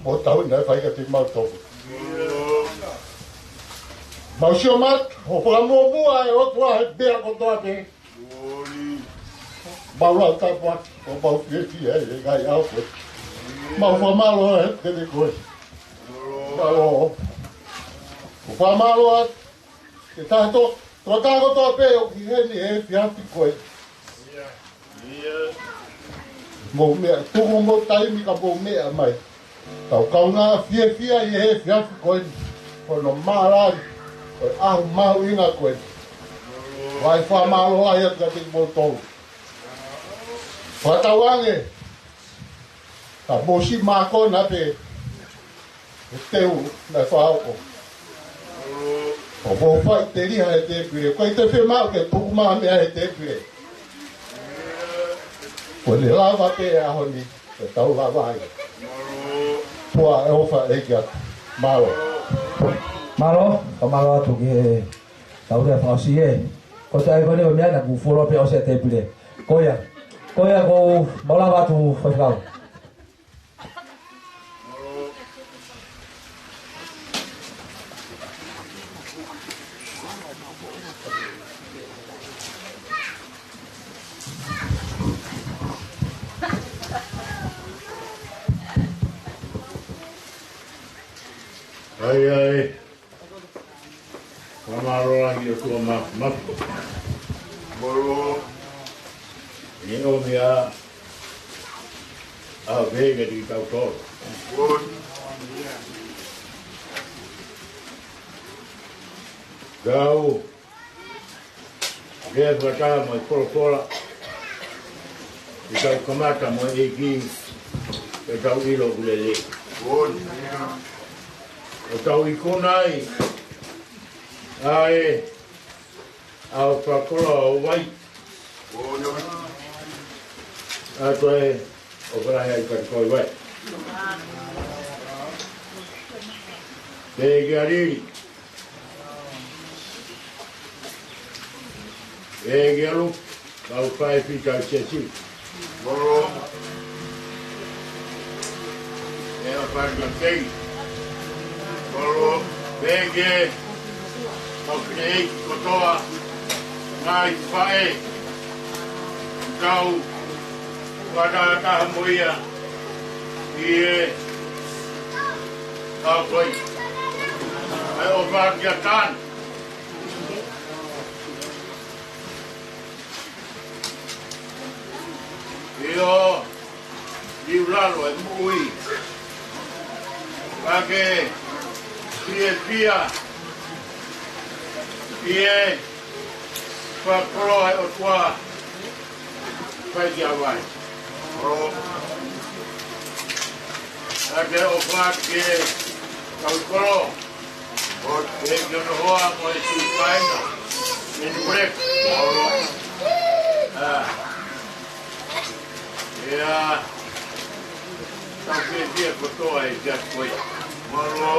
moʻui naʻe fai kiate kimautolu. Mau sio mai, ʻo fakamuʻomuʻa e ʻOtua he meʻa kotoa pē. Mau lau tāpuaki, ʻo mau fiefia he ngaahi ʻaho ko ē. Mau fakamālō atu kiate koe. Mālō. ʻO fakamālō atu ki he taha to-, tokotaha kotoa pē ʻoku ʻi heni he efiafi ko ē. Mou meʻa, tuku homou taimi ka mou meʻa mai. Tau kaungā fiefia ʻi he efiafi ko eni. Ko hono mālali, ko e ʻaho mahuʻinga ko eni. Ko e fakamālō lahi atu kiate kimoutolu. Fakatauange, ka mou siʻi mākona pē, He teu naʻe fāʻoʻo. ʻO fou fai teliha he tēpile. Ko e te fiemaʻu ke tuku mai ha meʻa he tēpile. Ko ʻene lava pē ʻaho ni, ʻe tau lava ai. Tuʻa ʻofa ʻEiki atu. Mālō. Mālō, ka mālō atu ki he tau lea fakaʻosi ē. Ko e taʻe ko eni ʻo meʻa naʻa ku fuoloa pē ʻosi e tēpile. Ko ia, ko ia ko mau lava atu faifekau. ʻAi, ʻai. Fakamālō lahi ʻOtua Māfimafi. Mālō. ʻI he ʻomi ʻa e ʻaho pehē kiate kitautolu. Tau lea fakataha mo e folofola ke tau kamata mo e ʻEiki, ke tau ʻilo ʻoku lelei. ʻO tau ikuna ai ʻa e ʻaho fakakoloa ʻo Vai. ʻA e toe ʻofa lahi ʻa e kati koi Vai. Pehē kia Lili. Pehē kia Luke, kau fai fita ʻo Siasi. Mālō. ʻE ʻofa lahi kia Kei. Mālō. Pehē ki he kau fineʻeiki kotoa, ngaahi faʻē, kau fakataha mo ia ʻi he ʻaho ko eni. ʻE ʻofa lahi kia Tan. ʻIo, liu lalo e moʻui. Ka ke fiefia ʻi he fakakoloa ʻa e ʻOtua fai kia Vai. Ka ke ʻofa ki he kau kolo. ʻO te ke noho ʻa mo e tui paina. Meni break. ʻA. ʻIa. Tau ke fie kotoa e kia koe. Mālō.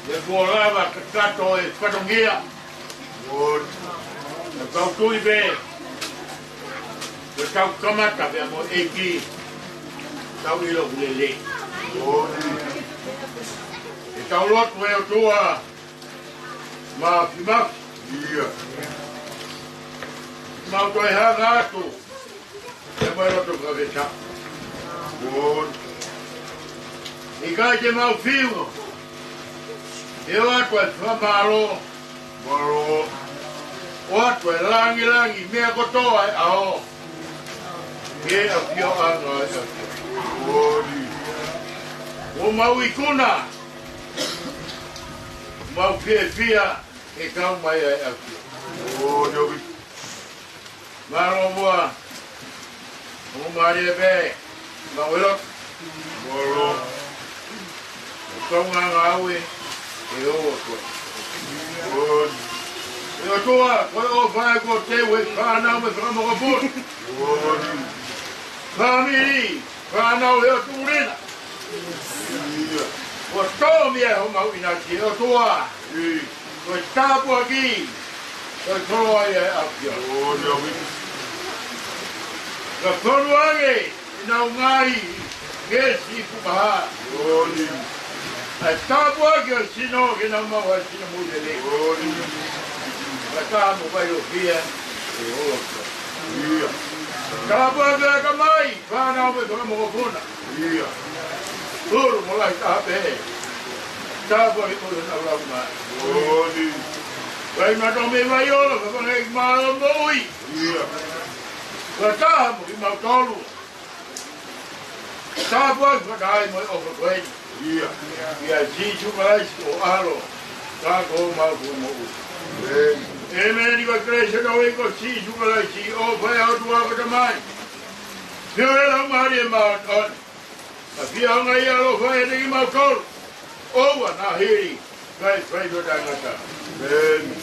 ʻE kuo lava kakato e fatongia. ʻE tau tui pē. ʻE tau kamata pē mo e ʻEiki. Tau ʻilo ʻoku lelei. ʻE tau lotu ʻe ʻOtua Māfimafi. ʻIa. Mau toe hanga atu. ʻE mau lotu fakafetaʻi. ʻIkai te mau fiu. ʻE ʻoatu e fakamālō. Mālō. ʻOatu e langilangi meʻa kotoa e ʻao. Ke ʻafioʻanga e ʻafio. ʻO mau ikuna. Mau fiefia. ʻE kau mai ai ʻa e ʻafio. Mālō muʻa. ʻO mālie pē. Mau ʻilo. Mālō. ʻO kau ngāngāue. ʻE ʻo koe. ʻE ʻOtua, ko e ʻofa ē kuo teu he fānau mo e fanga mokopuna. Fāmili, fānau ʻe ʻOtua lena. Kuo tōmia homau ʻinasi ʻe ʻOtua. Ko e tāpuaki, ko e koloa ia ʻa e ʻAfio. Ka kolu ange, ʻenau ngaahi, ke si pukahā. ʻA e tāpuaki ʻo e sino, ke nau maʻu ʻa e sino moʻui lelei. Ka tā mo pai o fia, ʻe ʻoua. Tāpuaki ʻa e tamai, fānau mo e fanga mokopuna. ʻIa. Tolu mo lahi taha pē. Tāpuaki ʻo e nau lau mai. Vai na tau mei vai ola, ka fanga ʻEiki mālō moʻui. ʻIa. Ka taha mo kimautolu. Tāpuaki fakataha mo e ʻofa ko eni. ʻIa. ʻIa Sīsū Kalaisi ko e ʻAlo. Ka ko homau Fakamoʻui. ʻĒmeni. Ko e kelesi ʻa hotau ʻEiki ko Sīsū Kalaisi, ʻofa ʻa e ʻOtua ko e Tamai. Feohi ʻa e Laumālie Māʻoniʻoni. Fiha ʻo e ngaahi ʻaloʻofa ʻiate kimautolu. ʻOua naʻa hili, kae fai ʻo taʻengata. ʻĒmeni.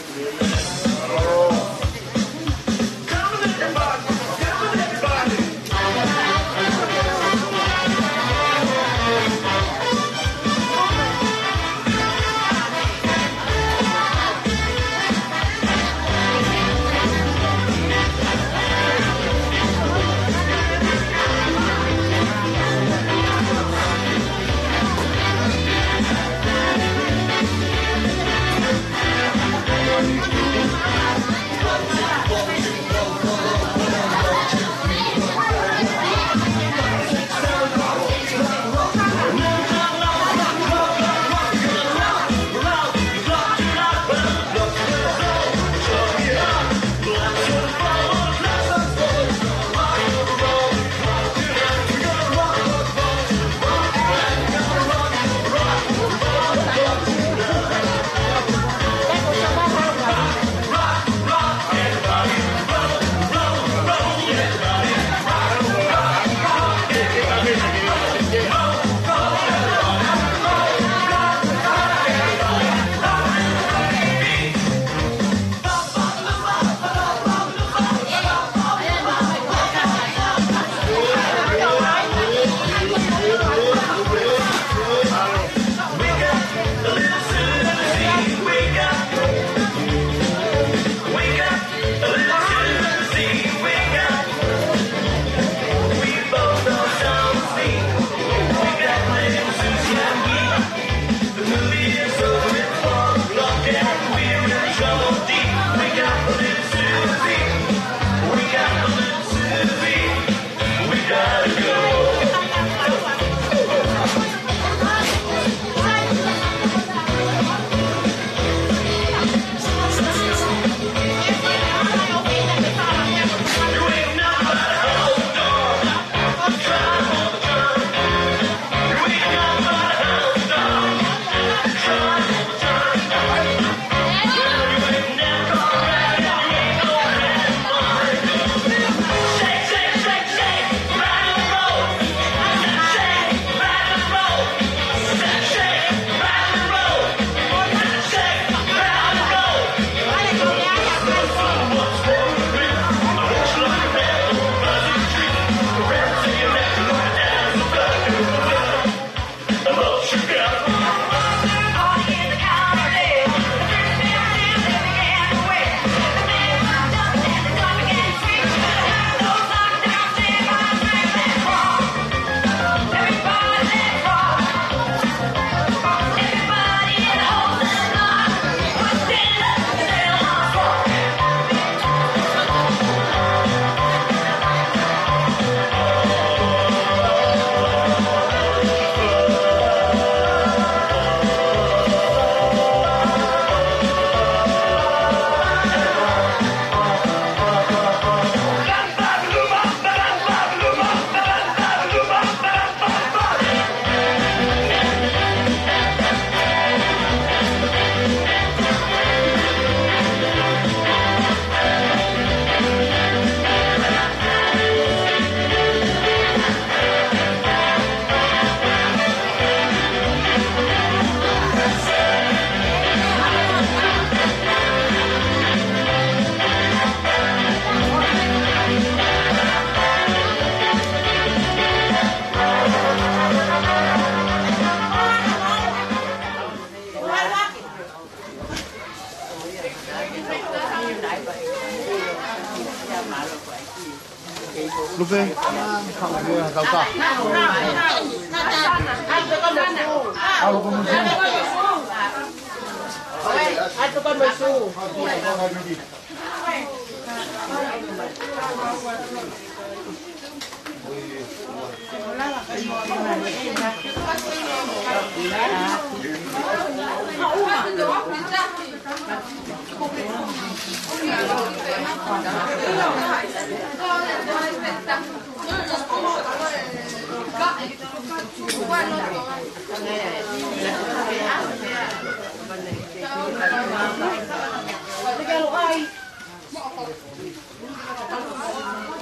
Lupe, kau kua, kau ka. Alo ko musu.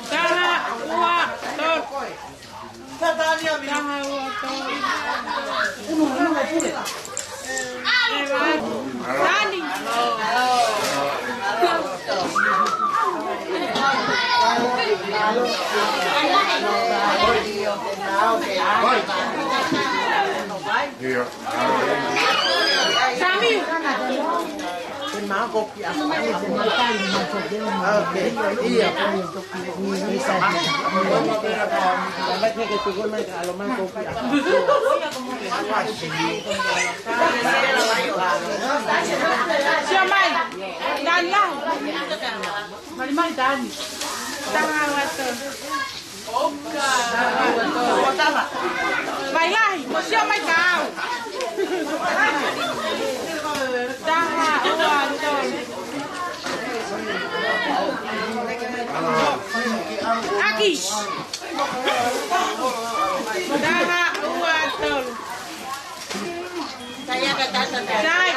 Taha, ua, tolu. Taha, ua, tolu. Tani. Sami. Ok, ia. Sio mai. Nana. Mali, mali, Tani. Taha, ua, tolu. Mai lahi, mo sio mai ka au. Taha, ua, tolu. Aki. Taha, ua, tolu. Sai.